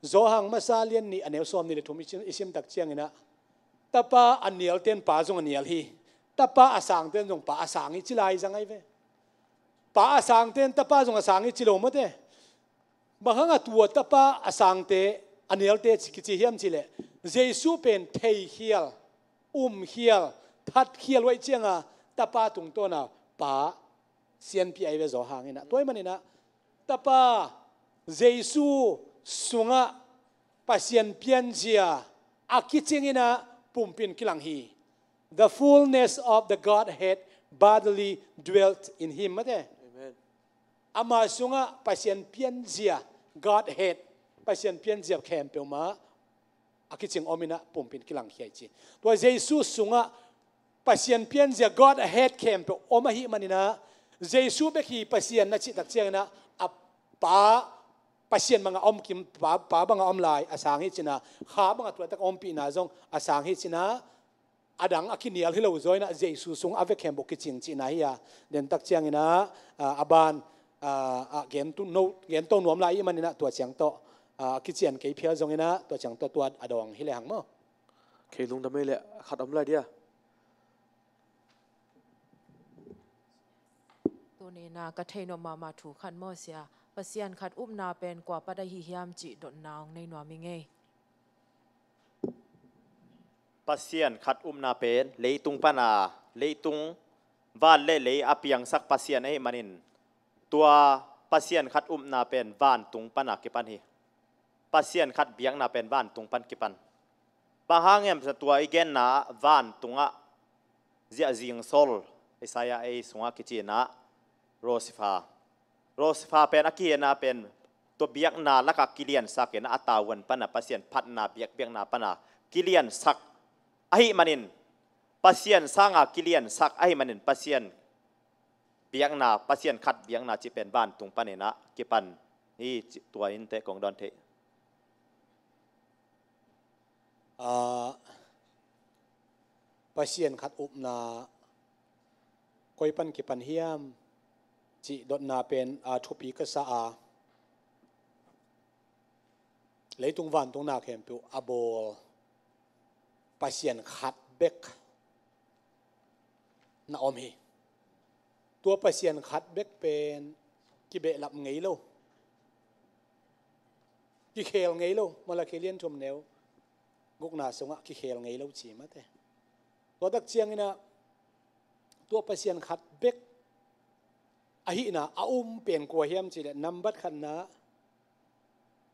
Johan masa lian nih a neu sawm nih le thum i sim, i sim tak cianginah Tapa a nialten Pa zong a nial hi. Tapa a sangten zong Pa a sang hi ci lai zang ahi ve. Pa a sangten Tapa zong a sang hi ci lo mate. Bang hanga tua Tapa a sangte a nialte kici hiam cihleh Jesu pen theikhial, umkhial, thatkhial uh ahih cianga Tapa tungtawna Pa sianpi ahi ve Johan inah. Tua ahih maninah Tapa Jesu sungah Pasian pianzia a kicinginah pumpi in kilang hi. The fullness of the Godhead bodily dwelt in him mate. Amen. Ama sungah Pasian pianzia, Godhead, Pasian pianzia khempeuh mah a kicing om inah pumpi in kilangkhia hi ci. Tua Jesu sungah Pasian pianzia, Godhead khempeuh om ahih maninah Jesu bek hi Pasian na cih tak cianginah a Pa, Pasian bangah om kim, Pa, Pa bangah om lai a sang hi cinah, Kha bangah tuatak ompihna zong a sang hi cinah, a dang a kinial hi lo zaw inah Jesu sung a vekhem bawh kicing cihna hi a, dentak cianginah a, a ban a, a gen tu, no, gen to nuam lai ih maninah tua ciang tawh a, a kician kei phial zonginah tua ciang tawh tua a dawng hi lehang maw? Kei lungdam ei leh khat om lai dia. Tunina ka thei nop mahmah thu khat maw sia, Pasian khat upna pen kua pat ahi hiam cih dotna hong nei nuam ing ei. Pasian khat upna pen leitung pana, leitung van le lei a piangsak Pasian ahih manin, tua Pasian khat upna pen vantung pana kipan hi. Pasian khat biakna pen vantung pan kipan. Bang hang hiam cih leh tua i genna ah vantungah ziahzing sawl, Isaiah ei sungah kici inah Lucifer. Lucifer pen a kihenna pen tua biakna lakah kiliansak inah a tavuan pana Pasian phatna biakbiakna pana kiliansak ahih manin, Pasian sanga kiliansak ahih manin Pasian biakna, Pasian khat biakna cih pen vantung paninah kipan hi cih tua in teh kong dawn thei. Ah, Pasian khat upna koi pan kipan hiam cih dotna pen a thupi ka sa a, leitung vantung na khempeuh a bawl Pasian khat bek na om hi. Tua Pasian khat bek pen kibehlap ngei lo, kikhel ngei lo. Malakhi lian thum neu gukna sungah kikhel ngei lo ci mate. Tua tak cianginah tua Pasian khat bek ahihna a um pen kua hiam cih leh nambat khatna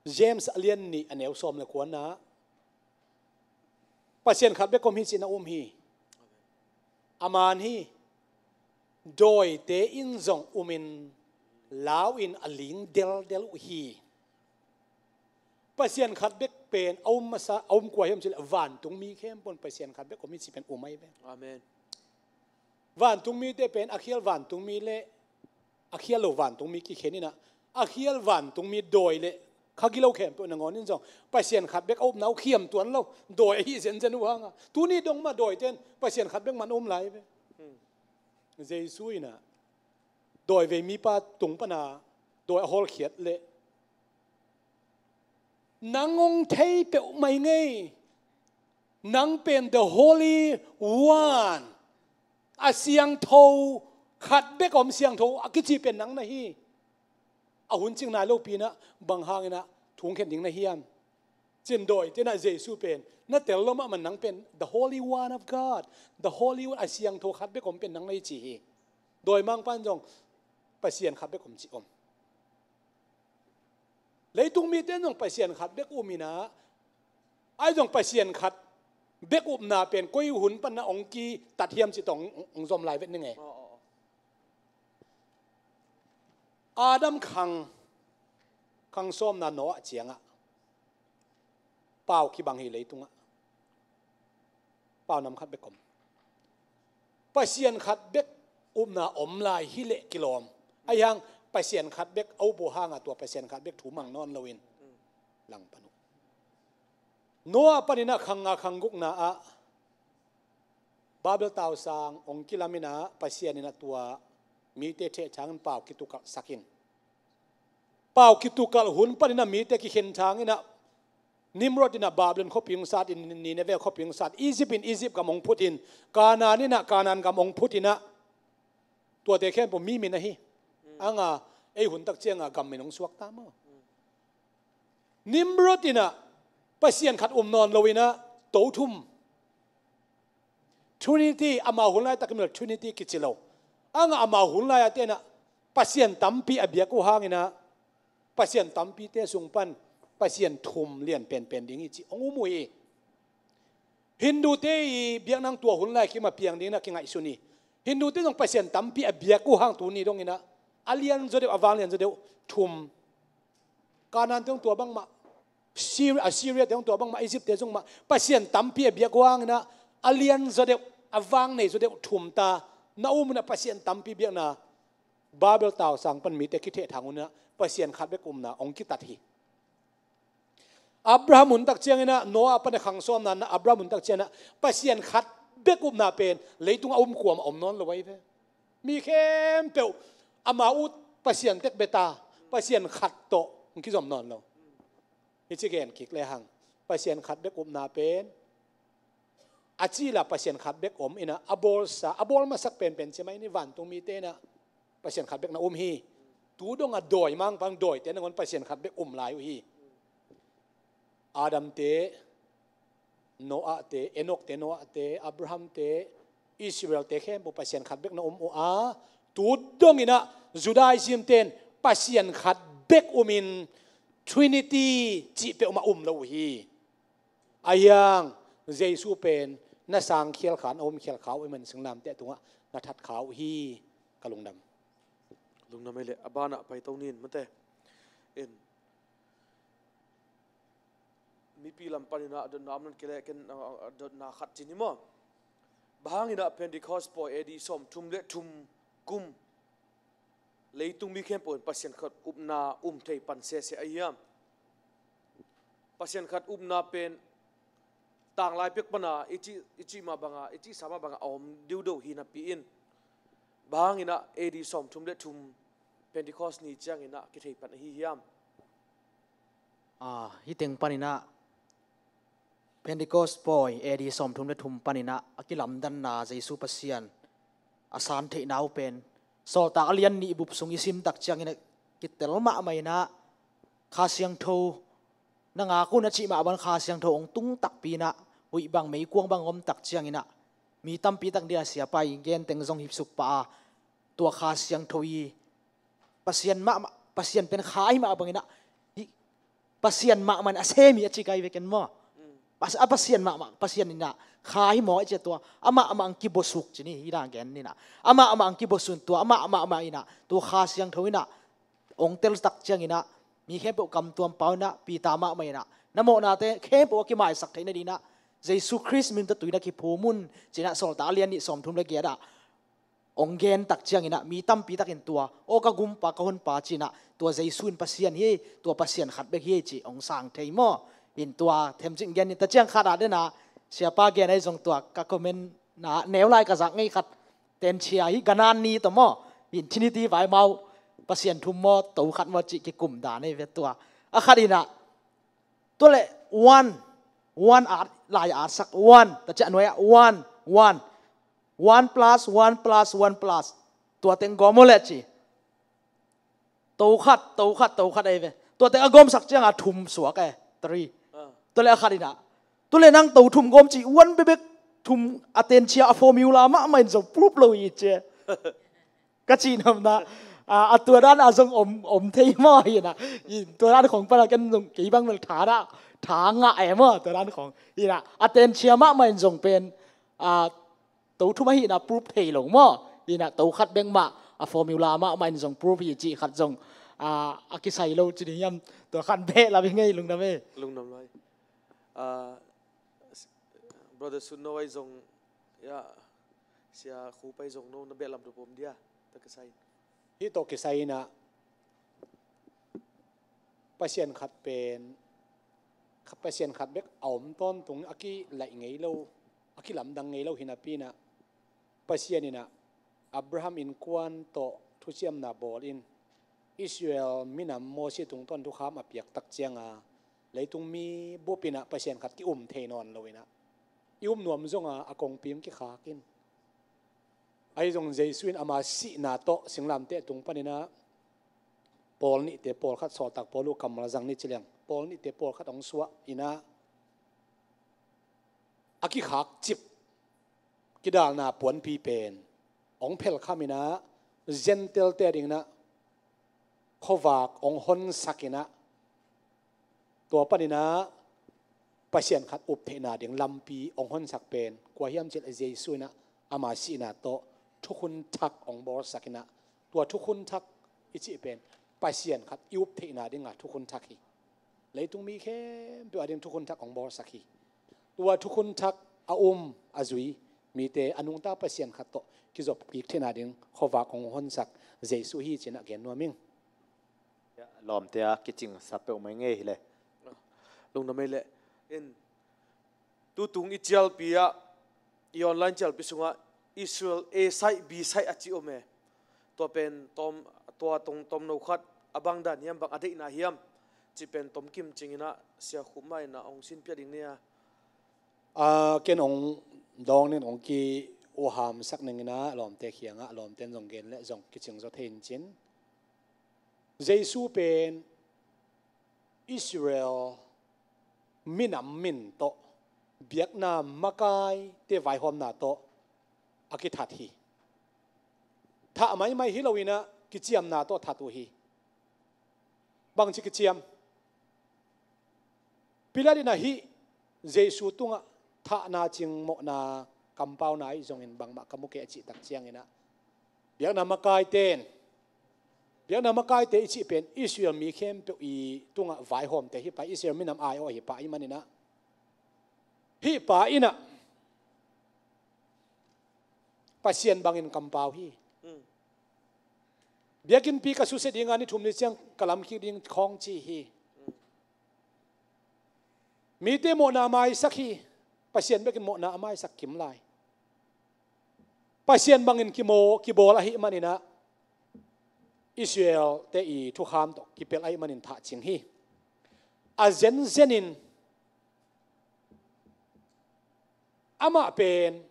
James a lian nih a neu sawm le kuana, Pasian khat bek om hi cih na um hi. A man hi. Dawite in zong umin lau in a ling deldel uh hi. Pasian khat bek pen a um masa, a um kua hiam cih leh vantung mi khempeuh in Pasian khat bek om hi cih pen um ahi ve. Amen. Vantung mite pen a khial vantung mi le a khial lo vantung mi kikhen inah, a khial vantung mi dawi le kha gilo khempeuh nangawn in zong Pasian khat bek a upna uh khiam tuan lo, dawi ahi zenzen uh hanga. Tuni dong mah dawite in Pasian khat bek man a um lai ve. Jesu inah dawi vei mipa tung pana dawi a hawlkhiat leh, nang hong thei peuhmah ing ei. Nang pen the Holy One. A siangtho khat bek om, siangtho a kici pen nang na hi. A hun cing nai lopi inah bang hanginah thu hong khen ding na hiam cin dawite inah Jesu pen na tel lo mahmah, nang pen the Holy One of God, the Holy One, a siangtho khat bek om pen nang na hi ci hi. Dawimangpa in zong Pasian khat bek om cih om. Leitung mite in zong Pasian khat bek um inah, ahi zong Pasian khat bek upna pen koi hun pana hong kitat hiam cih tawh hong, hong zom lai vet ning ei. Adam khang, khang sawmna Noah ciangah pau kibang hi leitungah. Pau nam khat bek om. Pasian khat bek upna om lai hi leh kilawm. Ahi hang Pasian khat bek a up uh hanga tua Pasian khat bek thu mang nawn loin langpan uh. Noah paninah khang nga khang gukna ah Babel tausang hong kilam inah Pasian inah tua mite thehthang in pau kitukalhsak in. Pau kitukalh hun paninah mite kikhen thang inah Nimrod inah Babylon khuapi hong sat in, Nineveh khuapi hong sat, Egypt in Egypt gam hong phut in, Canaan inah Canaan gam hong phut inah, tuate khempeuh mi min ahi. Anga ei hun tak cianga gam min hong suakta maw? Nimrod inah Pasian khat um nawn lo inah to thum, Trinity, amau hun laitak in Trinity kici lo. Anga amau hun lai-a tenah Pasian tampi a biak uh hanginah Pasian tampite sung pan Pasian thum lian penpen ding hi ci hong um uh hi. Hindute i biakna tua hun lai kim a piang dinginah kingaihsun hi. Hindute zong Pasian tampi a biak uh hang tuni donginah a lian zaw deuh, a vang lian zaw deuh thum. Kanaan te hong tua bangmah, Syria, Assyria te hong tua bangmah, Egypt te zong mah, pasian tampi a biak uh hangin ah, a lian zaw deuh, a vang nei zaw deuh thum ta. Na um un ah pasian tampi biakna, Babel tausang pan mite kithehthang un ah, pasian khat bek upna hong kitat hi. Abraham hun tak ciangin ah, Noah pan a khang sawmna, Abraham hun tak ciangin ah, pasian khat bek upna pen leitung a um kuamah om nawn lo ahi ve. Mi khempeuh amau ut pasian tek beta, pasian khat tawh hong kizom nawn lo. Hi ci gen kik lehang, pasian khat bek upna pen, a cih la pasian khat bek om in ah, a bawlsa, a bawl masak penpen ci mai ni, vantung mite in ah pasian khat bek na um hi. Tu dong a dawi mangpang dawite nangawn pasian khat bek um lai uh hi. Adam te, Noah te, Enoch te, Noah te, Abraham te, Israel te khempeuh pasian khat bek na um uh a, tu dong in ah Judaism ten pasian khat bek um in, Trinity cih peuhmah um lo uh hi. A hiang, Jesu pen na sang khial kha, na um khial kha uh, i man singlamteh tungah na that kha uh hi. Ka lungdam. Lungdam ei leh, a banah paito nin mate. In, mipi lam panin ah a dotna om nan kei leh ken, a, a, a dotna khat ci ni maw? Bang hangin ah Pentecost pawi A D sawmthum le thum kum leitung mi khempeuh in pasian khat upna um thei pan sese ahi hiam? Pasian khat upna pen tanglai pek pana i cih, i cih mah banga, i cihsa mah banga a om diudo hi napi in, bang hangin ah A D sawmthum le thum Pentecost ni ciangin ah kithei pan ahi hiam? Ah, hih teng panin ah Pentecost pawi A D sawmthum le thum panin ah a kilamdanna Jesu Pasian a san theihna uh pen Sawltak a lian nih bup sung i sim tak ciangin ah kitel mahmah in ah, Kha Siangtho na ngak un a cih mah bang Kha Siangtho hong tung takpi in ah, huih bang meikuang bang om tak ciangin ah, mi tampi tak dia siapa i gen teng zong hipsuk pah a, tua Kha Siangtho i Pasian mahmah, Pasian pen Kha ahi mah bangin ah, hih Pasian mahmah in a sem hi a ci kai veken maw? Pas-, a Pasian mahmah, Pasian in ah Kha hi maw i ci a, tua amah mahmah ang kibosuk ci ni, hi dan gen ni in ah. Amah mahmah ang kibosuk, tua amah mahmah in ah tua Kha Siangtho in ah hong tel tak ciangin ah, mi khempeuh kamtuam pau in ah, Peter mahmah in ah, na mawhnate khempeuh a kimaisak theih nadingin ah Jesu Khrist min tawh tui na kiphum un ci in ah, Sawltak a lian nih sawmthum le giat ah hong gen tak ciangin ah, mi tampi takin tua, aw ka gumpa, ka honpa ci in ah, tua Jesu in Pasian hi, tua Pasian khat bek hi ci hong sang thei maw? In tua themcik gen ni, ta ciang khat ah den ah, siapa gen ahi zong tua ka comment na neu lai ka zak ngei khat, tenchia hi ganan ni tawh maw? In Trinity vai mau, Pasian thum maw, to khat maw cih kikum dan ahi ve tua. A khat in ah, tua le one, one at, lai at sak one, ta ciah nuai ah one, one. One plus one plus one plus. Tua teng gawm aw le ci. To khat, to khat, to khat ahi ve. Tua teng a gawmsak ciangah thum suak e, three. Ah. Tua le a khat in ah, tua le nang to thum gawm ci, one bekbek thum a tenchia a formula mahmah in zong proof lo hi ci. Ka cihnopna, a, a tua dan a zong om, om thei maw hi in ah. In tua dan khong pan a ken zong kei bang bel tha dah, tha ngah e maw tua dan khong. Hi in ah, a tenchia mahmah in zong pen, a, to thum ahi in ah proof thei lo maw? Hi in ah to khat bek mah a formula mahmah in zong proof hi cih khat zong, a, a kisai lo ci ding hiam? Tua khat beh lam hi ngei, lungdam e. Lungdam lai. A, Brother Sun no ai zong, ya, Sia Khupai zong no na beh lam tua pom dia, ta kisai. Hih tawh kisai in ah, Pasian khat pen, kha-, Pasian khat bek a om tawntung, a kilaih ngei lo, a kilamdang ngei lo hi napi in ah, Pasian in ah Abraham innkuan tawh thuciamna bawl in, Israel minam Mosi tungtawn thukham a piak tak cianga, leitung mi bup in ah Pasian khat ki-um thei nawn lo in ah, i um nuam zonga a kongpi hong kikhak in. Ahi zong Jesu in ama sihna tawh singlamteh tung panin ah, pawl nihte pawlkhat, sawltak Paul uh kammal zang ni ci leng, pawl nihte pawlkhat hong suah in ah, a kikhak cip kidalna puanpi pen hong phelkham in ah, Gentile-te ading in ah khuavak hong honsak in ah, tua panin ah Pasian khat up theihna ding lampi hong honsak pen kua hiam cih leh Jesu in ah ama sihna tawh thukhun thak hong bawlsak in ah, tua thukhun thak i cih pen Pasian khat i up theihna dinga thukhun thak hi. Leitung mi khempeuh a ding thukhun thak hong bawlsak hi. Tua thukhun thak a um a zui mite a nungta Pasian khat tawh kizop kik theihna ding khuavak hong honsak Jesu hi cinah gen nuam ing. Lawmte a kicingsa peuhmah i ngei hi le. Lungdam ei le. In tutung i cialpi ah, i online cialpi sungah Israel A side, B side a ci om e. Tua pen tawm, tua tong tomno khat a bang dan hiam, bang a deihna hiam cih pen tomkim cinginah Sia Khup mah inah hong sinpiak ding nia. A, ken hong dawng nin hong ki-uhamsak ninginah lawmte kiangah, lawmten zong gen le zong kicing zaw thei in cin. Jesu pen Israel minam min tawh, biakna makaite vaihawmna tawh a kithat hi. Thah maimai hi loinah kiciamna tawh that uh hi. Bangci kiciam? Pilat in ahi Jesu tungah thahna cing mawhna kampauna ahi zongin bangmah ka mu kei a cih tak cianginah, biakna makaite in, biakna makaite i cih pen Israel mi khempeuh i tungah vaihawmte hi pa, Israel minam aiawh hi pa ahi maninah, hih pa inah Pasian bangin kampau hi. Biakinnpi ka susia dinga ni thum ni ciang ka lamkik ding khawng ci hi. Mite mawhna a maisak hi. Pasian bekin mawhna a maisak kim lai. Pasian bangin kimaw kibawl ahih maninah Israel-te i thukham tawh kipelh ahih manin thah cing hi. A zenzenin amah pen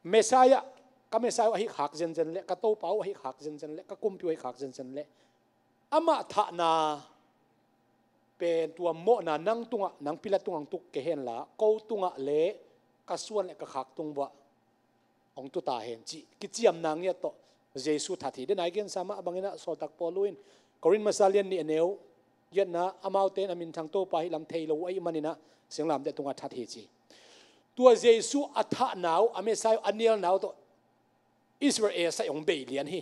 Messiah, ka Messiah uh ahi khak zenzen le, ka Topa uh ahi khak zenzen le, ka Kumpi uh ahi khak zenzen le, amah thahna pen tua mawhna nang tungah, nang Pilat tungah hong tuk kei henla, ko tungah le ka suan le ka khak tung vuah hong tuta hen cih kiciamna ngiat tawh Jesu that hi. Denai gensa mah banginah sawltak Paulu in Korin masa lian nih a neu giatna, amaute in a minthang Topa hi lam thei lo uh ahih maninah singlamteh tungah that hi ci. Tua Jesu a thahna uh, a Messiah uh a nialna uh tawh Israel sai hong bei lian hi.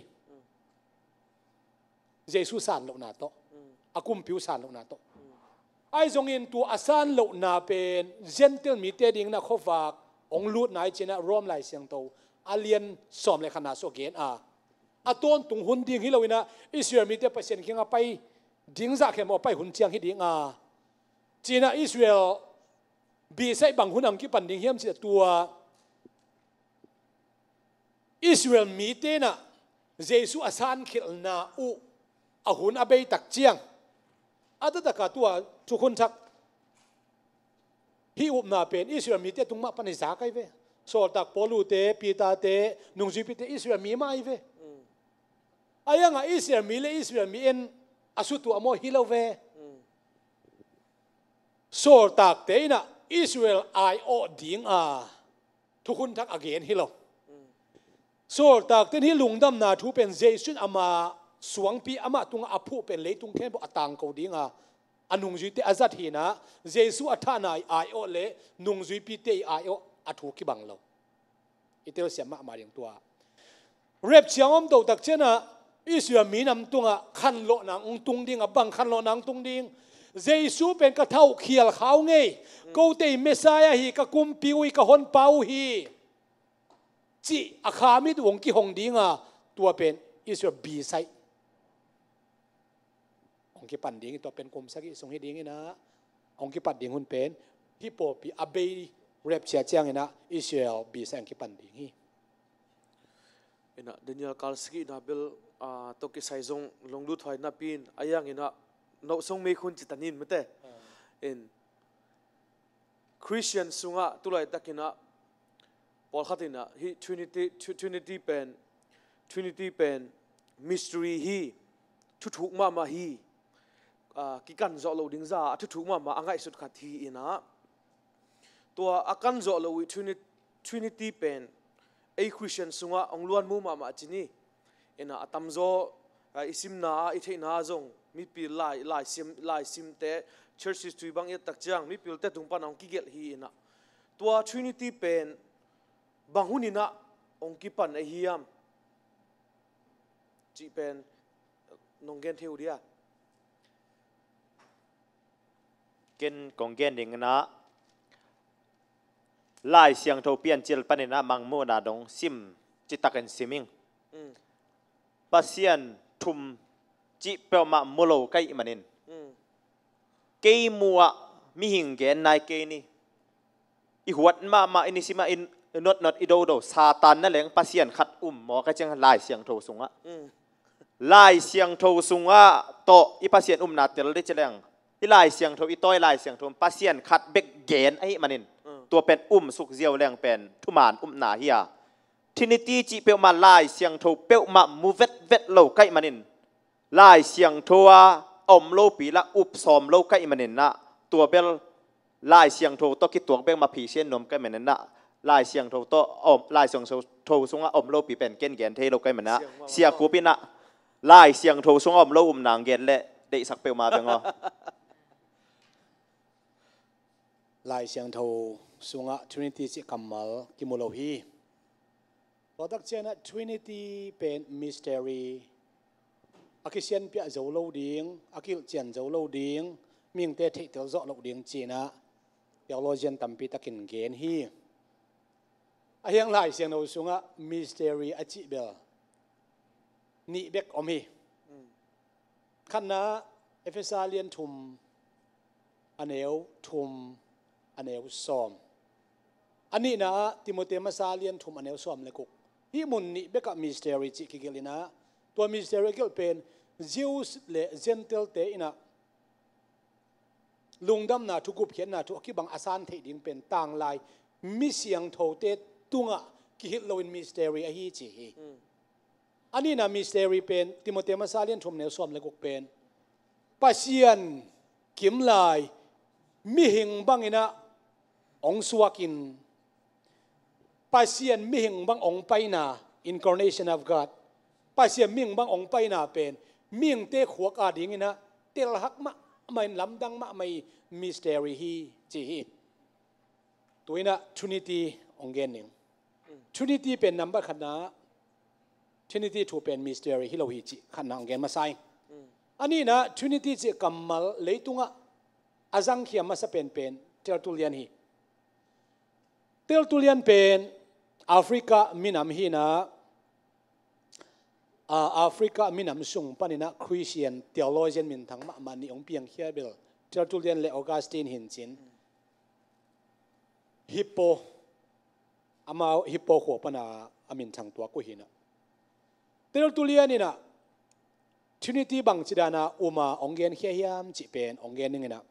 Jesu san lohna tawh, a kumpi uh san lohna tawh. Ahi zongin tua a san lohna pen Gentile mite dingin a khuavak hong lutna i cinah Rom Lai Siangtho a lian sawm le khatna sua gen a, a tawntung hun ding hi loinah Israel mite Pasian kiangah pai ding zah khempeuh a pai hun ciang hi ding a, cinah Israel bisaih bang hun ang kipan ding hiam cih tua Israel mite inah Jesu a sankhialhna uh a hun a bei tak ciang, a taktak a tua thukhun thak hih upna pen Israel mite tung mah pan hi zak ahi ve. Sawltak Paulute, Peter-te, nungzuipite Israel mi mah ahi ve. A iangah Israel mi le Israel mi en a sutuah maw hi lo ve. Sawltakte inah Israel ai-awh dinga thukhun thak a gen hi lo. Sawltakte in hih lungdamna thu pen Jesu in ama suangpi, amah tungah a phuh pen leitung khempeuh a tangko dinga a nungzuite a zat hinah, Jesu a thahna i ai-awh le nungzuipite i ai-awh a thu kibang lo. I telsiam mahmah ding tua. Rapture a om tohtak cianah Israel minam tungah khanlawhna hong tung ding a, bang khanlawhna hong tung ding? Jesu pen ka thah uh khial kha uh ngei, kote i Messiah hi, ka kumpi uh hi, ka honpa uh hi, cih a khamit uh hong kihong dinga, tua pen Israel bisaih hong kipan ding hi. Tua pen kum sagih sung hi dinginah hong kipat ding hun pen hih pawlpi a bei rapture cianginah Israel bisaih hong kipan ding hi. Inah Daniel kal sagihna bel, ah, tawh kisai zong lunglut huai napi in, a ianginah noh song mei khun citanin mate. In Christian sungah tulaitakinah pawlkhat inah hih Trinity, Trinity pen, Trinity pen mystery hi, thuthuk mahmah hi, ah, kikan zawh loh ding za a thuthuk mahmah a ngaihsut khat hi inah, tua a kan zawh loh uh Trini-, Trinity pen ei Christian sungah hong luanmu mahmah ci ni. Inah a tamzaw, ah, i simna ah, i theihna ah zong mipil lai, laisim, laisimte, church history bang i et tak ciang mipilte tung panah hong kigelh hi inah, tua Trinity pen bang huninah hong kipan ahi hiam cih pen Nong gen thei uh dia? Ken kong gen ding in ah, Lai Siangtho Piancil panin ah Mangmuhna dong sim, citakin sim ing. Pasian thum cih peuhmah mu lo ka hih manin, kei mu ah mihing gen nai kei ni. I huat mahmah, i nisim ah i notnot, i dodo, Satan na leng Pasian khat um maw, ka ciang Lai Siangtho sungah. Lai Siangtho sungah tawh i Pasian umna tel dih ci leng, i Lai Siangtho, i tawi Lai Siangtho Pasian khat bek gen ahih manin, tua pen um suk ziau leng pen thuman upna hi a, Trinity cih peuhmah, Lai Siangtho peuhmah mu vetvet lo ka hih manin, Lai Siangtho a om lopi lah up sawm lo ka hih manin ah, tua bel Lai Siangtho tawh kituak bek mah phisia nuam ka hih manin ah, Lai Siangtho tawh om, Lai Siangtho sungah om lopi pen ken gen thei lo ka hih manin ah, Sia Khup in ah Lai Siangtho sungah om lo um nang gen leh deihsak peuhmah beng aw. Lai Siangtho sungah Trinity cih kammal kimu lo hi. Tua tak ciangin ah Trinity pen mystery, a kisianpiah zo lo ding, a kihilhcian zo lo ding, mihingte theihtel zawh loh ding ci-in ah theologian tampi takin gen hi. A hiang Lai Siangtho sungah mystery a cih bel nih bek om hi. Khatna, Efesa lian thum, a neu thum, a neu sawm. A nihna ah Timote masa lian thum, a neu sawm le guk. Hih mun nih bekah mystery cih kigelh in ah, tua mystery a gelh pen Jews le Gentile-te in ah lungdamna thu, gupkhiatna thu a kibang a san theih ding pen tanglai mi siangthote tungah kihilh loin mystery ahi ci hi. A nihna mystery pen Timote masa lian thum, neu sawm le guk pen Pasian kimlai mihing bangin ah hong suakin, Pasian mihing bang hong paina, incarnation of God, Pasian mihing bang hong paina pen mihingte khuak a dingin ah telhak mahmah in, lamdang mahmah in mystery hi ci hi. Tu-in ah Trinity hong gen ning. Trinity pen number khatna, Trinity thu pen mystery hi lo hi cih khatna hong gen masa ing. A nihna, Trinity cih kammal leitungah a zangkhia masa penpen Tertullian hi. Tertullian pen Africa minam hi-in ah, a, Africa minam sung panin ah Christian theologian minthang mahmah nih hong piangkhia bel Tertullian le Augustine hi-in cin, Hippo, amau Hippo khua pana a minthang tuak uh hi-in ah, Tertullian in ah Trinity bangci dana um a hong genkhia hiam cih pen hong gen ning in ah,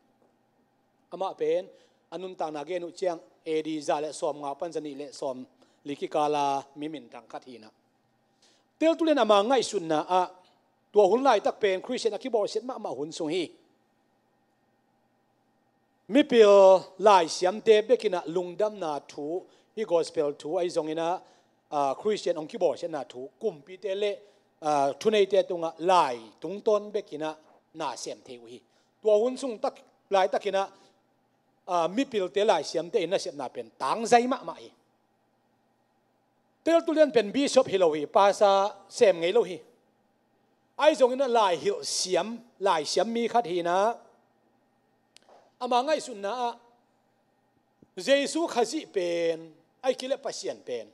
amah pen a nuntakna gen uh ciang A D za le sawmnga pan zanih le sawmli kikala mi minthang khat hi-in ah, Tertullian ama ngaihsutna ah, tua hun laitak pen Christian a kibawlsiat mahmah hun sung hi. Mipil laisiamte bekin ah lungdamna thu, hih gospel thu ahi zongin ah, aa, Christian hong kibawlsiatna thu kumpite le, aa, thuneite tungah lai tungtawn bekin ah na sem thei uh hi. Tua hun sung tak, laitakin ah, aa, mipilte laisiamte in nasepna pen tangzai mahmah hi. Tertullian pen bishop hi lo hi, pasa sem ngei lo hi. Ahi zongin ah lai hilh siam, laisiam mi khat hi-in ah, ama ngaihsutna ah Jesu Khazih pen, ahih kei leh Pasian pen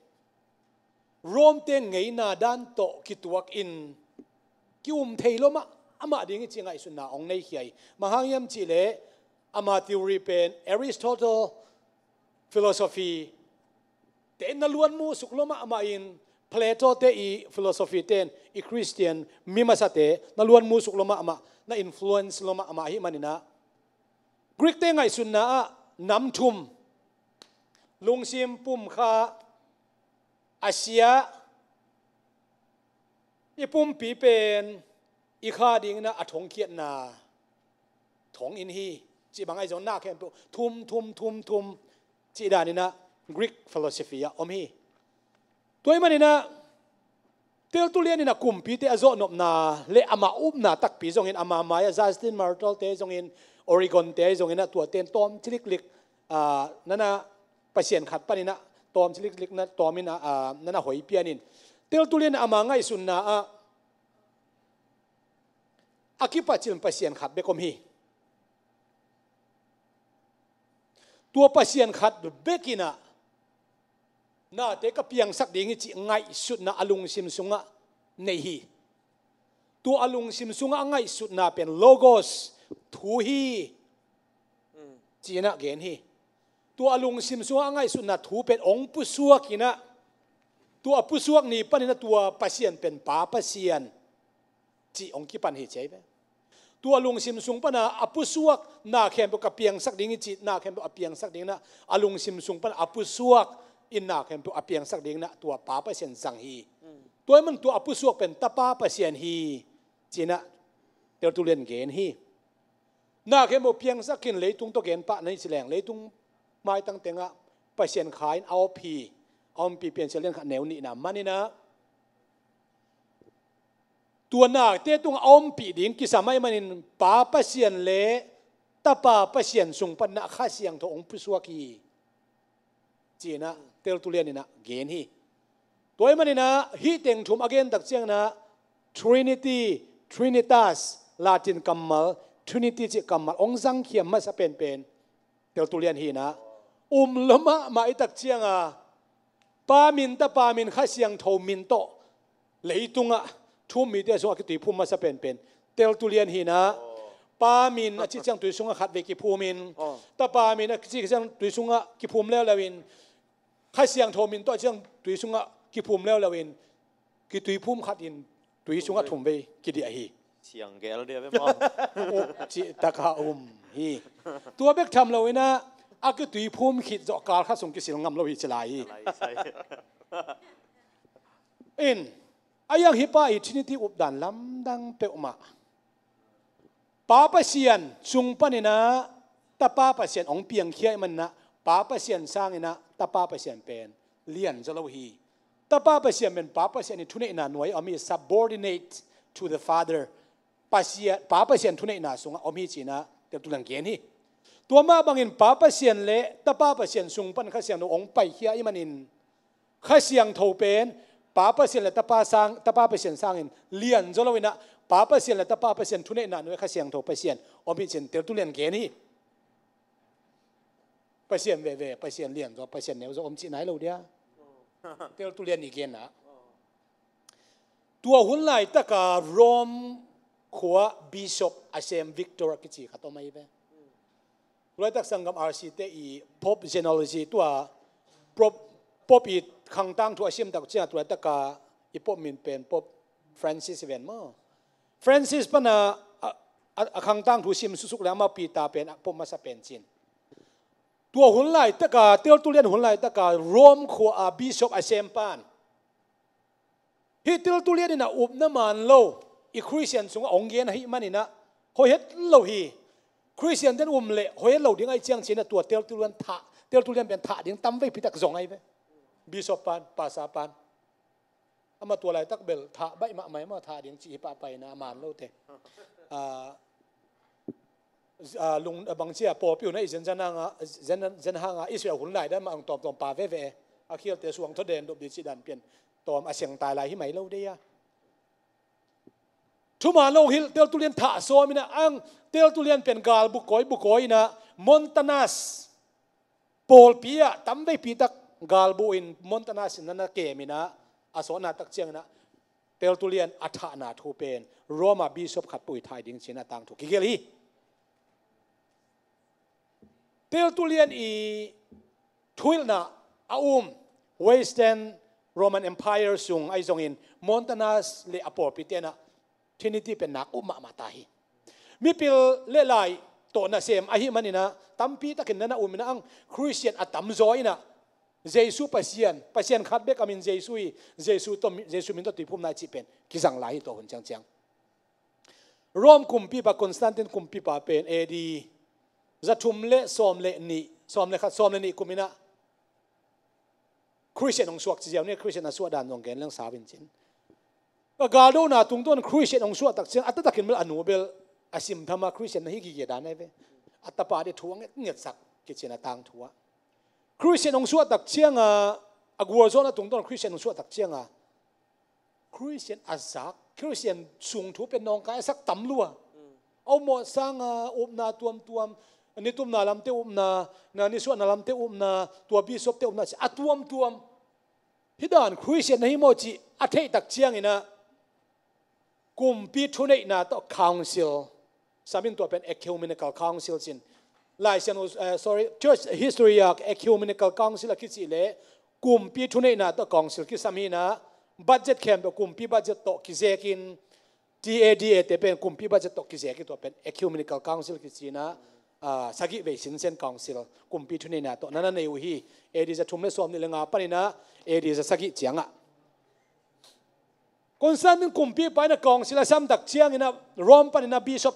Rome-te ngeina dan tawh kituakin ki-um thei lo mah, amah ding hi cih ngaihsutna hong neikhia hi. Bang hang hiam cih leh ama theory pen Aristotle philosophy te na luan musuk lua mahmah in, Plato-te i philosophy ten i Christian mi masate na luan musuk lua mahmah, na influence lua mahmah ahih manin ah, Greek-te ngaihsutna ah nam thum, lungsim, pum, kha, a sia, i pumpi pen i kha dingin ah a thongkhiatna thong in hi, cih bang ahi zong na khempeuh thum, thum, thum, thum cih danin ah Greek philosophy ah om hi. Tua ahih manin ah Tertullian in ah kumpite a zawhnopna le ama upna takpi zongin, ama mai-ah Justin Martyr-te zongin, Origen-te zongin ah tuate in tawm ciliklik, aa, nana Pasian khat panin ah tawm ciliklik na tawmin ah, aa, nana hoi pianin, Tertullian ama ngaihsutna ah a kipacil Pasian khat bek om hi. Tua Pasian khat bek in ah nate ka piangsak ding hi cih ngaihsutna a lungsim sungah nei hi. Tua a lungsim sungah a ngaihsutna pen Logos, thu hi, ci-in ah gen hi. Tua a lungsim sungah a ngaihsutna thu pen hong pusuak in ah, tua a pusuak ni panin ah tua Pasian pen Pa Pasian cih hong kipan hi ci ahi ve. Tua lungsim sung pana a pusuak na khempeuh ka piangsak ding hi ci, na khempeuh a piangsak ding in ah, a lungsim sung pana a pusuak in na khempeuh a piangsak ding in ah tua Pa Pasian zang hi. Tua ahih man tua a pusuak pen Tapa Pasian hi ci-in ah teltulian gen hi. Na khempeuh piangsak khin, leitung tawh gen pah na hi ci leng, leitung maitang tengah Pasian kha in a op hi. A ompih Piancil lian khat neu nihna manin ah tua nate tungah a ompih ding kisam ahih manin Pa Pasian le Tapa Pasian sung panin ah Kha Siangtho hong pusuak hi ci-in ah teltulian in ah gen hi. Tua ahih manin ah hih teng thum a gen tak ciangin ah Trinity, Trinitas, Latin kammal, Trinity cih kammal hong zangkhia masa penpen teltulian hi in ah, um lua mahmah i tak ciangin Pa min, Tapa min, Kha Siangtho min tawh leitungah thu-um mite sungah a kituiphum masa penpen teltulian hi in ah, Pa min a cih ciang tui sungah khatvei kiphum in, Tapa min a cih ciang tui sungah kiphum leuleu in, Kha Siangtho min tawh a cih ciang tui sungah kiphum leuleu in, kituiphum khat in tui sungah thumvei kidiah hi. Siang gel dia ve maw? Uk cih taka um hi. Tua bek tham lo in ah a kituiphum khit zawh kal khat sung kisil ngam lo hi ci lai hi. In, a yang hih pa i Trinity updan lamdang peuhmah. Pa Pasian sung panin ah Tapa Pasian hong piangkhia ahih manin ah Pa Pasian sangin ah Tapa Pasian pen lianzaw lo hi. Tapa Pasian pen Pa Pasian i thuneihna nuai-ah om hi, subordinate to the Father. Pasian, Pa Pasian thuneihna sungah om hi ci-in ah teltulian gen hi. Tua mah bangin Pa Pasian le Tapa Pasian sung pan Kha Siangtho hong paikhia ahih manin Kha Siangtho pen Pa Pasian le Tapa sang, Tapa Pasian sangin lianzaw lo in ah, Pa Pasian le Tapa Pasian thuneihna nuai Kha Siangtho Pasian om hi ci-in teltulian gen hi. Pasian veve, Pasian lianzaw, Pasian neuzaw om cih nai lo dia. Teltulian i gen ah, tua hun laitaka Rome khua bishop a sem Victor a kici khat om ahi ve. Tulaitak sanggam R C te i Pope genealogy, tua Pope, Pope i khangtang thu a sim tak ciang, tulaitaka i Pope min pen Pope Francis i ven maw. Francis pana a, a, a khangtang thu sim susuk le amau Peter pen a Pope masa pen cin. Tua hun laitaka, teltulian hun laitaka Rome khua a bishop a sem pan hih teltulian in a upna man lo i Khristian sungah hong gen ahih manin ah hoih het lo hi. Khristian ten um leh hoih het lo ding ahih ciang ci-in ah tua teltulian thah, teltulian pen thah ding tamveipi tak zong ahi ve. Bishop pan, pastor pan. Amah tua laitak bel thah baih mahmah, amah thah ding cih hi pahpah in ah a man lote. Ah, ah, lung, ah, bangci a pawlpi hun a i zen, zen hang a, zen, zen hang a Israel hun lai dan mah ang tawmtawm pa veve e. A khialte suang thaw den dop dih cih dan pian tawm a siangtai lai hi mai lo dei a. Thuman lo hilh, teltulian thah sawm in ah ang, teltulian pen galbu kawi bu kawi in ah Montanus pawlpi ah tamveipi tak galbu in Montanus in na na kem in ah a sawtna tak ciangin ah teltulian a thahna thu pen Roma bishop khat peuh i thah ding ci-in a tangthu kigelh hi. Teltulian i thuhilhna a um Western Roman Empire sung ahi zongin Montanus le a pawlpi ten ah Trinity pen nak up mahmah ta hi. Mipil le lai tawh nasem ahih manin ah tampi takin na na um in ah ang Khristian a tamzaw in ah Jesu Pasian, Pasian khat bek a min Jesu hi, Jesu tawh, Jesu min tawh tuiphumna cih pen kizang lai hi tua hun ciangciang. Rome kumpipa Constantine kumpipa pen A D za thum le sawm le nih, sawm le khat, sawm le nih kum in ah Khristian hong suak ci ziau ni, Khristian a suah dan zong gen leng sau in cin. A galdona tungtawn Khristian hong suah tak ciang a taktakin bel a nu bel a simtham a Khristian na hi gige dan ahi ve. A tapa dih thu a nget, ngetsak kici-in a tangthu ah. Khristian hong suah tak ciang a, a gualzawhna tungtawn Khristian hong suah tak ciang a Khristian a zak, Khristian sung thu pen nawngkai a sak tam lua. A ummawh sanga upna tuamtuam, nitumna lamte upna, na nisuahna lamte upna, tua bishopte upna ci a tuamtuam. Hih dan Christian na hi maw cih a theihtak cianginah kumpi thuneihna tawh council, samin tua pen ecumenical council cin. Laisian, uh, sorry, church history ah ecumenical council a kicih leh kumpi thuneihna tawh council kisam hinah, budget khempeuh kumpi budget tawh kizekin, T A D A te pen kumpi budget tawh kizek hi, tua pen ecumenical council kicinah, ah, sagih vei sinsen council kumpi thuneihna tawh nana nei uh hi. A D za thum le sawm nih le nga paninah A D za sagih ciangah. Constantine kumpipa inah council a samtak cianginah Rome paninah bishop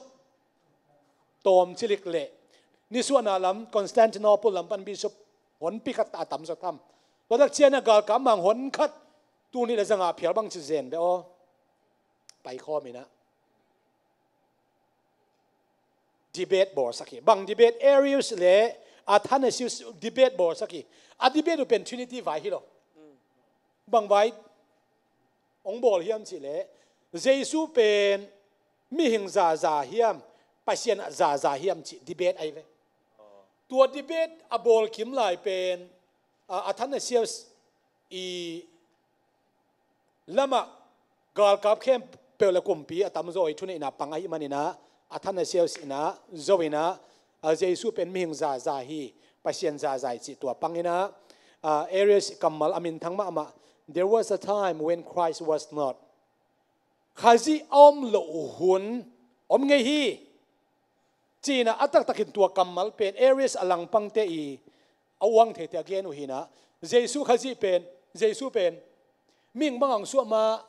tawm cilik le nisuahna lam Constantinople lam pan bishop honpi khat a tamzaw tham. Tuatak cianah galkap mang hon khat tul nih le zanga phial bang ci zen ve aw. Paikhawm inah debate bawlsak hi. Bang debate? Arius le Athanasius debate bawlsak hi. A debate uh pen Trinity vai hi lo. Bang vai hong bawl hiam cihleh, Jesu pen mihing zaza hiam, Pasian zaza hiam cih debate ahi ve. Tua debate a bawl kim lai pen, a, Athanasius i lamah galkap khempeuh le kumpi a tamzaw i thuneihna pang ahih maninah Athanasius inah zo inah, a, Jesu pen mihing zaza hi, Pasian zaza hi cih tua pang inah, a, Arius kammal a minthang mahmah. There was a time when Christ was not. Khazih a om loh hun om ngei hi. Cinah a taktakin tua kammal pen Arius a langpangte i a uang theite a gen uh hinah, Jesu Khazih pen, Jesu pen mihing bang hong suah mah,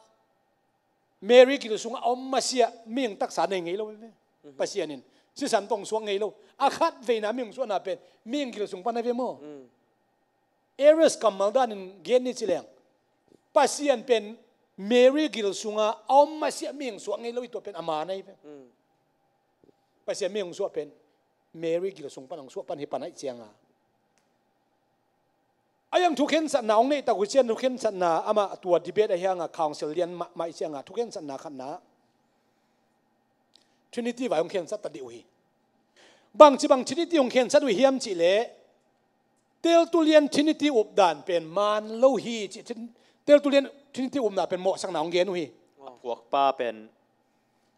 Mary gil sungah a om masiah mihing taksa nei ngei lo ve. Pasian in sisan tawh hong suak ngei lo. A khat veina mihing suahna pen mihing gil sung pan a ve maw? Arius kammal danin gen ni ci leng, Pasian pen Mary gil sungah a om masiah mihing suak ngei lo hi, tua pen a man ahi ve. Pasian mihing suah pen Mary gil sung pan hong suah pan hi pan ahi cianga. A yang thukhensatna hong neihtak uh cian thukhensatna amah tua debate ahi hanga council lian mahmah ahi cianga thukhensatna khatna Trinity vai hong khensat ta dih uh hi. Bangci bang Trinity hong khensat uh hiam cihleh, Tertullian Trinity updan pen man lo hi cih, Tertullian Trinity upna pen mawhsakna hong gen uh hi. A puakpa pen,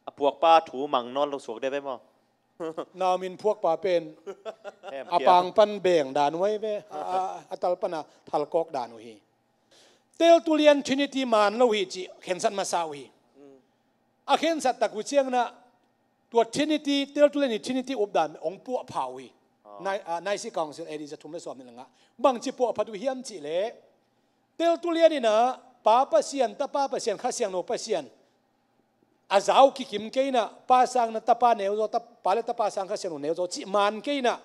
a puakpa thu mang nawn lo suak de ve maw? Naumin phuakpa pen a pang pan beng dan uh ahi ve, a, a, a tal pana thalkawk dan uh hi. Tertullian Trinity man lo hi cih khensat masa uh hi. A khensat tak uh cianginah tua Trinity, Tertullian i Trinity updan hong puahpha uh hi. Ni-, a, Nicene Council A D za thum le sawm nih le nga. Bangci puahphat uh hiam cihleh, Tertullian inah Pa Pasian, Tapa Pasian, Kha Siangtho Pasian a zau kikim kei inah, Pa sang na Tapa neuzaw, Pa le Tapa sang Kha Siangtho neuzaw cih man kei inah,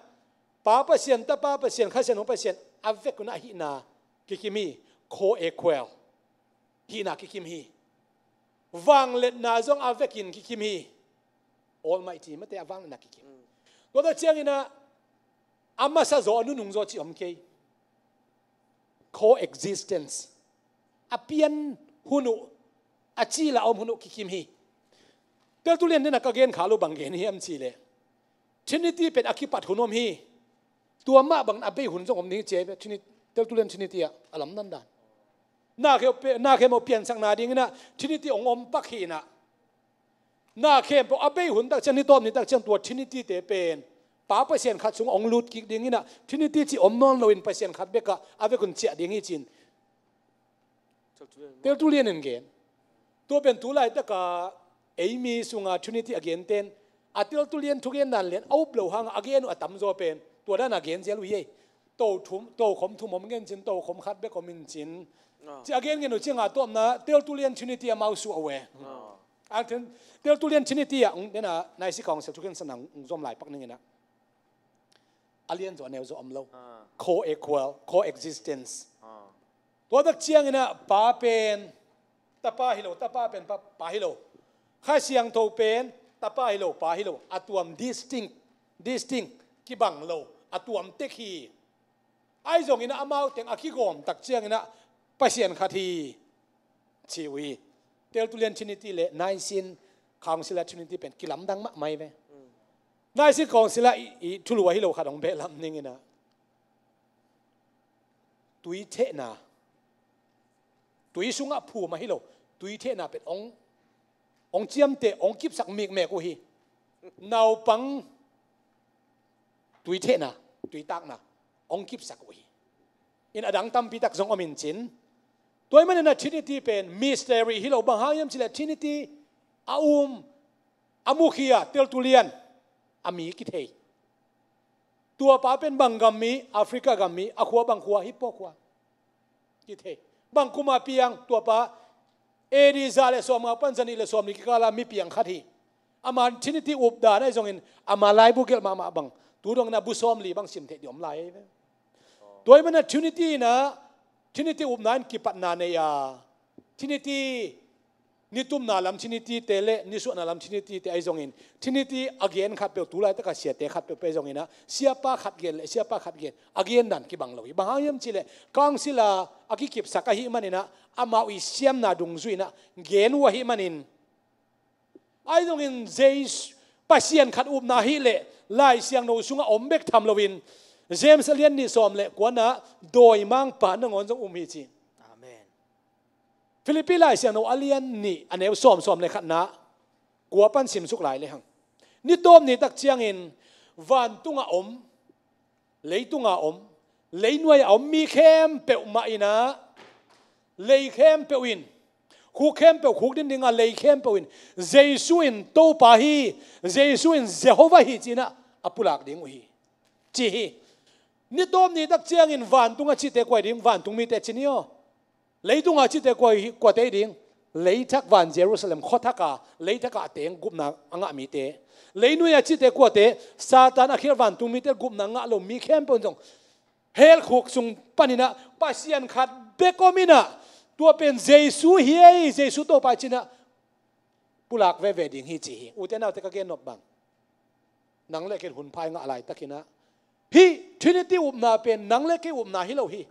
Pa Pasian, Tapa Pasian, Kha Siangtho Pasian a vek unah hihna kikim hi. Co-equal hihna kikim hi. Vangliatna zong a vekin kikim hi. Almighty mate a vangliatna kikim. Tuata cianginah a masa zaw, a nunung zaw cih om kei. Coexistence. A pian hun uh, a cila om hun uh kikim hi. Tertullian dena ka gen kha lo bang gen hiam cihleh, Trinity pen a kipat hun om hi. Tua mah bangin a bei hun zong om ding hi ci ahi ve, Trinity, Tertullian Trinity ah a lamdang dan. Na khempeuh, na khempeuh piansakna dinginah Trinity hong om pak hinah. Na khempeuh a bei hun tak ciang, ni tawp ni tak ciang tua Trinity te pen Pa Pasian khat sungah hong lut kik dinginah Trinity cih om nawn loin Pasian khat bekah a vek un ciah ding hi cin Tertullian in gen. Tua pen tu laitaka eimi sunga Trinity a genten, a Tertullian thugen dan lian a up lo hanga a gen uh a tamzaw pen tua dana gen zel uh hi ei. To thum, tokhom thum om ngen cin, tokhom khat bek om in cin. Ah. Ci a gen ngen uh cianga tawpna Tertullian Trinity amau suah uh e. Ah. Ang ten, Tertullian Trinity ah, ung, dena Nicene Council thukhensatna ung zom lai pak ninginah a lianzaw a neuzaw om lo. Ah. Co-equal, coexistence. Ah. Tua tak cianginah Pa pen Tapa hi lo, Tapa pen Pa, Pa hi lo. Kha Siangtho pen Tapa hi lo, Pa hi lo. A tuam, distinct, distinct, kibang lo. A tuam tek hi. Ahi zongin amau teng a kigawm tak cianginah Pasian khat hi ci uh hi. Tertullian Trinity le Nicene Council a Trinity pen kilamdang mahmah hi ve. Naisik kawng sila i, i thulu ahi lo khat hong beh lam ning ina. Tui thehna. Tui sungah phum ahi lo. Tui thehna pen hong, hong ciamteh, hong kipsak mikmek uh hi. Naupang tui thehna, tui takna hong kipsak uh hi. In a dang tampi tak zong om in cin. Tua ahih manin a Trinity pen mystery hi lo, bang hang hiam cileh Trinity a um, a mukhia, teltulian a mi kithei. Tua pa pen bang gam mi, Africa gam mi, a khua bang khua, hih pawh khua. Kithei. Bang kuma piang, tua pa A D za le sawmnga pan za nih le sawmli kikala mi piang khat hi. Ama Trinity updan ahi zongin, ama laibu gelh mahmah bang, tu dongin a bu sawmli bang sim theih dih om lai. Tua ahih manin a Trinity ina, Trinity upna in kipatna nei a, Trinity nitumna lam Trinity te le nisuahna lam Trinity te ahi zongin, Trinity a gen khat peuh, tu laitak a siate khat peuh peuh ahi zongin a, siapa khat gen le siapa khat gen, a gen dan kibang lo hi. Bang hang hiam cileh, council a a kikipsak ahih manin a, amau i siamna dungzui in a, gen uh ahih manin. Ahi zongin Jesu, Pasian khat upna ahih leh, Lai Siangtho sungah om bek tham loin, James a lian nih sawm le kuana dawimangpa nangawn zong um hi ci. Amen. Philippi Lai Siangtho a lian nih a neu sawm, sawm le khatna, kua pan simsuk lai le hang. Ni tawp ni tak ciangin vantung a om, leitung a om, leinuai a om mi khempeuh mah in a, lei khempeuh in, khuk khempeuh khuk din ding a lei khempeuh in, Jesu in Topa hi, Jesu in Jehovah hi ci-in a, a pulak ding uh hi, ci hi. Ni tawp ni tak ciangin vantung a cihte kua hi ding, vantung mite ci ni aw. Leitung a cihte kua hi, kuate hi ding, leithak van Jerusalem, khuathak a, leithak a teng gupna a ngah mite. Leinuai a cihte kuate, Satan a khial vantung mite gupna a ngah lo mi khempeuh in zong, hell khuk sung panin a, Pasian khat bek om in a, tua pen Jesu hi ei, Jesu Topa hi ci-in a, pulak veve ding hi ci hi. Ute naute, ka gen nop bang, nang le kei hun pha i ngah laitakin a, hih Trinity upna pen nang le kei upna hi lo hi.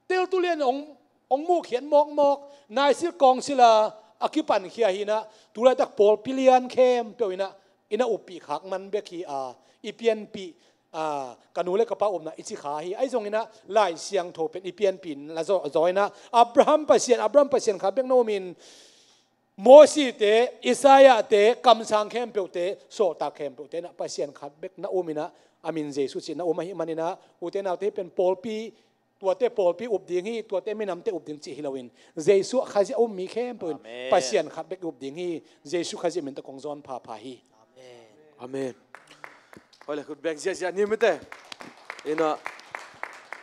Teltulian hong, hong muhkhiat mawkmawk, Naisik kawng sila a kipankhia hi in a, tu laitak pawlpi lian khempeuh in a, in a uppi khak man bek hi a, i pianpih, a, ka nu le ka pa upna i ci kha hi. Ahi zongin a, Lai Siangtho pen i pianpih in la zaw, zaw in a, Abraham Pasian, Abraham Pasian khat bek na um in, Mosi te, Isaiah te, kamsang khempeuhte, sawltak khempeuhte in a, Pasian khat bek na um in a, a min Jesu ci-in na um ahih manin a, ute naute, hih pen pawlpi, tuate pawlpi up ding hi, tuate minamte up ding cih hi loin, Jesu Khazih a um mi khempeuh in, Amen, Pasian khat bek up ding hi. Jesu Khazih min tawh kong zawn phapha hi. Amen. Amen. Hoih le, khut beng ziahziah ni mite. In a,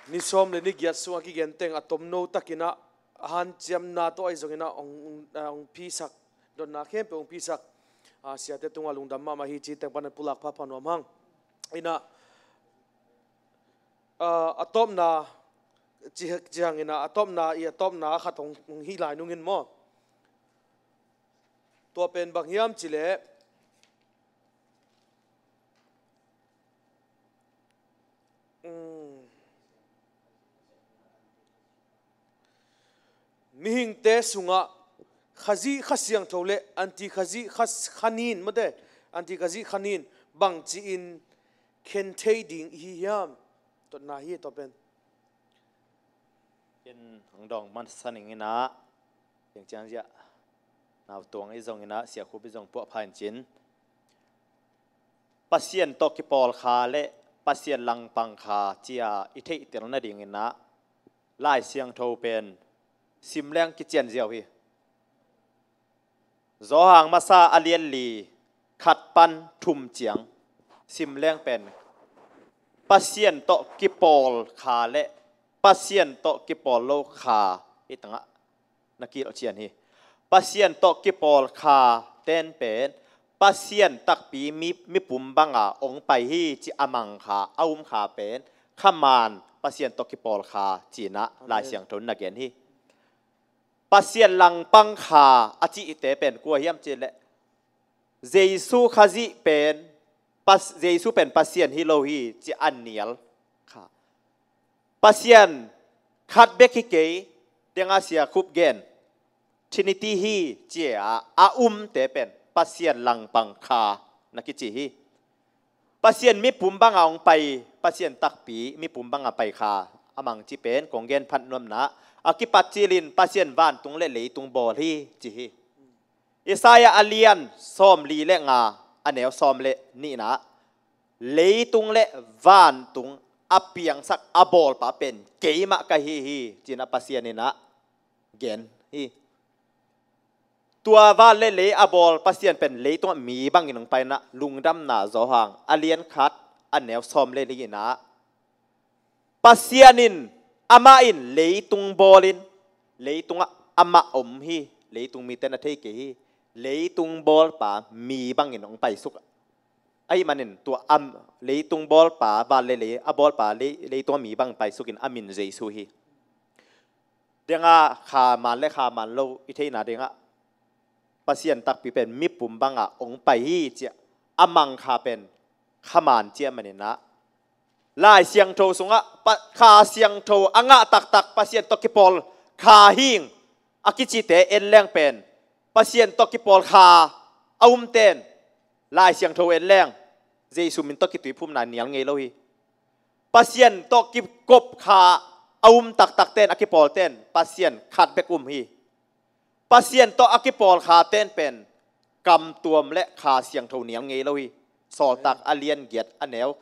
ni sawm le ni giat sungah kigen teng a tomno takin a, a hanciamna tawh ahi zongin a, hong, hong, hong pisak, dotna khempeuh hong pisak, a, siate tungah lungdam mahmah hi ci teng pan a pulak phapha nuam hang. In a, a, a tawpna, ci, ci hang in a, a tawpna, i a tawpna khat hong, hong hih lai nungin maw. Tua pen bang hiam cileh, um, mihingte sungah Khazih Kha Siangtho le anti-Khazih Kha, Kha Nin, mate, anti-Khazih Kha Nin bangci-in khen thei ding i hi hiam? Totna hi tua pen. Ken hong dawng man sa ning in a, Ciangciang Zia nautuang i zong in a, Sia Khup i zong puah pha in cin, Pasian tawh kipawl kha le Pasian langpang kha cia i theihtel nading in a, Lai Siangtho pen sim leng kician ziau hi. Johan Masa a lian li, khat pan thum ciang sim leng pen Pasian tawh kipawl kha le Pasian tawh kipawl lo kha i tangah na kilh cian hi. Pasian tawh kipawl kha ten pen Pasian takpi mi, mipum banga ong pai hi ci a mang kha, a um kha pen khaman Pasian tawh kipawl kha ci-in a, Amen, Lai Siangtho in na gen hi. Pasian langpang kha a cihte pen kua hiam cih leh, Jesu Khazih pen, Pas-, Jesu pen Pasian hi lo hi ci a nial kha. Pasian khat bek hi kei, teng a Sia Khup gen Trinity hi ci a, a umte pen Pasian langpang kha na kici hi. Pasian mipum banga hong pai, Pasian takpi mipum banga pai kha a mang ci pen kong gen phat nuamna, a kipat cilin Pasian vantung le leitung bawl hi ci hi. Isaiah a lian sawmli le nga, a neu sawm le nihna, leitung le vantung a piangsak a bawlpa pen keimah ka hi hi, ci-in a Pasian in a gen hi. Tua van le lei a bawl Pasian pen leitungah mi bangin hong pai-in a, Lungdamna Johan a lian khat, a neu sawm le li-in a, Pasian in, amah in leitung bawlin, leitungah amah om hi, leitung mite na thei kei hi. Leitung bawlpa mi bangin hong paisuk ahih manin tua am, leitung bawlpa, van le lei a bawlpa, lei, leitungah mi bang paisukin a min Jesu hi. Dengah kha man le kha man lo i theihna dingah Pasian takpi pen mipum banga hong pai hi, ci-a a mang kha pen kha man ci-a manin a, Lai Siangtho sungah pa, Kha Siangtho a ngah taktak Pasian tawh kipawl kha hing a kicite en leng pen, Pasian tawh kipawl kha a umten Lai Siangtho en leng Jesu min tawh kituiphumna nial ngei lo hi. Pasian tawh kikop kha a um taktakten, a kipawlten Pasian khat bek um hi. Pasian tawh a kipawl khaten pen kamtuam le Kha Siangtho nial ngei lo hi. Sawltak a lian giat a neu,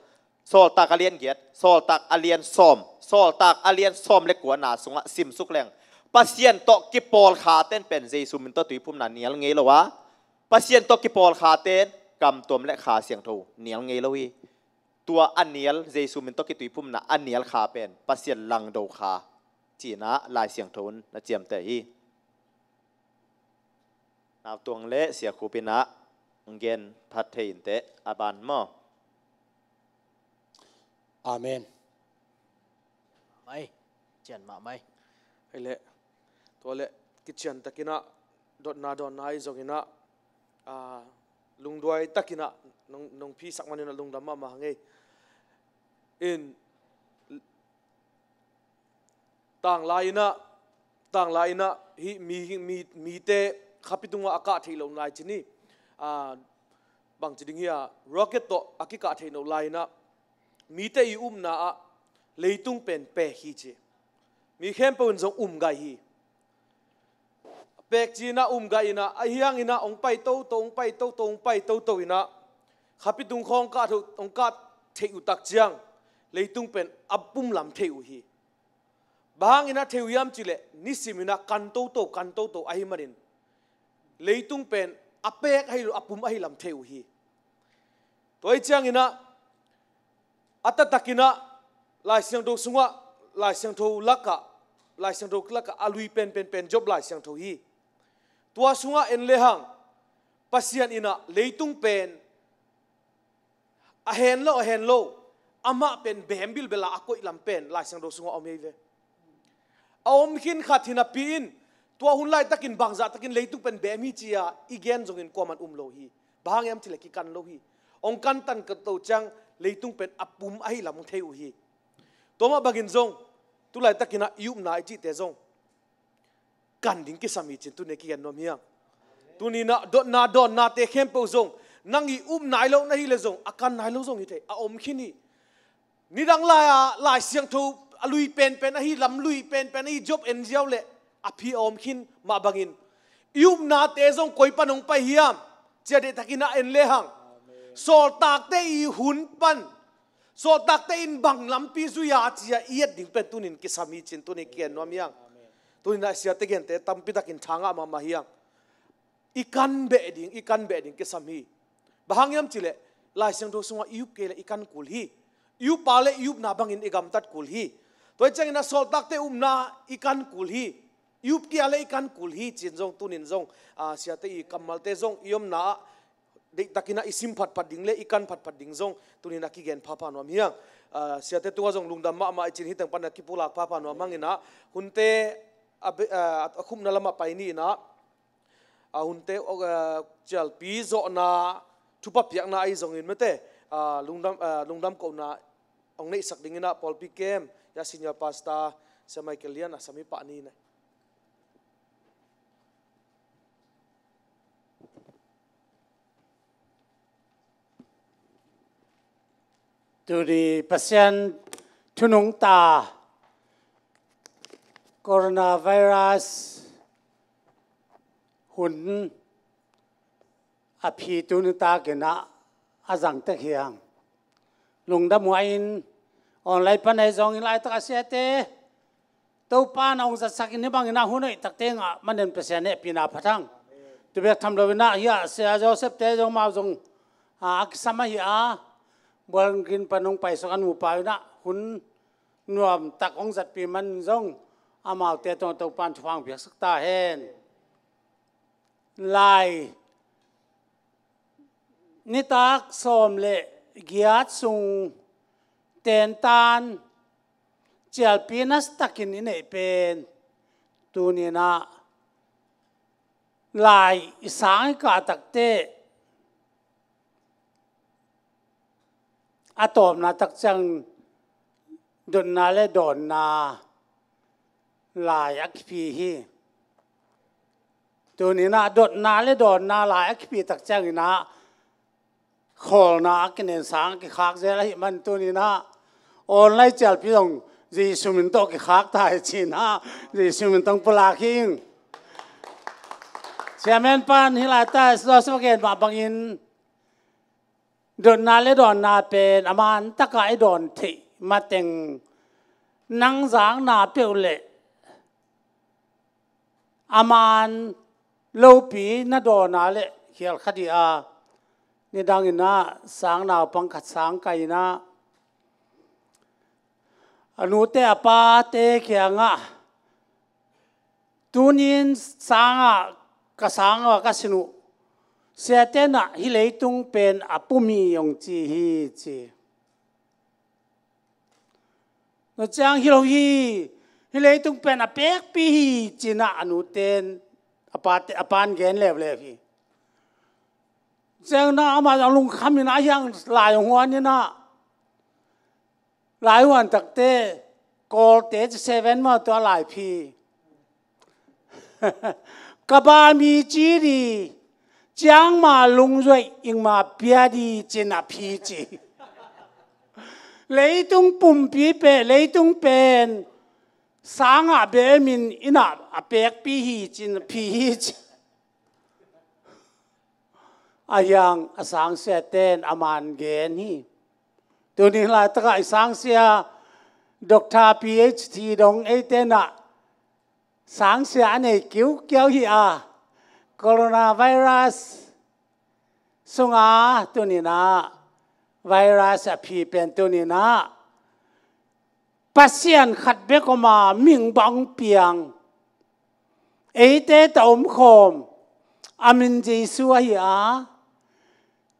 Sawltak a lian giat, Sawltak a lian sawm, Sawltak a lian sawm le kuana sungah simsuk leng, Pasian tawh kipawl khaten pen Jesu min tawh tuiphumna nial ngei lo a, Pasian tawh kipawl khaten kamtuam le Kha Siangtho nial ngei lo hi. Tua a nial, Jesu min tawh kituiphumna a nial kha pen Pasian langdo kha, ci-in a Lai Siangtho in na ciamteh hi. Nautuang le Sia Khup in a hong gen phat thei inteh, a ban maw? Amen. Mai, cian mah mai. Hei leh, tua leh kician takin a, dotna dawnna ahi zongin a, a, lungduai takin a nong, nong phisak manin a lungdam mahmah ngei. In, tanglai in a, tanglai in a, hih mi, mi, mite khapi tungah a kah theih loh nai cin hi. A, bangci ding hi a, rocket tawh a kikah theih loh lai in a, mite i upna ah leitung pen pek hi ci. Mi khempeuh in zong um gai hi. Pek ci-in a um gai in a, ahi hangin a hong pai toto, hong pai toto, hong pai toto in a, khapi tung khawng kah tho, hong kah theih uh tak ciang leitung pen a pum lam thei uh hi. Bang hangin a thei uh hiam cih leh, nisim in a kan toto, kan toto ahih manin leitung pen a pek ahi lo, a pum ahi lam thei uh hi. Tua ahih ciangin a, a taktakin a, Lai Siangtho sungah, Lai Siangtho lakah, Lai Siangtho lakah a lui penpen pen Job Lai Siangtho hi. Tua sungah en lehang, Pasian in a leitung pen a hen lo, a hen lo, amah pen beem bilbel a a koih lam pen Lai Siangtho sungah om hi ve. A om khin khat hi napi-in, tua hun laitakin bangzah takin leitung pen beem hi ci-a i gen zongin kuaman um lo hi. Bang hang hiam cih leh kikan lo hi. Hong kantan toto ciang leitung pen a pum ahi lam hong thei uh hi. Tua mah bangin zong, tu laitakin a i upna i cihte zong kan ding kisam hi cin tuni a kigen nuam hi hang. Tuni-in a dotna dawnnate khempeuh zong, nang i up nai lo na hih leh zong, a kan nai lo zong hi thei, a om khin hi. Nidang lai-a Lai Siangtho a lui penpen ahi, lam lui penpen ahi Job en ziau leh a phi a om khin mah bangin, i upnate zong koi pan hong pai hiam, ci-a deihtakin a en lehang, sawltakte i hun pan, sawltakte in bang lampi zui-a ci-a i et ding pen tuni-in kisam hi cin tuni kigen nuam hi hang. Tuni-in a siate gente tampitakin tha ngah mahmah hi hang. I kan beh ding, i kan beh ding kisam hi. Bang hang hiam cih leh, Lai Siangtho sungah i up kei leh i kan kul hi. I up a leh i upna bangin i gamtat kul hi. Tua ahih ciangin a sawltakte upna i kan kul hi. I up kei a leh i kan kul hi ci-in zong, tuni-in zong, a, siate i kammalte zong i omna ah deihtakin a i sim phatphat ding le i kan phatphat ding zong tuni-in a kigen phapha nuam hi hang. A, siate tungah zong lungdam mahmah i cih in hih teng pan a kipulak phapha nuam hangin a, hunte a be-, a, a khupna lamah pai ni in a, a hunte, a, cialpi zawhna thupha piakna ahi zongin mate, a, lungdam, a, lungdam kohna hong neihsak dingin a pawlpi kem, ya senior pastor, Sia Michael Lian a sami pah ni in a. Tuni Pasian thu nungta coronavirus hun a phi tuni takin ah a zang tek hi hang. Lungdam huai in online pan ahi zongin laitak a siate Topa na hong zatsak in hih bangin ah hun hoih takte ngah manin Pasian hehpihna phat hang. Tu bek tham loin ah hiah Sia Joseph te zong mau zong a, a kisam ahi a, Bualgin pan hong paisuk a nupa in ah hun nuamtak hong zatpih man zong amaute tungah Topa in thupha hong piaksak ta hen. Lai nitak sawm le giat sung tentan cialpi nastakin i neih pen tuni in ah lai i sang i kah takte a tawpna tak ciang dotna le dawnna lai a kiphi hi. Tuni in ah dotna le dawnna lai a kiphi tak ciangin ah khawlna a kinen sang a kikhak zel ahih man tuni in ah online cialpi zong Jesu min tawh kikhak ta hi ci in ah Jesu min tawh pulak hi ing. Chairman pan hih laitak Joseph a gen mah bangin dotna le dawnna pen a man takah i dawn theih mateng nang zakna peuh le a man lopi na dawnna le khial kha dih a, nidangin ah sang naupang khat sang kai in ah a nute a pate kiangah tunin sangah ka sang a ka sin uh siate in ah hih leitung pen a pum hi hong ci hi ci. Na ciang hi lo hi, hih leitung pen a pekpi hi ci in ah a nute in a pate, a pan gen leuleu hi. Ciang na amah zong lungkham in ah hiang lai hong huan in ah lai huan takte Kawlte ci seven mah tua lai phi. Ka ba mi ci di ciang ma lungzuai ing ma pia di ci in ah phi ci. Leitung pumpi pen, leitung pen sangah bemin in ah a pekpi hi ci in ah phi hi ci. A hiang a sangsiate in a man gen hi. Tuni laitakah i sangsia Doctor P H D dong eite in ah sangsia a nei kiukiau hi a, coronavirus sunga tuni in ah virus a phi pen tuni in ah Pasian khat bek om a, mihing bang piang, eite ta omkhawm, a min Jesu ahi a,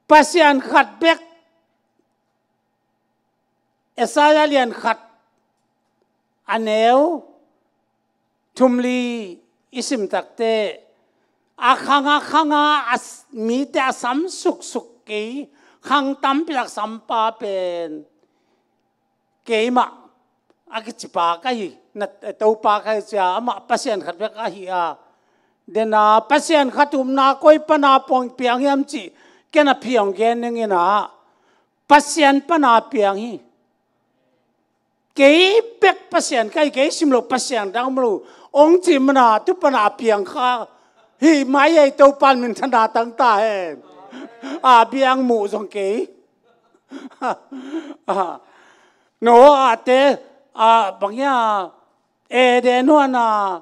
Pasian khat bek. Isaiah lian khat a neu thumli i sim takte a khanga khanga a s-, mite a sam suksuk kei, khang tampi tak sampa pen keimah a kicipa ka hi, na Topa ka hi cia, amah Pasian khat bek ahi a. Dena Pasian khat upna koi pana puang piang hiam cih ken a phiang gen ning in ah Pasian pana piang hi. Kei bek Pasian ka hi, kei sim lo Pasian dang om lo, ong ci mana tu pana piang kha hi mai ei, Topan minthana tang ta hen. A biang muh zong kei. No a te a bang hia, Eden huan a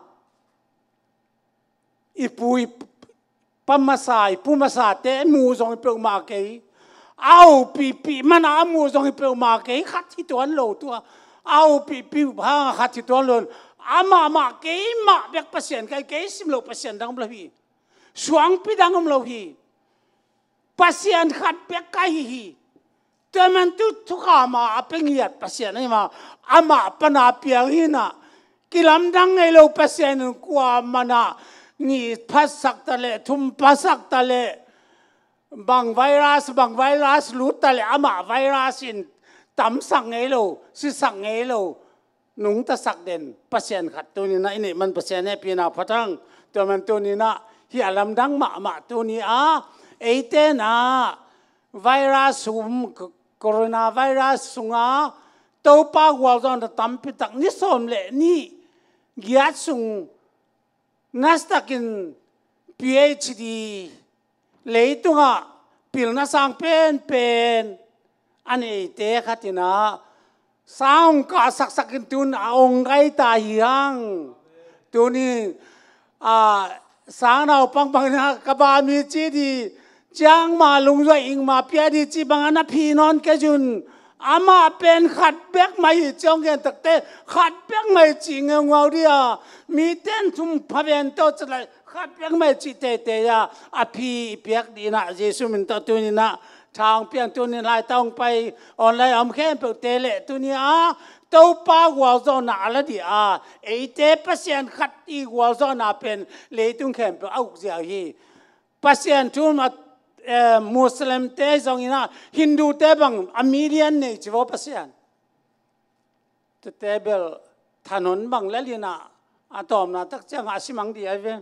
i pu i pa masa, i pu masate mu zong hi peuhmah kei. Au pihpih mana a mu zong hi peuhmah kei, khat hi tuan lo tua. Au pihpih hanga khat hi tuan lo. Amahmah keimah bek Pasian ka hi, kei sim lo Pasian dang om lo hi. Suangpi dang om lo hi. Pasian khat bek ka hi hi. Tua man tu thukham a a pe ngiat Pasian ahi ma, amah pana piang hi na. Kilamdang ngei lo Pasian in kua mana ni phasak ta le, thum phasak ta le, bang virus, bang virus lut ta le, amah virus in tamsak ngei lo, sisak ngei lo. Nungtasak den Pasian khat tuni na i neih man Pasian hehpihna phat hang. Tua man tuni na hi a lamdang mahmah tuni a, eite na virus hum k-, coronavirus sunga Topa gualzawhna tampi tak ni sawm le nih giat sung nasatakin PhD leitungah pilna sang penpen a neite khat in ah sang hong kah saksakin tun a hong gai ta hi hang. Tuni a sang naupang bangin ah ka ba mi ci di ciangma lungzuai ingma pia di ci bangin a phi nawn kei zun. Amah pen khat bek mah hi ci hong gen takte khat bek mah hi ci ngeungau di a, mi ten thum pha ven to ci lai khat bek mah hi ci teitei a, a phi i piak dih in ah Jesu min tawh tuni in ah tha hong piang tuni lai tawh hong pai online a om khempeuhte le tuni a Topa gualzawhna a la dih a, eite Pasian khat i gualzawhna pen leitung khempeuh a ukziau hi. Pasian thu a, eh, Muslimte zongin ah Hindute bang a million nei ci vo Pasian. Tute bel thanon bang lel in ah a tawpna tak ciangah a simang dih ai ve.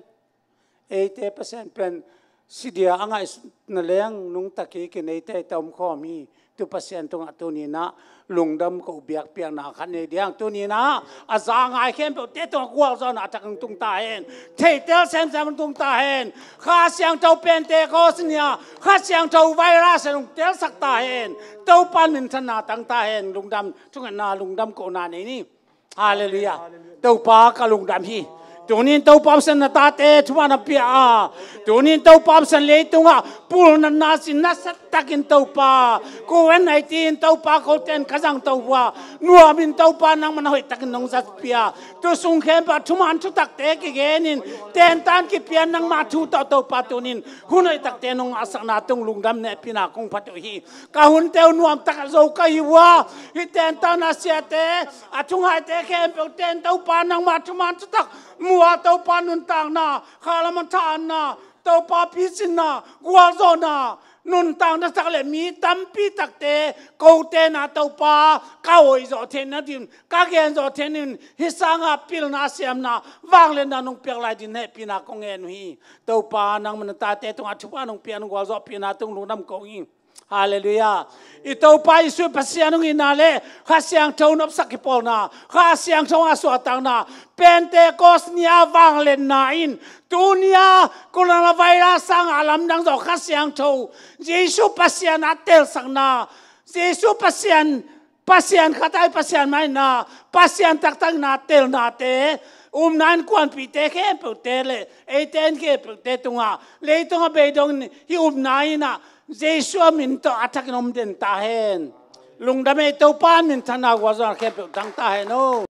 Eite Pasian pen sidia a ngaihsutna leng nungta kikin eite i tomkhawm hi. Tu Pasian tungah tuni in ah lungdam ko biakpiakna khat nei diang tuni in ah a za ngai khempeuhte tungah gualzawhna a thak hong tung ta hen. Theitel semsem hong tung ta hen. Kha Siangtho Pentecost ni a Kha Siangtho virus hong telsak ta hen. Topa minthanna tang ta hen. Lungdam thungetna lungdam kohna nei ni. Halleluiah. Topa ka lungdam hi. Tunin Topa Pasian na tate thuma na pia a, tunin Topa Pasian leitungah pulnatna sin nasatakin Topa ko en ai tin Topa ko ten ka zang Topa nuamin Topa nangman hoihtakin nong zatpia. Tu sung khempeuh thuman thutakte kigenin tentan kipian nangma thu tawh Topa tunin hun hoihtakte nong ngahsakna tung lungdam nehpina kong phat uh hi. Ka hunte uh nuamtak a zo ka hi uh a, hih tentan a siate a thungaite khempeuh ten Topa nangma thuman thutak mua Topa nuntakna khalam a thaanna Topa pisinna gualzawhna nuntakna tak le mi tampi takte ko tena Topa ka hoihzawh theihna din ka genzawh theihna din hih sanga pilna siamna vangliatna nong piak lai din hehpihna kong ngen uh hi. Topa nangman na tate tungah thupha nong piak nong gualzawhpihna tung lungdam kong hi. Halleluiah. I Topa Jesu Pasian hong itna le Kha Siangtho nopsak kipawlna Kha Siangtho a suahtakna Pentecost ni-a vangliatna in tuni-a coronavirus sangah a lamdang zawh Kha Siangtho Jesu Pasian a telsakna Jesu Pasian Pasian khat ai Pasian maina Pasian taktakna telnate umna in kuanpihte khempeuhte le eite in khempeuhte tungah leitungah beidongin hih umna innah Jesu a min tawh a thakin om den ta hen. Lungdam ei Topa minthanna gualzawhna khempeuh tang ta hen o.